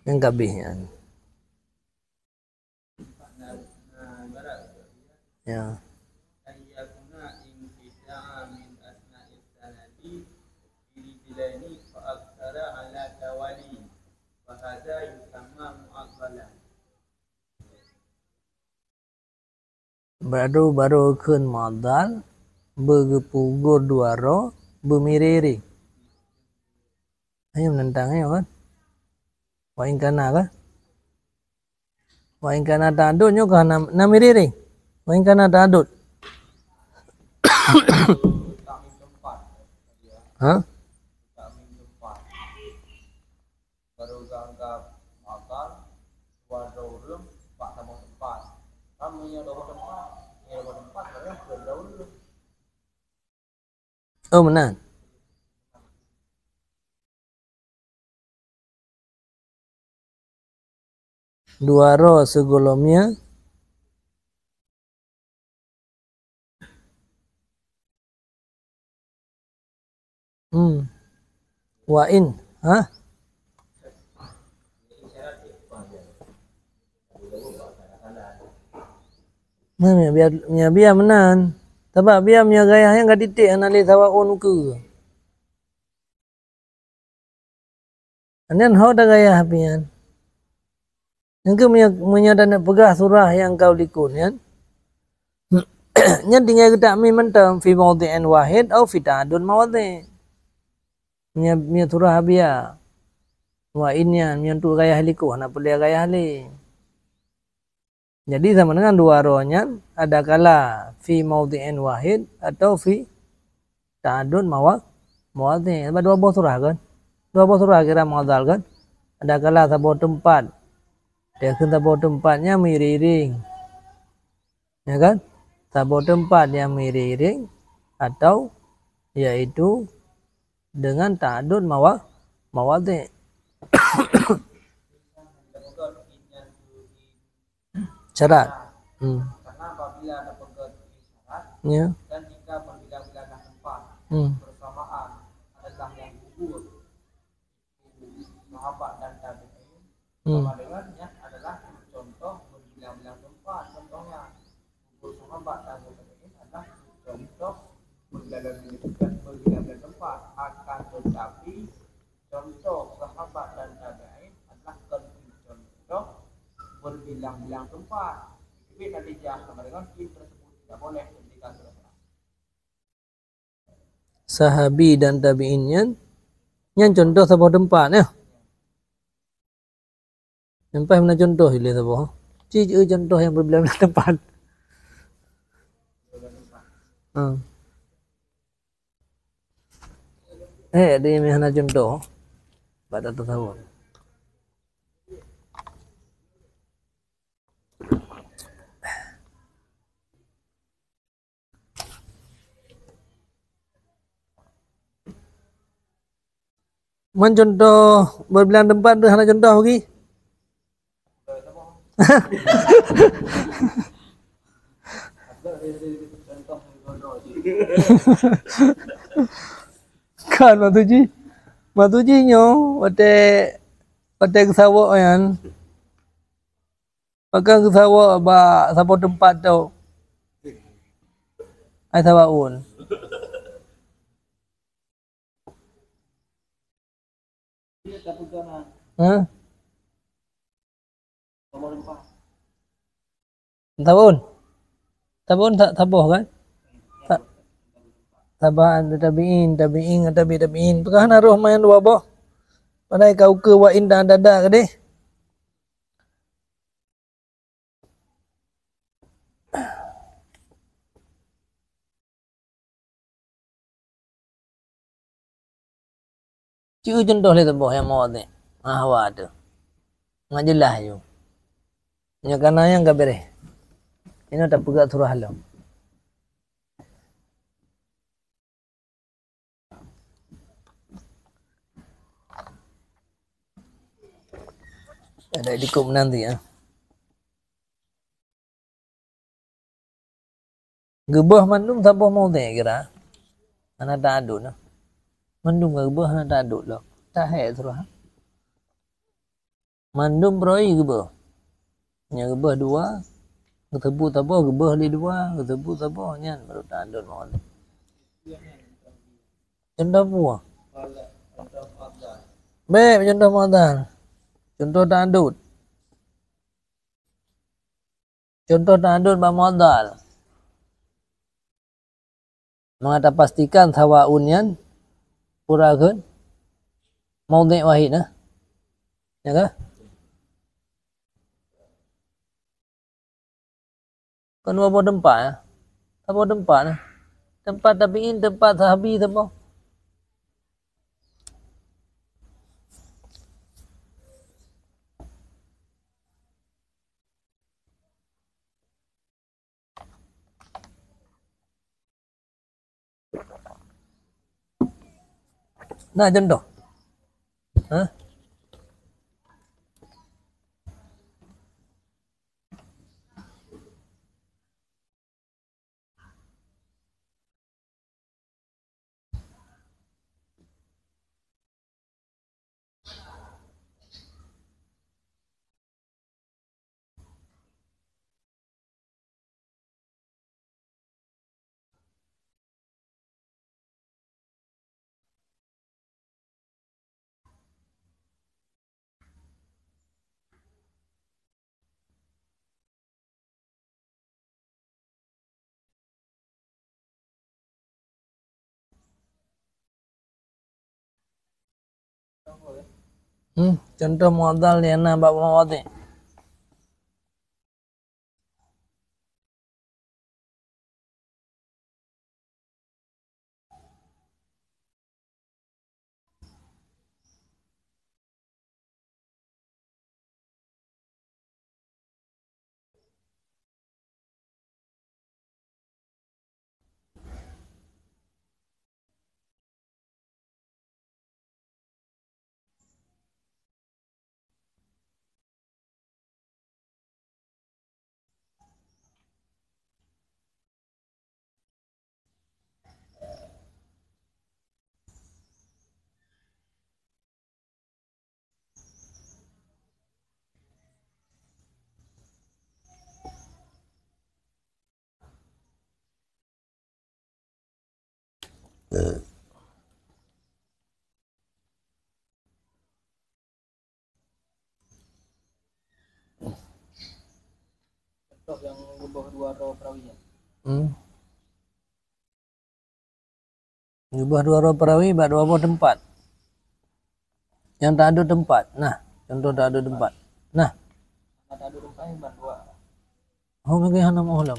Nyang ka abéh nyan. Ya. Baru-baru kheun mu'adhal, beugeupugur dua droe, beumiriri. Nyoe meunentang nyoe kan? Wa in kana kan? Wa in kana ta'addud nyoe ka na, na miriri. Wa in kana ta'addud. Ha? Baru geuanggab mu'adhal, dua droe ureueng bak saboh teumpat. Kan meunyoe dua boh teumpat, meunyoe dua boh teumpat, barang keu dua ureueng. Oh, meunan. Dua droe sigohlom nyan. Hmm. Wa in, ha? Nah, meunyoe biya, meunyoe biya meunan. Sabab biya meunyoe gayah nyan ka titik hana lé sawaun ukeue. Nyan ho tagayah pih nyan. Nyang keu meunyoe, meunyoe taneuk peugah surah nyang ka u likot nyan, nyan tinggai geutakmim mantong fi maudhi'in wahid au fi ta'addud mawadhi'. Meunyoe, meunyoe surah biya, wa in nyan, meunyoe untuk gayah likot, hana peureulée gayah lé. Jadi sama dengan dua ro nyan, adakala fi maudhi'in wahid atau fi ta'addud mawa-, mawadhi'. Sebab dua boh surah kan? Dua boh surah kira mu'adhal kan? Adakala saboh teumpat. Dia kheun saboh teumpat nyan meuiring-iring. Ya kan? Saboh teumpat nyan meuiring-iring atau yaitu dengan ta'addud mawa-, mawadhi'. Syarat. Hmm. Ya. Hmm. Hmm. Contoh sahabat dan tabi'in adalah kon contoh berbilang-bilang teumpat. Tapi natijah sama dengan fi'il tersebut tidak boleh ketika sudah terang. Sahabi dan tabi'in nyan, nyan contoh saboh teumpat, ya. Nyan paih meunan contoh ilée saboh. Ci, ci, contoh nyang berbilang-bilang teumpat. Ha. Eh, dia meuhana contoh. Bak tatasawuf. Man contoh berbilang teumpat tu hana contoh lagi. Kan, Mak Suci? Mak Suci nyoe watée, watée geusawok nyan, pakon geusawok bak saboh teumpat tu? Ai sawaun. Hah? Taun. Taun sa-, saboh kan? Sa-, sahabat tabi'in, tabi'in, tabi' tabi'in. Peugah na roh main dua boh. Padahai ka ukeue wa in ta'addadat keudeh. Ci contoh lé saboh nyang meuwadéh. Ah, hawa tu. Ngat jeulaih ju. Nyoe kana nyang ka beureh. Inoe tapeugah surah lom. Ada dikub nanti, ya. Geubeuh mandum saboh maudéh kira. Hana ta'adud nah. Mandum geubeuh hana ta'adud lom. Tahe surah. Mandum beuroi geubeuh. Nyan geubeuh dua, geuteupue saboh, geubeuh lé dua, geuteupue saboh, nyan baru ta'adud maudéh. Contoh peue? Bèk contoh mu'adhal. Contoh ta'adud. Contoh ta'adud bak mu'adhal. Mangat tapastikan sawaun nyan pura kheun maudhi' wahid nah. Ya kah? Kon dua boh teumpat, ya. Saboh teumpat nah. Teumpat tabi'in, teumpat sahabi saboh. Na contoh. Hah? Hmm, contoh mu'dhal nyang na bak mawadhi'. Contoh nyang geubeuh dua droe perawi nyan. Hmm. Geubeuh dua droe perawi bak dua boh teumpat. Nyang ta'adud teumpat. Nah, contoh ta'adud teumpat. Nah. Ta'adud teumpat bak dua. Oh, mungkin hana meu'ah lom.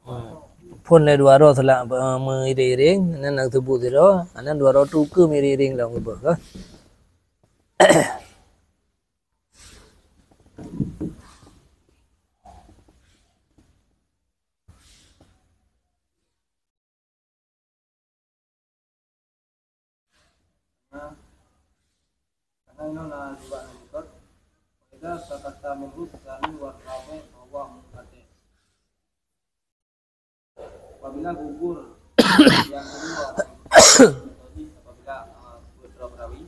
Hmm. Phon lé dua droe seulak, eh, meuiring-iring, nan teubuk sidroe, nan dua droe tu keu meuiring-iring lam geubeuh, kan? Karena inoe na juga nyebut, "Wa idza sakata minhu tsani war rabi' fahuwa munqati'." Apabila gugur yang kedua, apabila, eh, peuet droe perawi,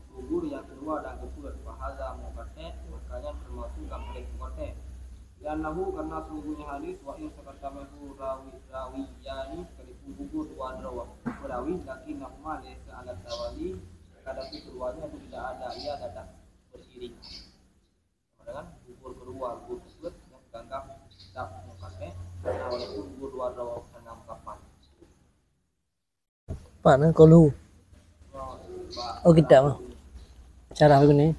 gugur yang kedua dan keempat, fahadza munqati', maka nyan termasuk hadis munqati'. Li'annahu, karena sungguhnya hadis, wa in sakata minhu rawi, rawiyani, sekalipun gugur dua droe perawi, lakinnahuma laysa 'ala tawali, tetapi keduanya itu tidak ada, ia datang beriring. Sama dengan gugur kedua, gugur keempat yang dianggap tetap munqati', karena walaupun gugur dua droe hana meukapai. Pat na qauluhu? Oh, kitab mah. Syarah lagu ni.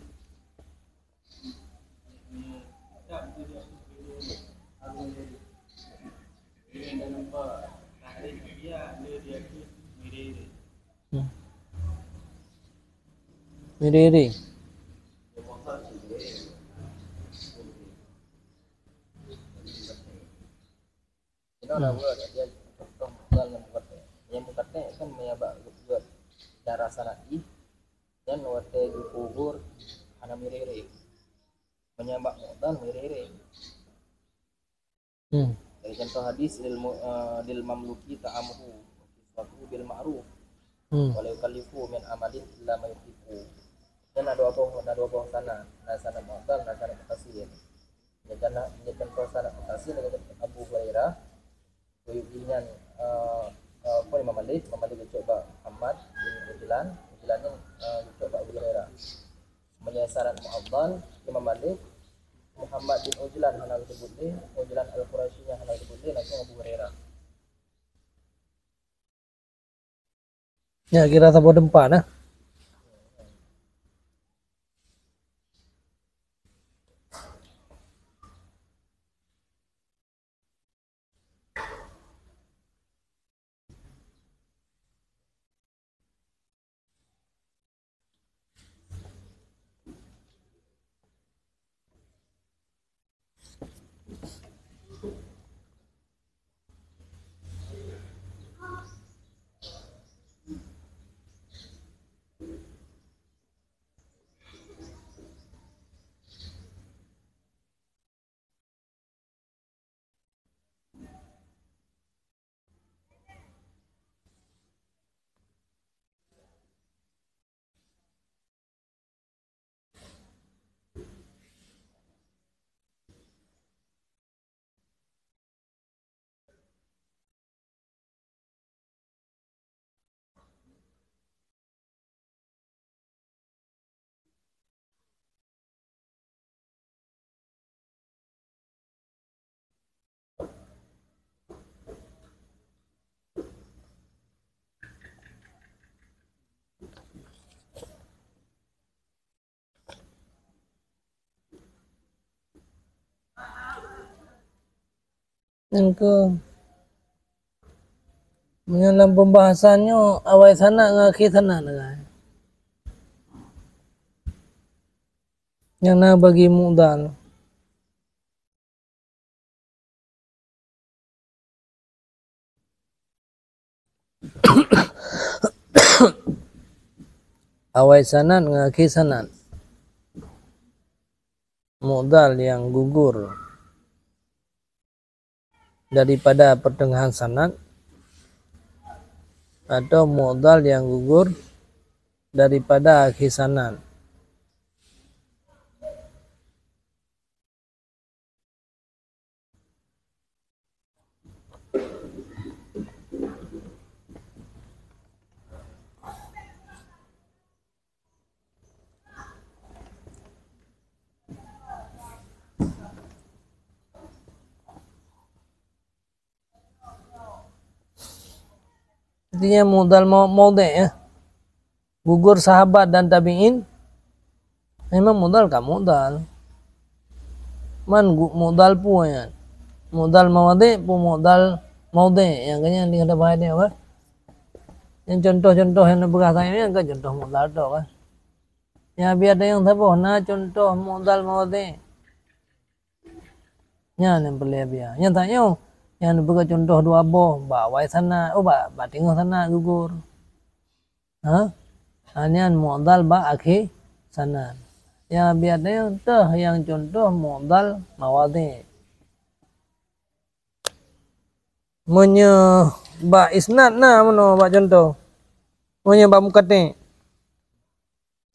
Hmm. Miri-ri. Inoe na weueh, dia contoh mu'dhal ngon munqati'. Nyang munqati' kan meunyo bak buet cara sanad jih, nyan watèe geukubur hana miri-ri. Meunyo bak mu'dhal miri-ri. Hmm. Jadi contoh hadis, lil mu-, eh, lil mamluki ta'amuhu, kiswatuhu bil ma'ruf. Hmm. Wa la yukallifu min amalin illa ma yutiqu. Dan na dua boh, na dua boh sanad, na sanad mu'dhal, na sanad muttasil. Jadi, na, jadi contoh sanad muttasil dari Abu Hurairah, beliau nyan, eh, eh, apa, Imam Malik, Imam Malik geucok bak Muhammad bin Ujlan, Ujlan nyan, eh, geucok bak Abu Hurairah. Meunyo sanad mu'dhal, Imam Malik, Muhammad bin Ujlan hana geusebut lé, Ujlan Al-Quraisy nyan hana geusebut lé, langsung Abu Hurairah. Nyan kira saboh teumpat, nah. Nyang keu, meunyoe lam pembahasan nyoe awai sanad ngon akhé sanad kan. Nyang na bagi mu'dhal. Awai sanad ngon akhé sanad. Mu'dhal nyang gugur daripada pertengahan sanad, atau mu'dhal nyang gugur daripada akhé sanad. Artinya mu'dhal mau-, maudhi', ya. Gugur sahabat dan tabi'in, memang mu'dhal ka mu'dhal. Man gu-, mu'dhal peue nyan? Mu'dhal mawadhi' peue mu'dhal maudhi'? Nyang keu nyan di kata bahai nyoe kan. Nyang contoh-contoh nyang neupeugah tanyoe nyan kan contoh mu'dhal tok kan. Nyang biasa nyang saboh na contoh mu'dhal mawadhi'. Nyan nyang peureulée biasa. Nyang tanyoe, nyang neupeugah contoh dua boh, bak awai sanad, oh, bak, bak teungoh sanad gugur. Ha? Ha, nyan mu'dhal bak akhé sanad. Nyang biasa nyang teuh nyang contoh mu'dhal mawadhi'. Meunyoe bak isnad na meunoe bak contoh. Meunyoe bak muqatta'.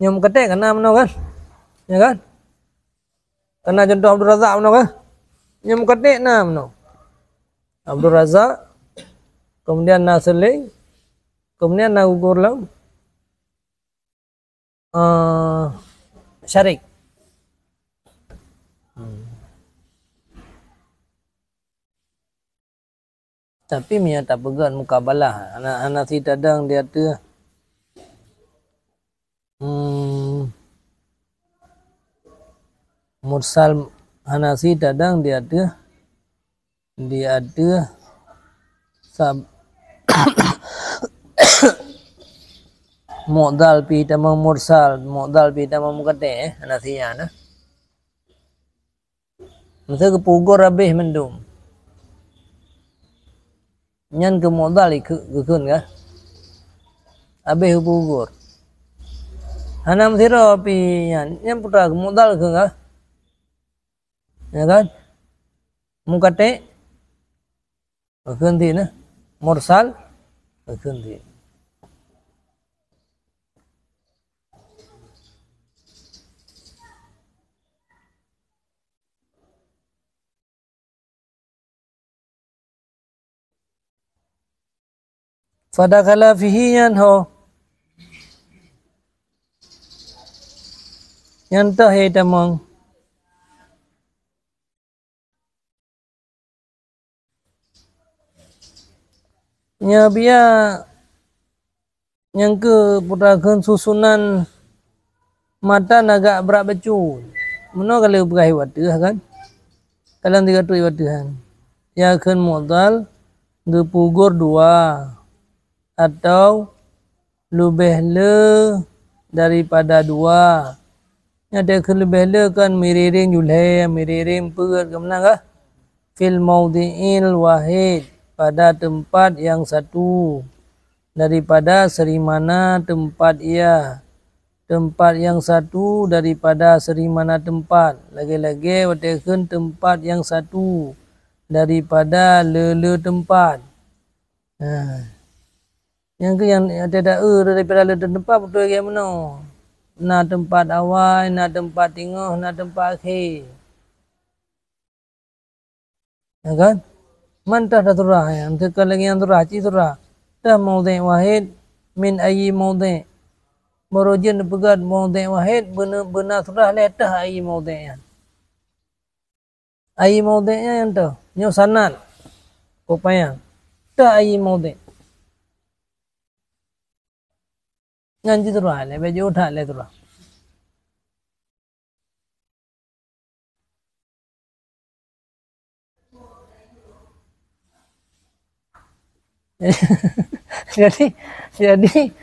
Nyang muqatta' ka na meunoe kan? Ya kan? Ka na contoh Abdul Razak meunoe kan? Nyang muqatta' na meunoe. Abdul Razak, kemudian na Seuleng, kemudian na gugur lom, eh, Syarik. Hmm. Tapi meunyoe tapeugét mukabalah, hana, hana si tadong di ateueh, hmm, mursal, hana si tadong di ateueh, di ateueh sab-, mu'dhal pih tamong mursal, mu'dhal pih tamong muqatta', eh, hana si nyan, eh. Meusé geupeugugur habéh mandum. Nyan keu mu'dhal ikeu-, geukheun kah? Habéh geupeugugur. Hana meusidroe pih nyan, nyan putra keu mu'dhal geukheun kah? Ya kan? Muqatta', geukheun cit na. Mursal, geukheun cit. Fadakhala fihi nyan ho. Nyan teuh hai tamong. Nyoe biasa nyang keu putra kheun susunan matan agak brat bacut. Meunoe ka lheueh peugah i wateuh kan? Ka lheueh tiga teuk i wateuh kan? Ya kheun mu'dhal geupeugugur dua atau leubeh le daripada dua. Nyan teuh kheun leubeh le kan miriring julhé, miriring peuet, keu meunan kah? Fil maudhi'il wahid, pada teumpat nyang satu, daripada seurimana teumpat ia. Teumpat nyang satu daripada seurimana teumpat, lagée-lagée watée kheun teumpat nyang satu daripada le-le teumpat. Nah, nyang keu nyang watée taeu daripada le-le teumpat beutôi lagée meunoe. Na teumpat awai, na teumpat teungoh, na teumpat akhé. Ya kan? Man teuh tasurah, ya, teuka lagée nyang surah, ci surah. Teuh maudhi' wahid min ayyi maudhi'. Barô jeuet neupeugét maudhi' wahid, beuna, beuna surah lé teuh ayyi maudhi' nyan. Ayyi maudhi' nyan nyang teuh, nyoe sanad. Kok panyang. Teuh ayyi maudhi'. Nyan ci surah lé, bék jiôh that lé surah. Jadi, jadi,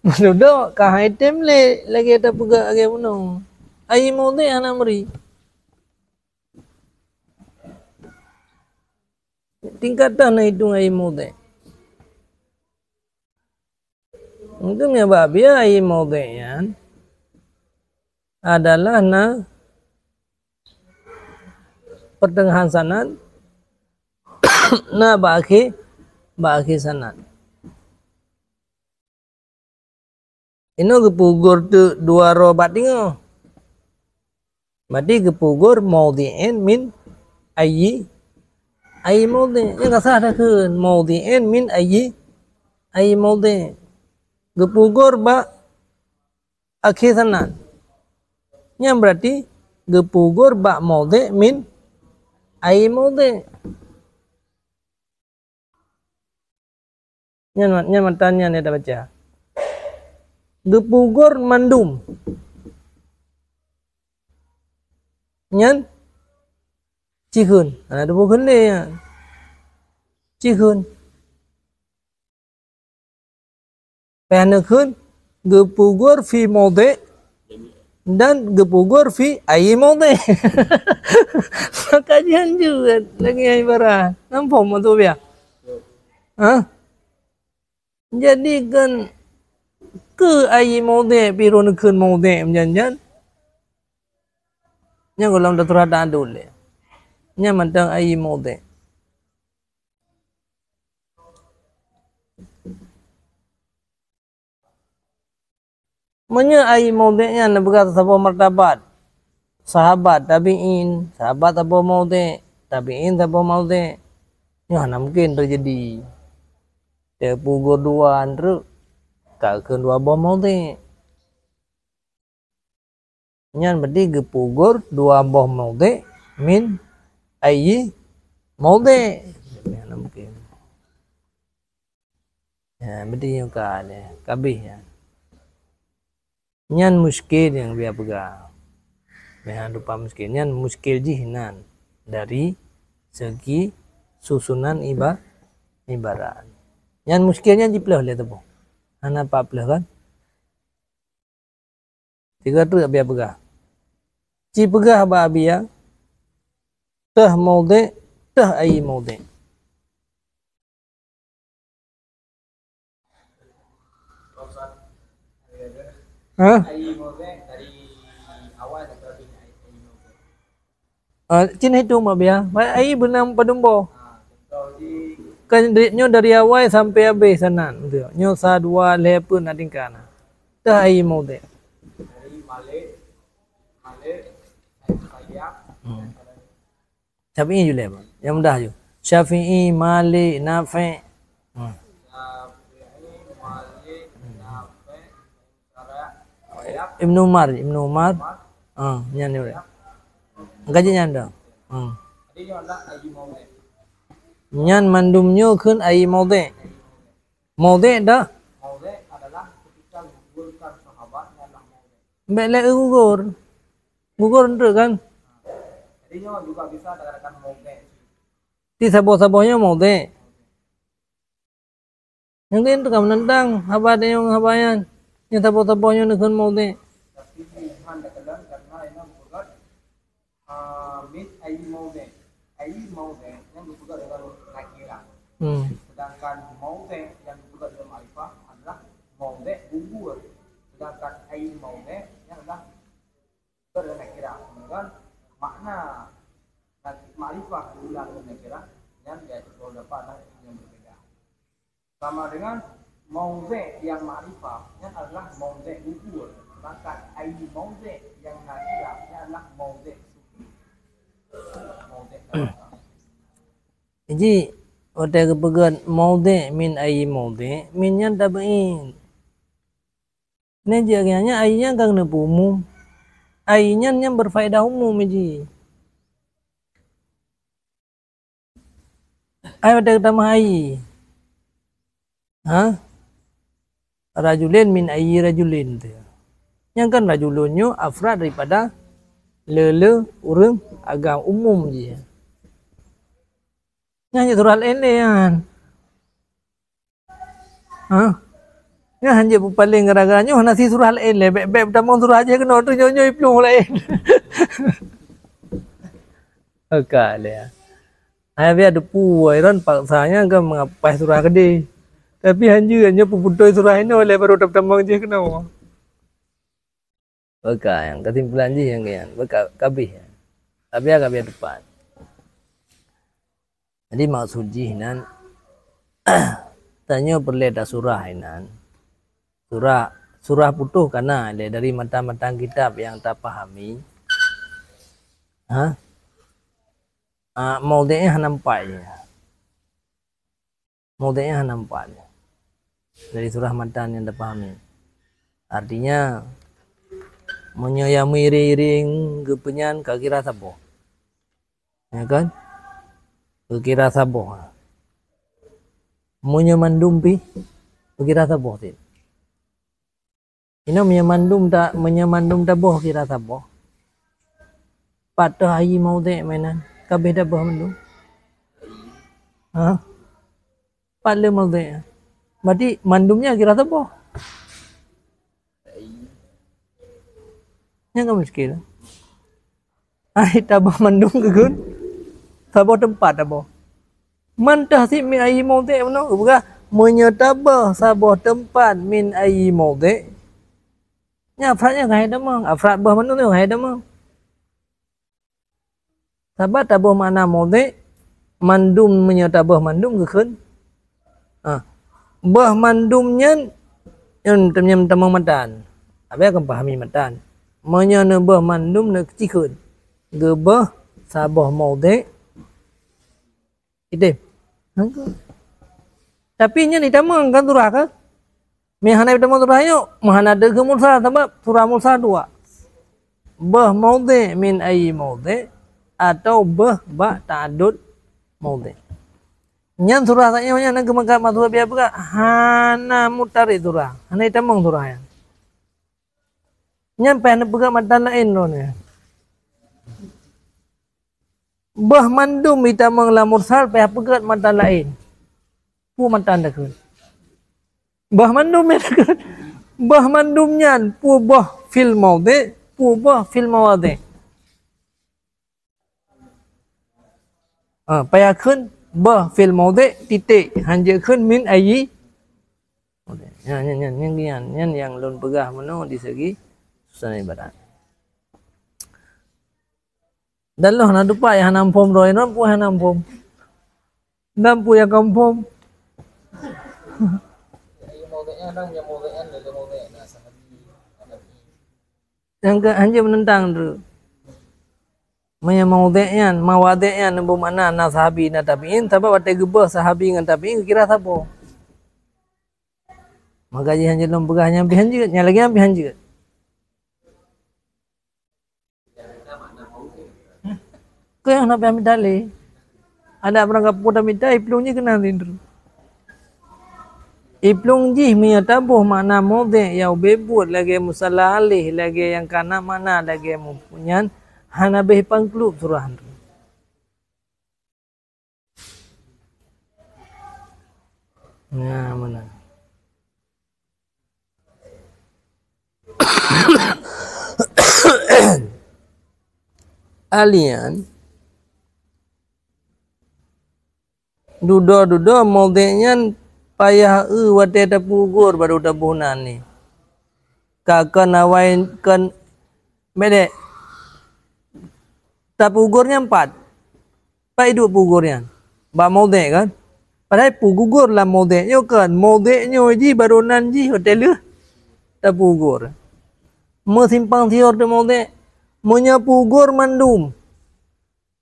meududok ka hai tem lé lagée tapeugah lagée bunoe. Ayyi maudhi' hana meuri. Tingkat tan na itong ayyi maudhi'. Untuk meunyoe bak biaya ayyi maudhi' nyan adalah na pertengahan sanad, na bak akhé, bak akhé sanad. Inoe geupeugur teuk dua droe bak teungoh. Berarti geupeugur maudhi'in min ayyi, ayyi maudhi'. Nyang ka salah takheun maudhi'in min ayyi, ayyi maudhi'. Geupeugur bak akhé sanad. Nyan berarti geupeugur bak maudhi' min ayyi maudhi'. Nyan, nyan matan nyan nyang tabaca. Geupeugur mandum. Nyan cikheun. Hana teupeu kheun lé nyan. Cikheun. Payah neukheun geupeugur fi maudhi' dan geupeugur fi ayyi maudhi'. Maka jihan jeuet lagée ibarat. Nampak maksud biya? Ha? Jadi kan keu ayyi maudhi' pih droeneuh kheun maudhi' meujan-jan. Nyang gohlom teuturah dan adul lé. Nyan mantong ayyi maudhi'. Meunyoe ayyi maudhi' nyan neupeugah saboh martabat, sahabat tabi'in, sahabat saboh maudhi', tabi'in saboh maudhi', nyoe hana mungken teujadi. Teupeugur dua treuk, ka kheun dua boh maudhi'. Nyan berarti geupeugur dua boh maudhi' min ayyi maudhi'. Nyan mungken. Ya, berarti nyoe ka lé, ka abéh nyan. Nyan muskil nyang bia peugah. Nyan rupa muskil. Nyan muskil jih nan dari segi susunan iba-, ibarat. Nyan muskil nyan jiplôh lé teupeu. Hana pat plôh kan? Tiga treuk bia peugah. Ci peugah bak bia, teuh maudhi', teuh ayyi maudhi'. Ha? Ah, cit na itong bak bia. Ba-, ayyi beunang padum boh. Kan dari, nyoe dari awai sampai abéh sanad. Nyoe sa, dua, lhée, peuet na tingkat na. Teuh ayyi maudhi'. Hmm. Syafi'i ju lé, Bang. Nyang mudah ju. Syafi'i, Malik, Nafi'. Hmm. Ibnu Umar, Ibnu Umar. Ha, nyan ni. Gaji nyan dah. Ha. Nyan mandum nyoe kheun ayyi maudhi'. Maudhi' dah. Bék lé gugur. Gugur treuk kan? Di saboh-saboh nyoe maudhi'. Nyang laén teuka meunantang haba tanyoe ngon haba nyan. Nyang saboh-saboh nyoe neukheun maudhi'. Ah, min ayyi maudhi'. Ayyi maudhi' nyan geupeugah deungon nakirah. Hmm. Sedangkan maudhi' nyang geupeugah deungon makrifah adalah maudhi' gugur. Sedangkan ayyi maudhi' nyan adalah geupeugah deungon nakirah. Kan makna nak-, makrifah geupeugah deungon nakirah nyan ya beberapa nyang berbeda. Sama dengan maudhi' nyang makrifah, nyan adalah maudhi' gugur. Sedangkan ayyi maudhi' nyang nakirah, nyan adalah maudhi' sukun. Maudhi' nakirah. Jadi, watée geupeugah maudhi' min ayyi maudhi', min nyan tab'id. Nyan jih, akhé nyan ayyi nyan ka keuneuk peuumum. Ayyi nyan, nyan berfaedah umum jih. Ai watée geutamah ayyi. Ha? Rajulin min ayyi rajulin tu. Nyan kan rajulun nyoe afrad daripada le-le ureuëng agam umum jih. Nyan jih surat laén lé nyan. Ha? Nyan hanjeuet peupaléng gara-gara nyoe hana sie surah laén lé, bèk-bèk peutamong surah jih keunoe tu nyoe-nyoe iplueng laén. Oke lé. Hai biar depu Iron paksa nyan ka meupaih surah keudeh. Tapi hanjeuet nyoe peuputôi surah inoe lé baru tapeutamong jih keunoe. Beuka nyang keusimpulan jih nyang nyan, beuka kabeh nyan. Ka biar, ka biar tepat. Jadi maksud jih nyan, tanyoe peureulèe tasurah inan. Surah, surah putôh ka na lé dari matan-matan kitab nyang tapahami. Ha? Ah, maudhi'nya hana empat je. Maudhi'nya hana empat je. Dari surah matan nyang tapahami. Artinya, meunyoe nyang meuiréng-iréng geupeunyan ka kira saboh. Ya kan? Geukira saboh. Meunyoe mandum pih, geukira saboh cit. Inoe meunyoe mandum ta-, meunyoe mandum taboh kira saboh. Pat teuh ayyi maudhi' meunan, ka abéh taboh mandum. Ha? Pat le maudhi'. Berarti mandum nyan kira saboh. Nyan kan muskil. Ai taboh mandum keu kheun. Saboh teumpat taboh. Man teuh cit min ayyi maudhi' meunan geupeugah, meunyoe taboh saboh teumpat min ayyi maudhi', nyan afrad nyan ka hai tamong, afrad boh mandum nyan ka hai tamong. Sabab taboh makna maudhi', mandum meunyoe taboh mandum geukheun. Ha. Boh mandum nyan, nyan, nyan tamong matan. Abéh kan pahami matan. Meunyoe neuboh mandum neukheun. Geuboh saboh maudhi', Idem. Tapi nyan itamong kan surah kan? Meuhana itamong surah nyoe, meuhana deuh mursal sabab surah mursal dua. Boh maudhi' min ayyi maudhi' atau boh bak ta'addud maudhi'. Nyan surah sak nyoe nyan geumeukat maksud biasa peugah hana mutarid surah, hana itamong surah nyan. Nyan payah neupeugah matan laén droeneuh. Boh mandum itamong lam mursal payah peugét matan laén. Peue matan takheun? Boh mandum nyan takheun. Boh mandum nyan peue boh fil maudhi', peue boh fil mawadhi'. Ha, payah kheun boh fil maudhi' titik, hanjeuet kheun min ayyi maudhi'. Nyan, nyan, nyan, nyan, nyan, nyan nyang lôn peugah meunoe di segi susunan ibarat. Dan lôn hana tupat nyang hana muphom droe, droe peue hana muphom. Dan peue nyang ka muphom. Nyang ka hanjeuet meunentang tu. Meunyoe maudhi' nyan, mawadhi' nyan beumakna na sahabi na tabi'in, sabab watèe geuboh sahabi ngon tabi'in geukira saboh. Maka jih hanjeuet lôn peugah nyan pih hanjeuet, nyan lagèe nyan pih hanjeuet. Keu nyang na payah mita lé. Adak beurangkapeue tamita, iplueng jih keunan sindroe. Iplueng jih meunyoe taboh makna maudhi' nyang ubé buet lagèe musala aléh, lagèe nyang ka na makna lagèe muphom nyan, hana abéh pangklub surah nyan. Nah, meunan. Alian, dudoe-dudoe maudhi' nyan payah eu watèe tapeuugur baru taboh nan ni. Ka kon awai kon bedek. Tapeuugur nyan pat. Pat iduek peuugur nyan? Bak maudhi' kan? Padahai peugugur lam maudhi' nyoe kan? Maudhi' nyoe jih baru nan jih watèe lheueh tapeuugur. Meusimpang siur teuk maudhi'. Meunyoe peuugur mandum,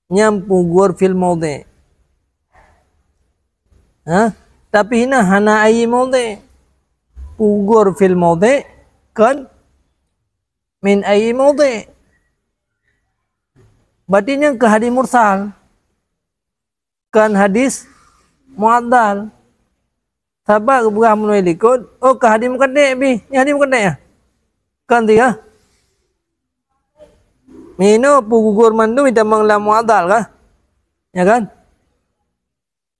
nyan peuugur fil maudhi'. Ha? Tapi hina hana ayyi maudhi'. Peuugur fil maudhi' kan? Min ayyi maudhi'. Berarti nyan keu hadis mursal. Kon hadis mu'adhal. Sabab geupeugah meunurot likot, oh, keu hadis muqaddam pih. Nyan hadis muqaddam nyan. Kon tiga. Meunoe peugugur mandum itamong lam mu'adhal kah? Ya kan?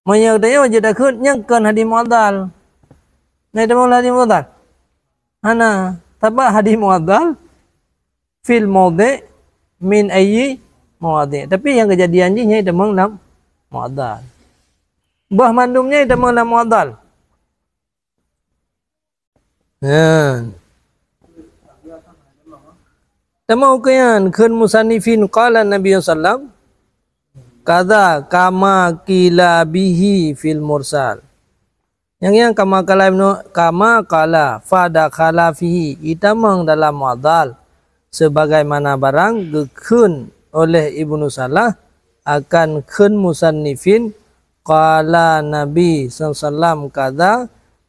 Meunyoe tanyoe jeuet takheun, nyan kon hadis mu'adhal. Nyan itamong lam hadis mu'adhal? Hana. Sabab hadis mu'adhal fil maudhi' min ayyi maudhi'. Tapi nyang keujadian jih nyan itamong lam mu'adhal. Boh mandum nyan itamong lam mu'adhal. Nyan. Teuma ukeue nyan kheun musannifin qala Nabi sallam, "Kadza kama qila bihi fil mursal." Nyang, nyang kama qala Ibnu, kama qala fa dakhala fihi, itamong dalam mu'adhal, sebagaimana barang geukheun oleh Ibnu Salah akan kheun musannifin, qala Nabi sallallahu alaihi wasallam kadza,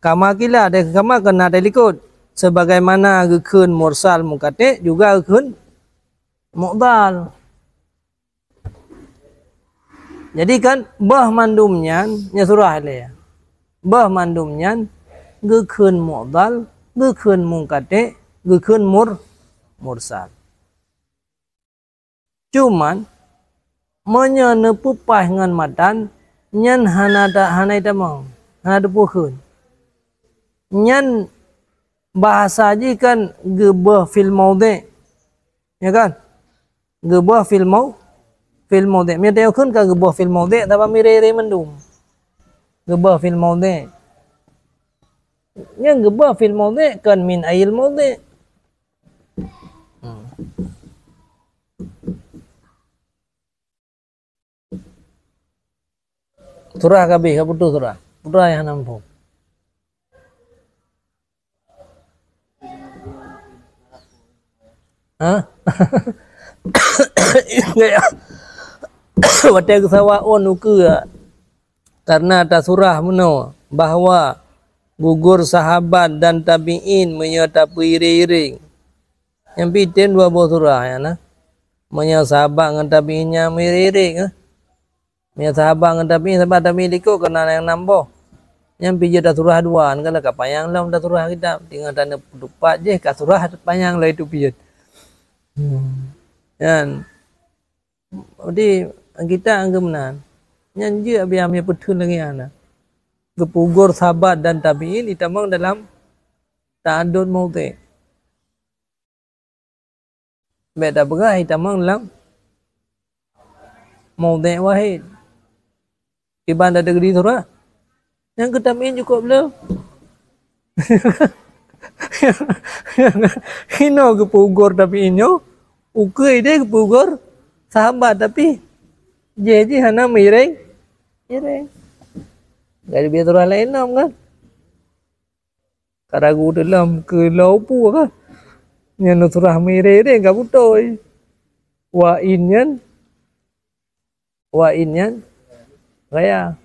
kama qila, dan kama keunan teulikot, sebagaimana geukheun mursal munqati' juga geukheun mu'dhal. Jadi kan, bah mandum nyan, nyan surah lé. Bah mandum nyan geukheun mu'dhal, geukheun munqati', geukheun mur-, mursal. Cuman, meunyoe neupeupaih ngon matan, nyan hana ta-, hana itamong, hana teupeu kheun. Nyan bahasa jih kan geubeuh fil maudhi'. Ya kan? Geubeuh fil mau-, fil maudhi'. Meunyoe tayue kheun ka geubeuh fil maudhi', sabab miré-ré mandum. Geubeuh fil maudhi'. Nyan geubeuh fil maudhi' kan min ayyil maudhi'. Hmm. Surah ka abéh, ka putôh surah. Putôh ayah na muphom. Ha? Watèe geusawaun ukeue, karena tasurah meunoe bahwa gugur sahabat dan tabi'in meunyoe tapeuiréng-iréng. Nyan pih tem dua boh surah nyan na. Meunyoe sahabat ngon tabi'in nyan meuiréng-iréng, eh. Meunyoe sahabat ngon tabi'in, sahabat tabi'in likot keunan nyang nam boh. Nyan pih jeuet tasurah dua, kan ka panyang lom tasurah kitab. Tinggai taneuk peutupat jih ka surah panyang lom itu pih jeuet. Hmm. Nyan. Jadi, kitab nyang geuh meunan. Nyan jeuet biar meupeutreun lagèe nyan na. Geupeugugur sahabat dan tabi'in itamong dalam ta'addud maudhi'. Bèk tapeugah itamong lam maudhi' wahid. Kiban tadeungoe di surah. Nyang keu tabi'in cukôp le. Hinoe geupeugugur tabi'in nyoe, ukeue ideh geupeugugur sahabat, tapi jih jih hana meuiréng, iréng. Jadi biasa surah laén lom kan. Ka ragu teuh lom keu lôn peue ka. Nyan surah meuiréng-iréng ka beutôi. Wa in nyan, wa in nyan ghayah.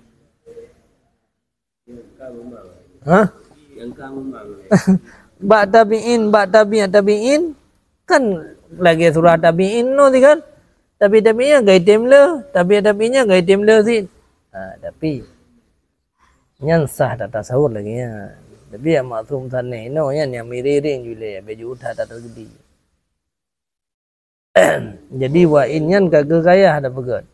Hah? Bak tabi'in, bak tabi'at tabi'in, kan lagèe surah tabi'in nyoe teuh kan. Tabi'at tabi'in nyan ka item le, tabi'at tabi'in nyan ka item le cit. Ha, tapi nyan sah that tasawur lagèe nyan. Tapi nyang maksum sanéh inoe nyan nyang meuiréng-iréng ju lé, bèk jiutat that teukeudi. Jadi wa in nyan ka keu ghayah tapeugöt.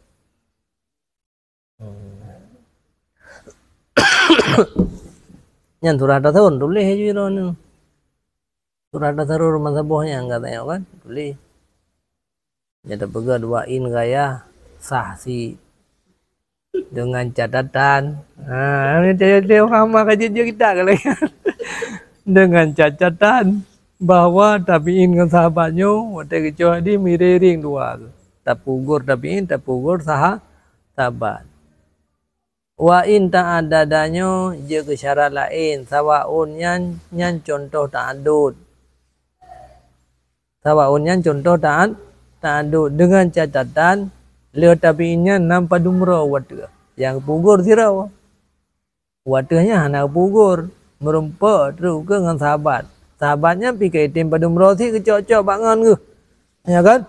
Nyan surah Tathawur tuléh ju droeneuh. Surah Tathawur masa boh nyan ka tanyong kan? Tuléh. Nyan tapeugöt wa in ghayah sah cit. Dengan catatan, ha, dia, dia, dia faham ka jeuet-jeuet kita kalau kan. Dengan catatan bahwa tabi'in ngon sahabat nyoe watèe geucok di miréng dua. Tapeugugur tabi'in, tapeugugur saha-, sahabat. Wa in ta'addada nyoe jeuet keu syarat laén, sawaun nyan, nyan cuntoh ta'addud. Sawaun nyan cuntoh ta'ad-, ta'addud, deungon catatan lheueh tabi'in nyan na padum droe u ateueh. Nyang geupeugugur sidroe. U ateueh nyan hana geupeugugur, meurumpok trok keu ngon sahabat. Sahabat nyan pih ka item padum droe cit geucok-cok bak ngon geuh. Ya kan?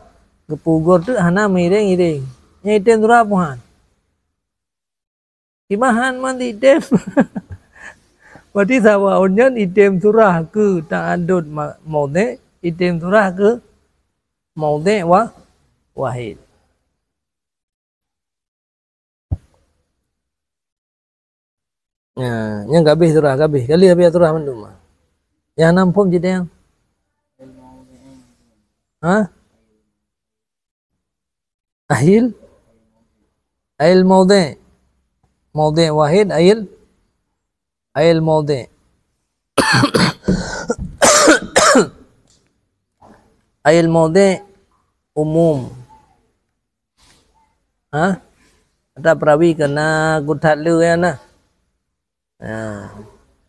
Geupeugugur teuk hana meuiréng-iréng. Nyan item surah puhan. Imahan man item. Berarti sawaun nyan item surah keu ta'addud ma-, maudhi', item surah keu maudhi' wa-, wahid. Ya, nyang gabeh surah, gabeh. Kali habis surah mandum. Nyang hana muphom cit nyang. Ha? Ayil, ayil maudhi'. Maudhi' wahid, ayil, ayil maudhi'. Ayil maudhi' umum. Ha? Ata peurawi keu na geutat le nyan na. Ha.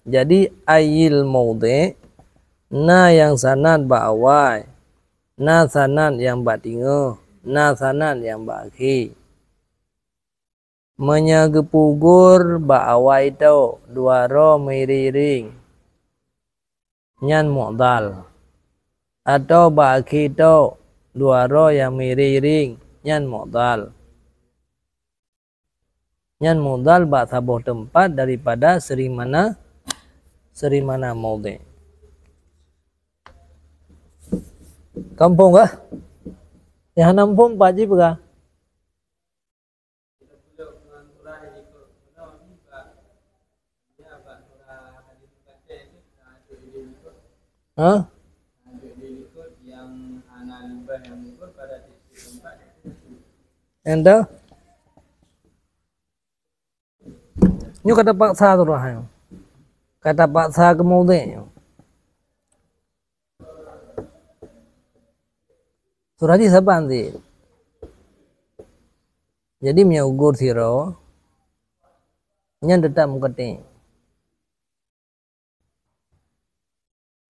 Jadi, ayil maudhi', na nyang sanad bak awai, na sanad nyang bak teungoh, na sanad nyang bak akhé. Meunyoe geupeugur bak awai tok, dua droe meuiréng-iréng, nyan mu'dhal. Atawa bak akhé tok, dua droe nyang meuiréng-iréng, nyan mu'dhal. Nyan mu'dhal bak saboh teumpat daripada seurimana, seurimana maudhi'. Ka muphom kah? Nyang hana muphom pat jih peugah. Ha? Nyang tu? Nyoe ka tapaksa surah nyoe. Ka tapaksa keu maudhi' nyoe. Surah jih saban cit. Jadi, meunyoe gugur sidroe, nyan teutap mukatek.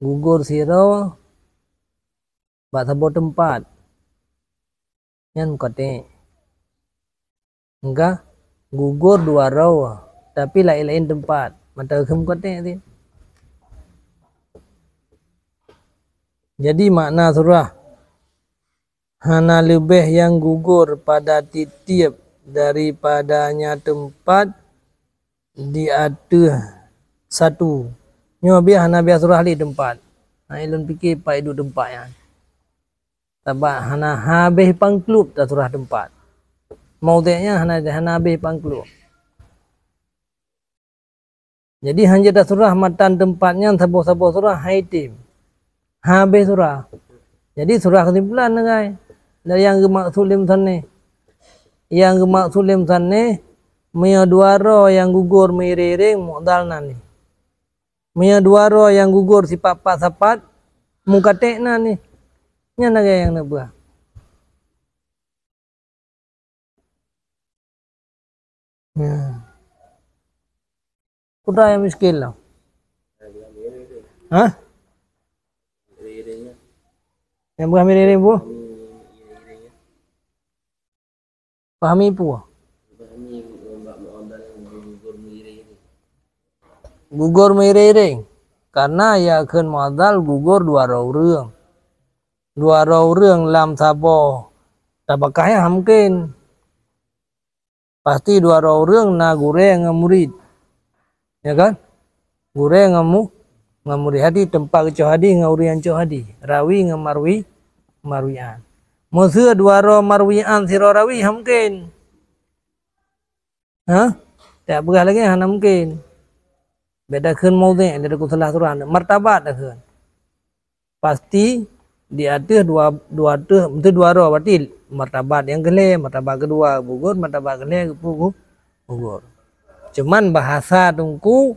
Gugur sidroe bak saboh teumpat, nyan mukatek. Enggak, gugur dua droe, tapi laén-laén teumpat, mantong kheun mukatek cit. Jadi, makna surah, hana leubeh nyang gugur pada tieb-tieb daripadanya teumpat di ateueh satu. Nyoe biah hana biah surah lé teumpat. Hai lôn pike pat iduek teumpat nyan. Sabab hana habéh pangklub tasurah teumpat. Maudhi' nyan hana, hana habéh pangklub. Jadi, hanjeuet tasurah matan teumpat nyan saboh-saboh surah hai tem. Habéh surah. Jadi, surah keusimpulan nanggai. Dan nyang geumaksud lé musannif. Nyang geumaksud lé musannif, meunyoe dua droe nyang gugur meuiréng-iréng, mu'dhal nan nyoe. Meunyoe dua droe nyang gugur sipat-pat sapat, mukatek nan nyoe. Nyan lagée nyang neupeugah. Ya. Peue nyang miskin lah? Hah? Nyang peugah meuiréng-iréng peue? Pahami peue? Gugur meuiréng-iréng. Karena ya kheun mu'dhal gugur dua droe ureuëng. Dua droe ureuëng lam saboh tabakah nyan hana mungken. Pasti dua droe ureuëng na gurée ngon murit. Ya kan? Gurée ngon mu-, ngon murit hadih, teumpat geucok hadih ngon ureuëng nyang cok hadih. Rawi ngon marwi, marwi'an. Meuseu dua droe marwi'an sidroe rawi, hana mungken. Ha? Tak peugah lagée hana mungken. Bék takheun maudhi', lé takheun salah surah. Martabat takheun. Pasti di ateueh dua, dua ateueh, meusti dua droe berarti martabat nyang keu lhée, martabat keudua gugur, martabat keu lhée geupeu-, gugur. Cuman bahasa Teungku,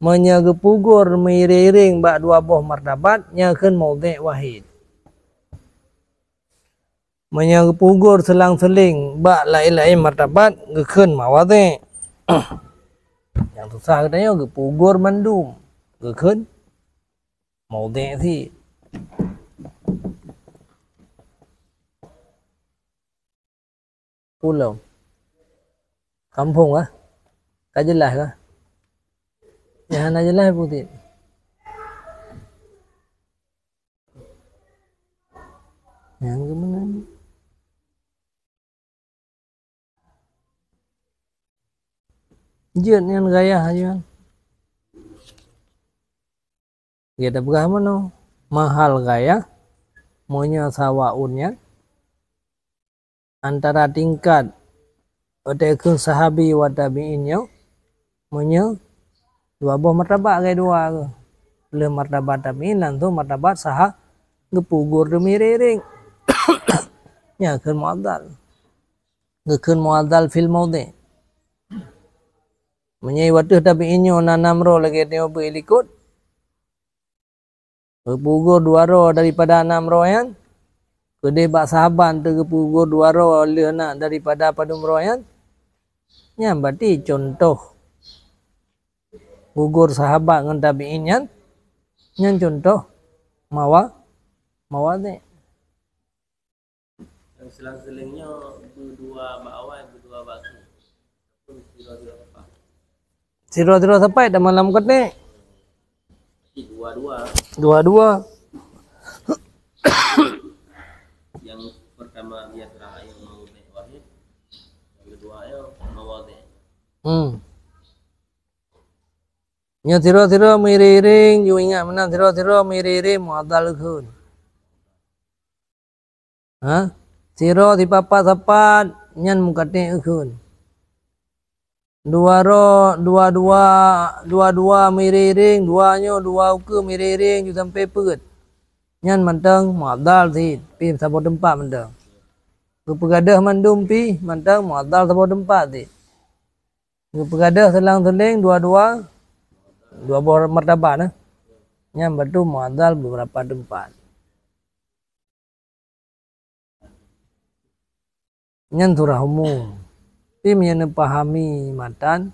meunyoe geupeugur meuiréng-iréng bak dua boh martabat, nyan kheun maudhi' wahid. Meunyoe geupeugur seulang-seuling bak laén-laén martabat, geukheun mawadhi'. Nyang susah geutanyoe geupeugur mandum, geukheun maudhi' cit. Pulo. Ka muphom kah? Ka jeulaih kah? Nyang hana jeulaih peue cit? Nyang keumeunang. Jeuet nyan gaya nyan. Gata peugah meunoe, mahal gaya, meunyoe sawaun nyan antara tingkat watée kheun sahabi wa tabi'in nyoe, meunyoe Dua boh martabat lagèe dua keuh. Lheuh martabat tabi'in langsung martabat saha-, geupeugugur demi iring-iring. Nyan kheun mu'adhdhal. Geukheun mu'adhdhal fil maudhi'. Meunyoe watèe tabi'in nyoe na nam droe lagèe tanyoe beuet likot, geupeugugur dua droe daripada nam droe nyan, keudeh bak sahabat teuh geupeugugur dua droe lheuh na daripada padum droe nyan, nyan berarti cuntoh gugur sahabat ngon tabi'in nyan, nyan cuntoh mawa-, mawadhi'. Nyang selang-seling nyoe beudua bak awai, beudua bak akhé. Ataupun sidroe-sidroe sapat. Sidroe-sidroe sapat dan malam keudeh. Berarti dua-dua. Dua-dua. Nyang pertama dia terakhir maudhi' wahid. Nyang keudua nyoe mawadhi'. Hmm. Nyoe sidroe-sidroe meuiring-iring, ju ingat meunan sidroe-sidroe meuiring-iring mu'adhdhal kheun. Ha? Sidroe sipapat-sapat nyan munqati' kheun. Dua droe, dua-dua, dua-dua meuiring-iring, dua nyoe dua ukeue meuiring-iring ju sampoe peuet. Nyan mantong mu'adhdhal cit, pih saboh teumpat mantong. Geupeugadôh mandum pih mantong mu'adhdhal saboh teumpat cit. Geupeugadôh selang-seling dua-dua, dua boh martabat, eh. Nyan baru mu'adhdhal beberapa teumpat. Nyan surah umum. Tapi meunyoe neupahami matan,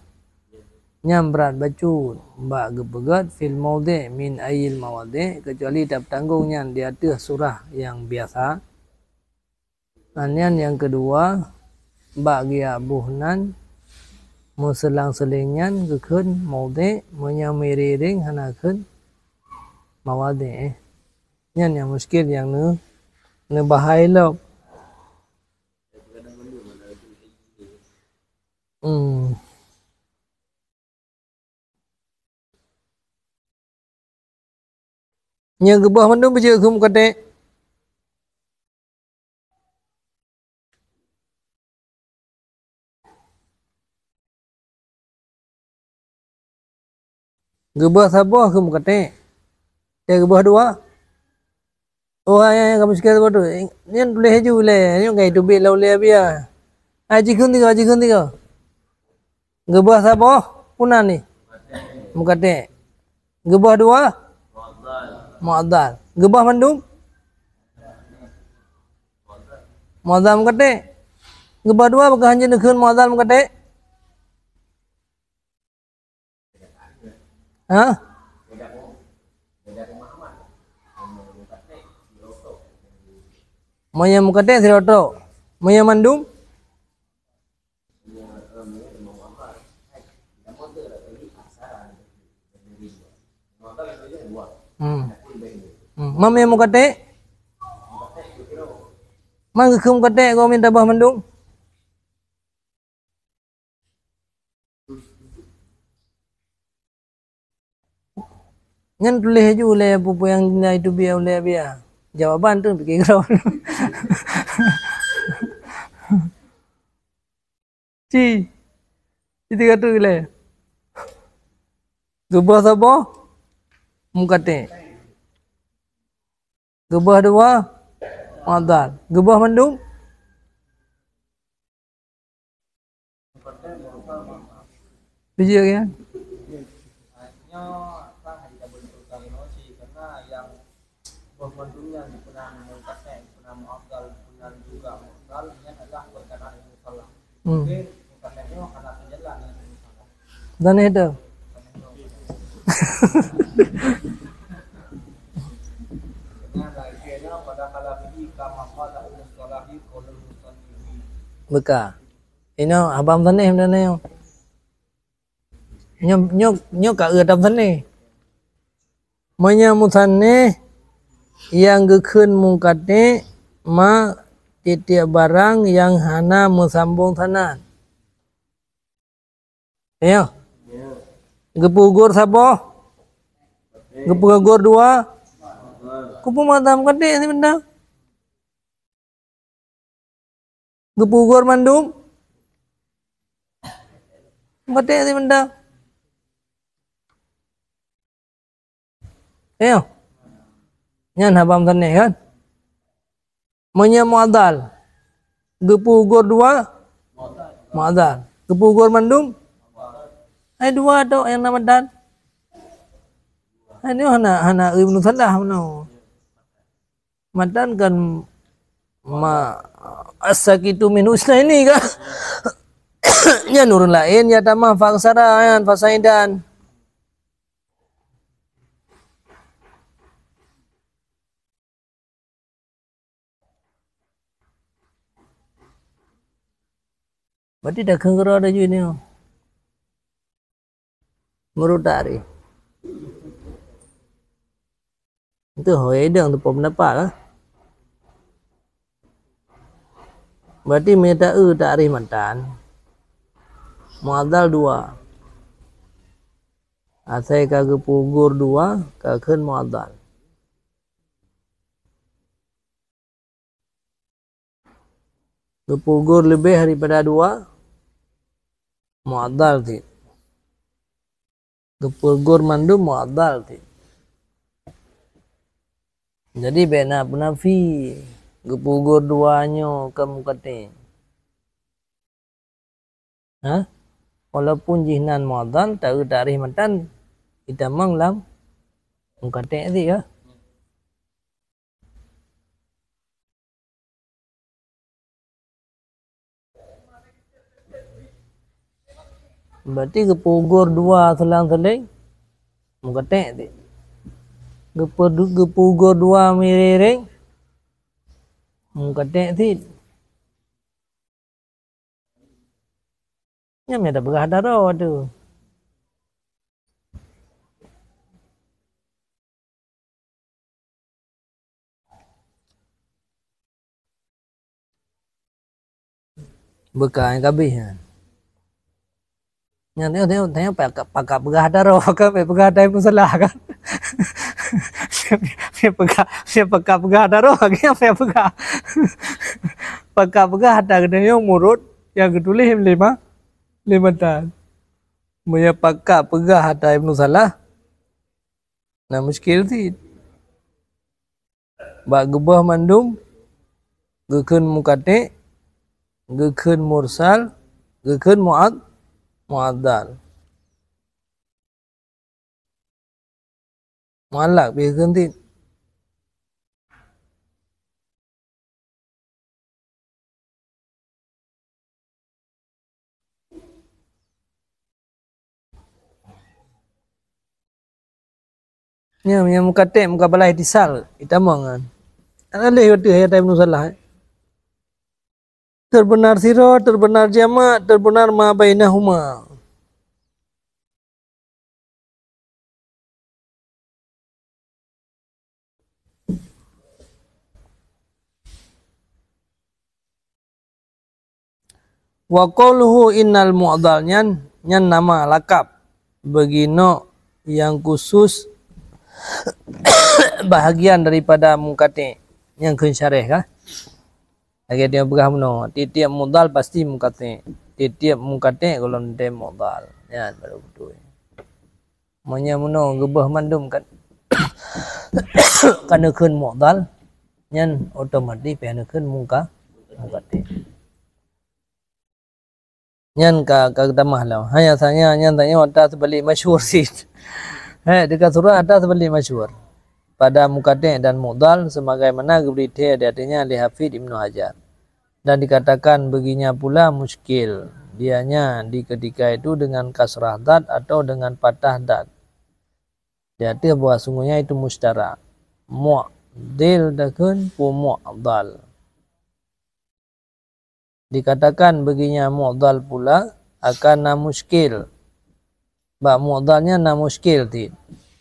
nyan brat bacut bak geupeugét fil maudhi' min ayyil mawadhi', keucuali tapeutanggong nyan di ateueh surah nyang biasa. Nyan nyang keudua, bak geujak boh nan, meuselang-seling nyan geukheun maudhi', meunyoe meuiring-iring hana kheun mawadhi', eh. Nyan nyang muskil nyang neu-, neubahai lom. Hmm. Nyoe geuboh mandum beujeuet keu meukatek. Geuboh saboh keu meukatek. Nyoe geuboh dua. Oh, hai, hai, kamu sikit saboh tu. Nyan tuléh laju lé. Nyoe ngai teubiet lam ulèe biasa. Hai, jikheun tiga, jikheun tiga. Geuboh saboh, peue nan nyoe? Meukatek. Geuboh dua? Mu'adhdhal. Geuboh mandum? Mu'adhdhal meukatek. Geuboh dua, pakon han jeuet neukheun mu'adhdhal meukatek? Ha? Meunyoe meukatek sidroe tok. Meunyoe mandum? Hmm. Hmm. Meunyoe meukatek? Man geukheun meukatek keu minta bah mandum? Nyan tuléh laju lé peue-peue nyang na itu biasa, ulèe biasa. Jawaban tu pike keudroe. Ci. Itu kata lé. Geuboh saboh? Meukatek. Geuboh dua? Mu'adhdhal. Geuboh mandum? Tujoh kan? Hmm. Muthannih tu. Beuka. Inoe haba muthannih benda nyoe. Nyoe, nyoe, nyoe ka eu ata muthannih. Meunyoe muthannih nyang geukheun mungkatik ma tieb-tieb barang nyang hana meusambong sanad. Ya. Geupeugugur saboh. Geupeugugur dua. Kupeue mata meukatik sibeuna? Geupeugugur mandum. Meukatik sibeuna. Nyoe. Nyan haba musanif kan? Meunyoe mu'adhal, geupeugugur dua, mu'adhal. Geupeugugur mandum, hai dua tok nyang na matan. Hai nyoe hana, hana Ibnu Salah meunoe. Matan kan ma as-sakitu minhu itsnaini kan? Nyan ureueng laén ya tamah fa aktsara nyan fa saidan. Berarti dah kheun keudroe dah jih nyoe. Meurut takrif. Itu ho idang tu pendapat lah. Berarti meunyoe ta-eu takrif matan, mu'adhal dua. Asai ka geupeugugur dua, ka kheun mu'adhal. Geupeugugur leubeh daripada dua, mu'adhal cit. Geupeugugur mandum, mu'adhal cit. Jadi, bèk na peunafi geupeugugur dua nyoe ka munqati'. Ha? Walaupun jih nan mu'adhal, ta-eu takrif matan, itamong lam munqati' cit ya. Berarti geupeugugur dua selang-seling, munqati' cit. Geupeu-, geupeugugur dua miréng-réng, munqati' cit. Nyan meunan tapeugah daroe tu. Beuka nyang ka abéh nyan. Nyan tengok, tengok, tengok, pakat, pakat peugah daroe kan, pakat peugah daroe pun salah kan. Dia peugah, dia pakat peugah daroe, lagèe nyan pakat peugah. Pakat peugah ata geutanyoe meurut nyang geutuléh lé ma-, lé matan. Meunyoe pakat peugah ata Ibnu Salah, na muskil cit. Bak geuboh mandum, geukheun munqati', geukheun mursal, geukheun mu'ad-, mu'adhal. Mu'allaq pih geukheun cit. Nyan, nyan munqati' muqabalah itisal, itamong nyan. Hana lé watèe hai ata Ibnu Salah, eh. Teubeunar sidroe, teubeunar jamak, teubeunar ma bainahuma. Wa qauluhu innal mu'dhal nyan, nyan nama lakab bagi nok nyang khusus bahagian daripada munqati' nyang kheun syarah kah? Lagèe tanyoe peugah meunoe, tiep-tiep mu'dhal pasti munqati'. Tiep-tiep munqati' gohlom tem mu'dhal. Nyan baru beutôi. Meunyoe meunoe geuboh mandum kan, ka neukheun mu'dhal, nyan otomatis pih neukheun mungka-, munqati'. Nyan ka, ka geutamah lom. Hanya saja nyan tanyoe ata seubalik masyhur cit. Hai, teuka surah ata seubalik masyhur. Pada munqati' dan mu'dhal sebagaimana geubri thèe di ateueh nyan lé Hafidz Ibnu Hajar. Dan dikatakan baginya pula muskil, dianya di ketika itu dengan kasrah dhad atau dengan patah dhad. Di ateueh bahwa sungguhnya itu musytarak. Mu'dhil takheun pu mu'dhal. Dikatakan baginya mu'dhal pula akan na muskil. Bak mu'dhal nyan na muskil cit.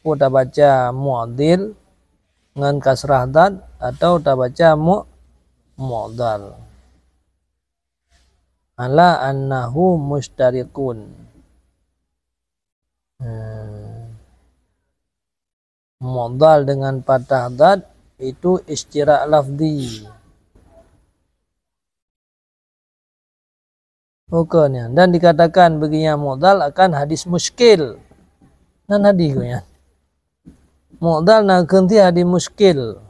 Peue tabaca mu'dhil ngon kasrah dhad atau tabaca mu-, mu'dhal. Ala annahu mushtariqun. Hmm. Mu'dhal dengan patah dhad itu isytirak lafzi. Bukan ya. Dan dikatakan baginya mu'dhal akan hadis muskil. Nan hadis ko nyan. Mu'dhal na kheun ti hadis muskil.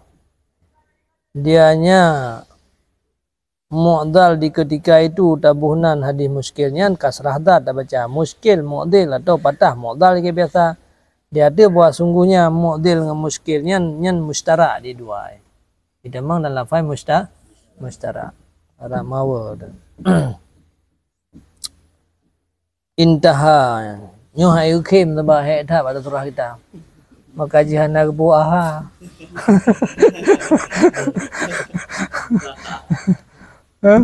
Dianya mu'dhal di keutika itu taboh nan hadis muskil nyan kasrah dhad tabaca. Muskil, mu'dhil atau patah mu'dhal lagèe biasa. Di ateueh bahwa sungguhnya mu'dhil ngon muskil nyan, nyan mustarak di dua. Ditamong dalam lafai musta-, mustarak. Arab mawa tu. Intaha. Nyoe hai ukhim sabab hék that bak surah kita. Maka jih hana geupeu aha. Hah?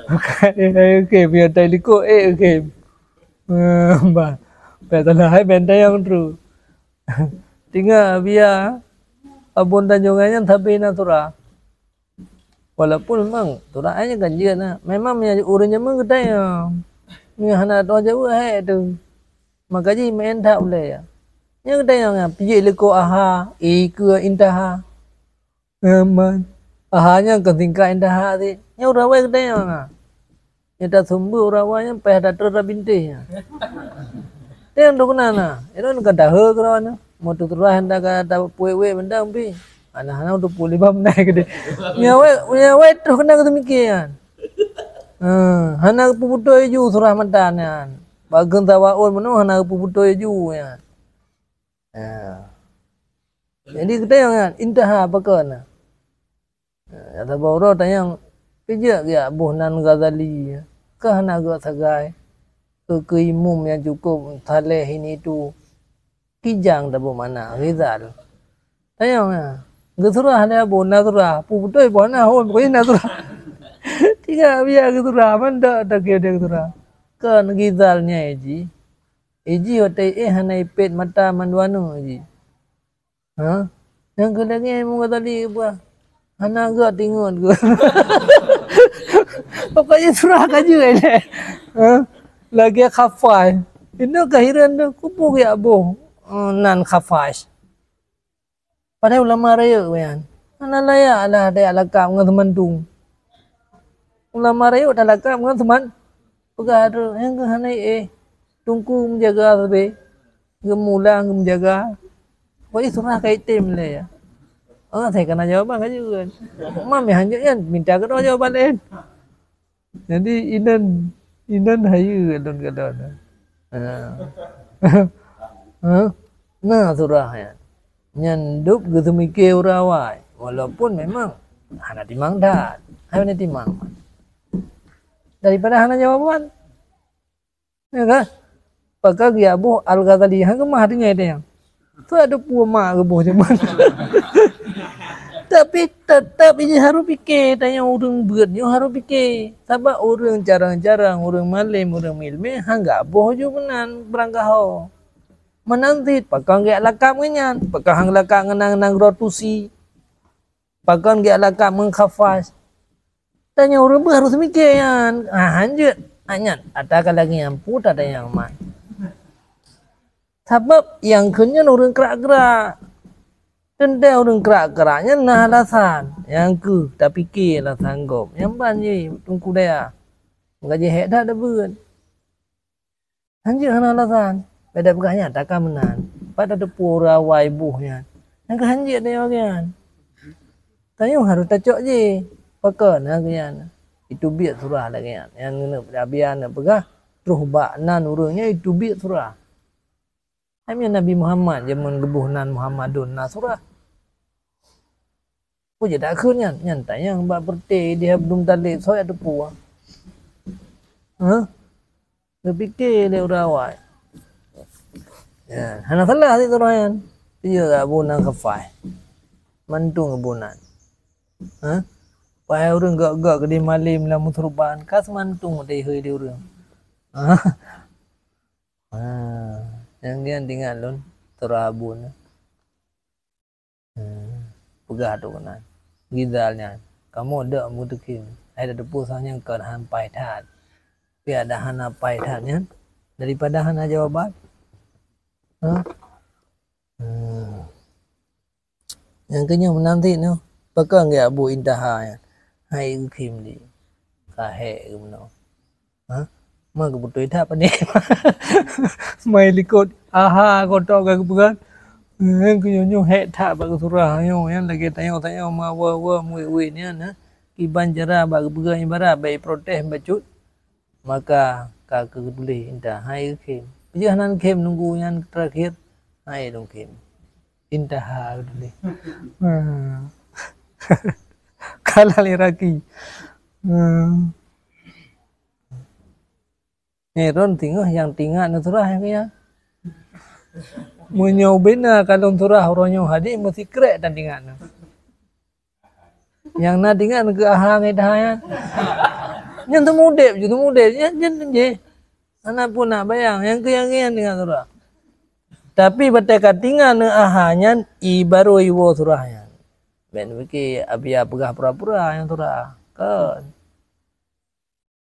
Maka hai ukhim, ya tai likot, eh, ukhim. Eh, bah. Pek salah hai benteng yang tu. Tinggai biya abon tanjongan nyan tapi na surah. Walaupun memang surah nyan kan jeuet na. Memang meunyo ureueng jameun geutanyong. Meunyo hana tuha jaweueb hai tu. Maka jih meu'en that ulèe. Nyan geutanyong nyan, pijék likot aha, i keue intaha. Aman. Aha nyan kan singkat intaha sit. Nyan ureueng awai geutanyong na. Nyata sumber ureueng awai nyan payah tatrôn rabinteh nyan. Teuh tu keunan na. Itu kan dahé keudroe na. Mau tu terus hantar ka ta puet-wet benda pi. Hana-hana untuk pulih bam naik gede. Nyawai, nyawai terus kena kata mikir kan. Ha, hana peubeutôi ju surah mata nyan. Bageun tawaun meunoe hana peubeutôi ju nyan. Ha. Jadi geutanyong nyan, intaha pakon na. Ya, saboh uroe tanyong, "Peue jeuet geujak boh nan Ghazali? Kah hana geusagai? Keu, keu imum nyang cukup saleh ini tu, kijang taboh makna, Ghazal." Tanyong, ya. Geusurah lé abon, na surah. Peue beutôi boh na, oh, pokoknya na surah. Tinggai biya geusurah, mandok takeu dia geusurah. Kon Ghazal nyan jih. Jih watèe éh hana ipét mata mandua nyoe jih. Ha? Nyang keu lagèe Imam Ghazali geupeugah, hana geuh tingon geuh. Pokoknya surah ka jeuet lé. Ha? Lagèe khafas. Inoe ka hireuen tu, kupeue geujak boh, eh, nan khafas. Padahai ulama rayeuk nyan. Hana layak lah tajak lakab ngon seumantung. Ulama rayeuk talakab ngon seuman-, peugah tu, nyang keuh hana éh. Teungku meujaga sabe. Geumulang geumeujaga. Pokoknya surah ka item lé ya. Ah, saya kana jawaban ka jeuet. Mam nyang hanjeuet nyan, minta keudroe jawaban laén. Jadi inan, inan hayeue lôn kalon. Ha. Ha? Na surah nyan. Nyan dub geuseumike ureueng awai. Walaupun memang hana timang that. Hai hana timang. Daripada hana jawaban. Ya kan? Pakon geujak boh Al-Ghazali, han keumah tinggai teuh nyan. Soe teupeue mak geuboh jameun. Tapi teutap jih harôh pike, tanyoe ureueng beuet nyoe harôh pike. Sabab ureueng carông-carông, ureueng malém, ureueng miléumé, han geuboh ju meunan beurangkaho. Meunan cit, pakon geujak lakab ngon nyan, pakon han lakab ngon nan-nan droe tusi. Pakon geujak lakab meukhafas. Tanyoe ureueng beuet harôh mike nyan. Ah, hanjeuet. Ah, nyan, ata ka lagèe nyan, peue tatanyong mat. Sabab nyang keu nyan ureueng krak-krak. Teuntèe ureueng krak-krak nyan na alasan. Nyang keuh tapike alasan gob. Nyang ban jih teungku dayah. Meugaji hék that tabeuet. Hanjeuet hana alasan. Beda peugah nyan, takah meunan. Pat tateupeue ureueng awai boh nyan. Nyang keuh hanjeuet tanyoe lagèe nyan. Tanyoe harôh tacok jih. Pakon na lagèe nyan. Itu biet surah lagèe nyan. Nyang neuneuk Nabi neupeugah, troh bak nan ureueng nyan itu biet surah. Hai meunan Nabi Muhammad jameun geuboh nan Muhammadun na surah. Peue jeuet takheun nyan? Nyan tanyong bak peureuté di Abdul Muthalib, soe nyang teupeue? Hah? Geupike lé ureueng awai. Ya, hana salah sit surah nyan. Peue jeuet geuboh nan khafas? Mantong geuboh nan. Hah? Wahai ureueng gok-gok keudeh malém lam meusurban, ka seumantong teuhôi lé ureueng. Hah? Ha, nyang nyan teuingat lôn, surah Abun. Hmm, peugah tu keunan. Ghazal nyan, kamoe dok meuteukheun, hai tateupeue sang nyan kon han paih that. Piak dah hana paih that nyan, daripada hana jawaban. Ha? Hmm. Nyang keunyoe meunan cit nyoe, pakon geujak boh intaha nyan? Hai geukhém di. Ka hék geuh meunoe. Ha? Ma geubeutôi that pane? Mai likot aha gotok ka geupeugah. Nyang keu nyoe nyoe hék that bak geusurah nyoe, nyang lagèe tanyoe-tanyoe ma weueh-weueh muet-muet nyan, ha. Kiban cara bak geupeugah ibarat bak iprotes bacut, maka ka keu geutuléh intaha hai khém. Jeuh nan khém nunggu nyan terakhir, hai lôn khém. Intaha geutuléh. Ha. Kalah lé raki. Ha. Nyan droe teungoh nyang tingat neusurah nyang keu nyan. Meunyoe ubena ka lôn surah uroe nyoe hadih meusikrek tan tingat nyoe. Nyang na tingat keu aha ngon daha nyan. Nyan teumudeb ju teumudeb nyan, nyan jih. Hana pun nak bayang nyang keu nyang nyan tingat surah. Tapi batée ka tingat neu aha nyan i baru iwoe surah nyan. Bèk neupike abia peugah pura-pura nyang surah. Kon.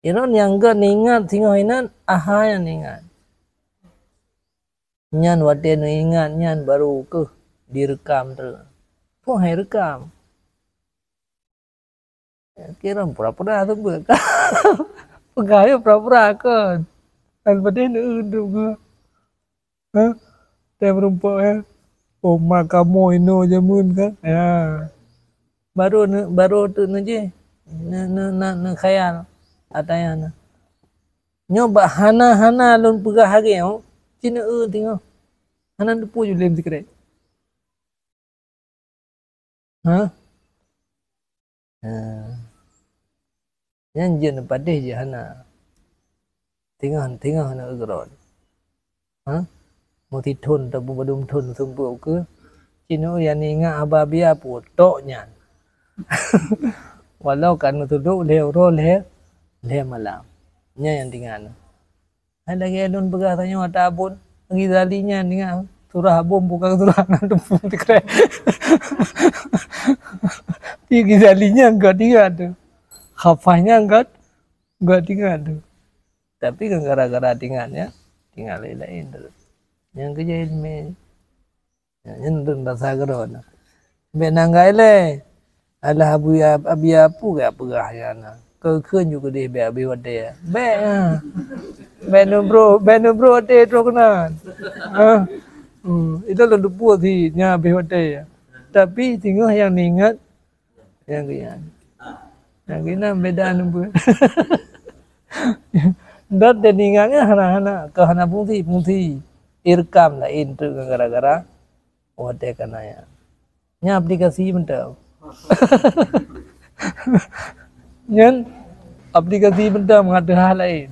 Inong nyang gèt neuingat singoh inan, aha nyang neuingat. Nyan watèe neuingat nyan baru keuh direkam treuk. Peue hai rekam? Kira pura-pura teubeuet. Peugah yôh pura-pura kon. Kan padeh neueu duek geuh. Ha? Teuh meurumpok, ya. Oh, ma kamoe inoe jameun kan? Ya. Baru ne-, baru tu neujih. Ne-, ne-, ne-, neukhayal ata nyan. Nyoe bak hana-hana lôn peugah lagèe nyoe, ci neueu teungoh. Hana teupeu ju lem sikrek. Ha? Ha. Nyan jeuet neupadeh jih hana. Teungoh, teungoh na keudroe. Ha? Meusithon ataupun padum thon seumpok keu. Ci neueu nyang ingat haba bia pue tok nyan. Walau ka neutudok lhèe uroe lhèe, lhèe malam. Nyan nyang tingat. Hai lagèe lôn peugah tanyoe ata abon, Ghazali nyan ingat surah abon bukan surah nan teupeu sikrek. Di Ghazali nyan gèt ingat tu. Khafah nyan gèt, gèt ingat tu. Tapi kan gara-gara tingat nyan, tingat laén-laén tu. Nyang keujah ileumèe. Nyan, nyan lôn rasa keudroe na. Bèk nanggai lé. Alah abu ya, abi ya pu gak peugah nyan na. Keu kheun ju keudeh bèk abéh watèe. Bèk na. Bèk neubro, bèk neubro watèe trok keunan. Ha. Hmm, itu lôn teupeu sih nyan abéh watèe. Tapi singoh nyang ingat Nyang keu nyan. Nyang keu nyan beda neubeuet. Dot dan ingat nyan hana-hana, keu hana fungsi, fungsi irekam laén treuk ngon gara-gara watèe ka na nyan. Nyan aplikasi mantong. Nyan aplikasi mantong mangat teuhah laén.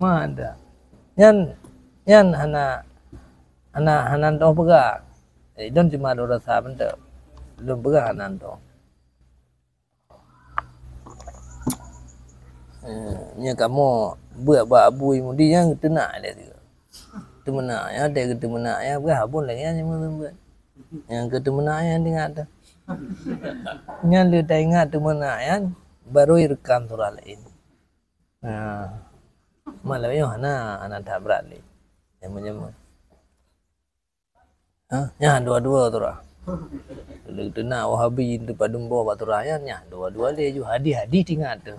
Mantong. Nyan, nyan hana, hana, hana toh peugah. Eh, lôn cuma lôn rasa mantong. Lôn peugah hana toh. Eh, nyan kamoe beuet bak Abu Mudi nyan geuteunak lé sigoe. Teumeunak, nyan watèe geuteunak, nyan peugah abon lagèe nyan nyang meubeuen. Nyang keu teumeunak nyan ingat teuh. Nyan lé taingat teumeunak nyan, baru irekam surah laén. Ha. Malam nyoe hana, hana that brat lé. Nyamon-nyamon. Ha, nyan dua-dua tu dah. Lé teunak Wahabi teupadum boh bak tu dah nyan, nyan dua-dua lé ju hadih-hadih tingat tu.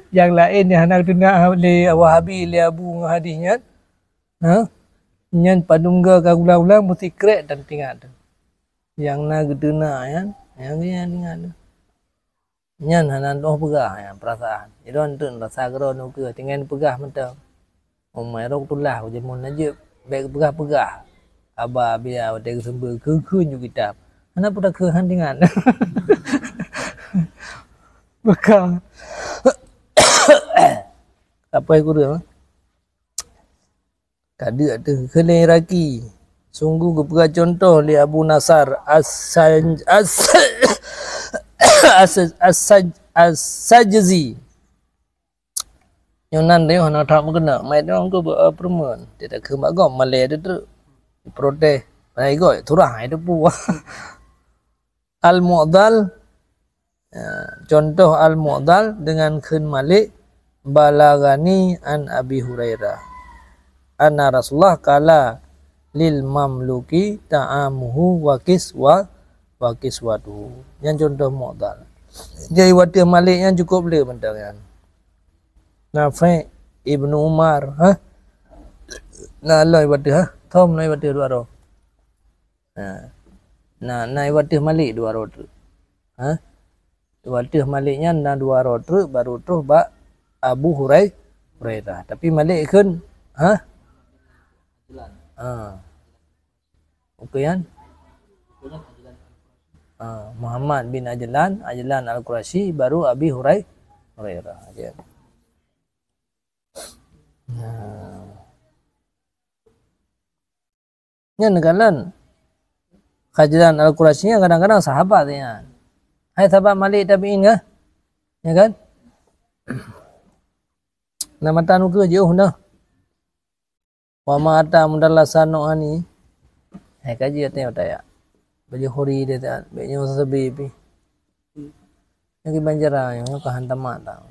Nyang laén nyang hana teunak lé Wahabi lé Abu ngon hadih nyan. Ha? Nyan padum ga ka ulang-ulang meusikrek dan tingat tu. Nyang na geuteunak nyan, nyang nyan tingat tu. Nyan hana lôn peugah, nyan peurasaan. Sidroe teuk rasa keudroe nyoe keuh, tinggai neupeugah mantong. Umai rhot tulah, ujeuen mon najeueb, bèk peugah-peugah. Haba bia watèe geuseumeubeuet kheun-kheun ju kitab. Hana peue takheun han tingat. Beuka. Apa kureueng? Ka deuek teuh keu lé Iraki. Sungguh geupeugah cuntoh lé Abu Nasar As-, As-, As-, As-, As-, As-Sajzi. Nyoe nan teuh hana that meukeuna, mai dong keu, eh, peureumeun. Tidak keu bak gob malèe teuh treuk. Protes. Hai gob, turah hai teupeu. Al-Mu'dhal, ya, contoh Al-Mu'dhal dengan kheun Malik, "Balaghani an Abi Hurairah anna Rasulullah qala lil mamluki ta'amuhu wa kiswa-, wa kiswatuhu." Nyan contoh Mu'dhal. Jadi watèe Malik nyan cukup le mantong nyan. Nafi', Ibnu Umar, ha? Na lôn watèe, ha? Thom na watèe dua droe. Ha. Nah, na watèe Malik dua droe treuk. Ha? Watèe Malik nyan na dua droe treuk baru troh bak Abu Hurai-, Hurairah. Tapi Malik kheun, ha? Ha. Ukeue nyan? Ha, Muhammad bin Ajlan, Ajlan Al-Quraisy, baru Abi Hurai-, Hurairah. Ya. Nah. Nyan kan, Ajlan Al-Quraisy nyan kadang-kadang sahabat nyan. Hai sahabat Malik tabi'in kah? Ya kan? Na mata ukeue jiôh na. Wa ma ata mudallasan nu'ani. Hai kaji até utai ya. Baju huri dia tak. Bek nyoe sebi pi. Lagi banjara nyoe ka hantam mata.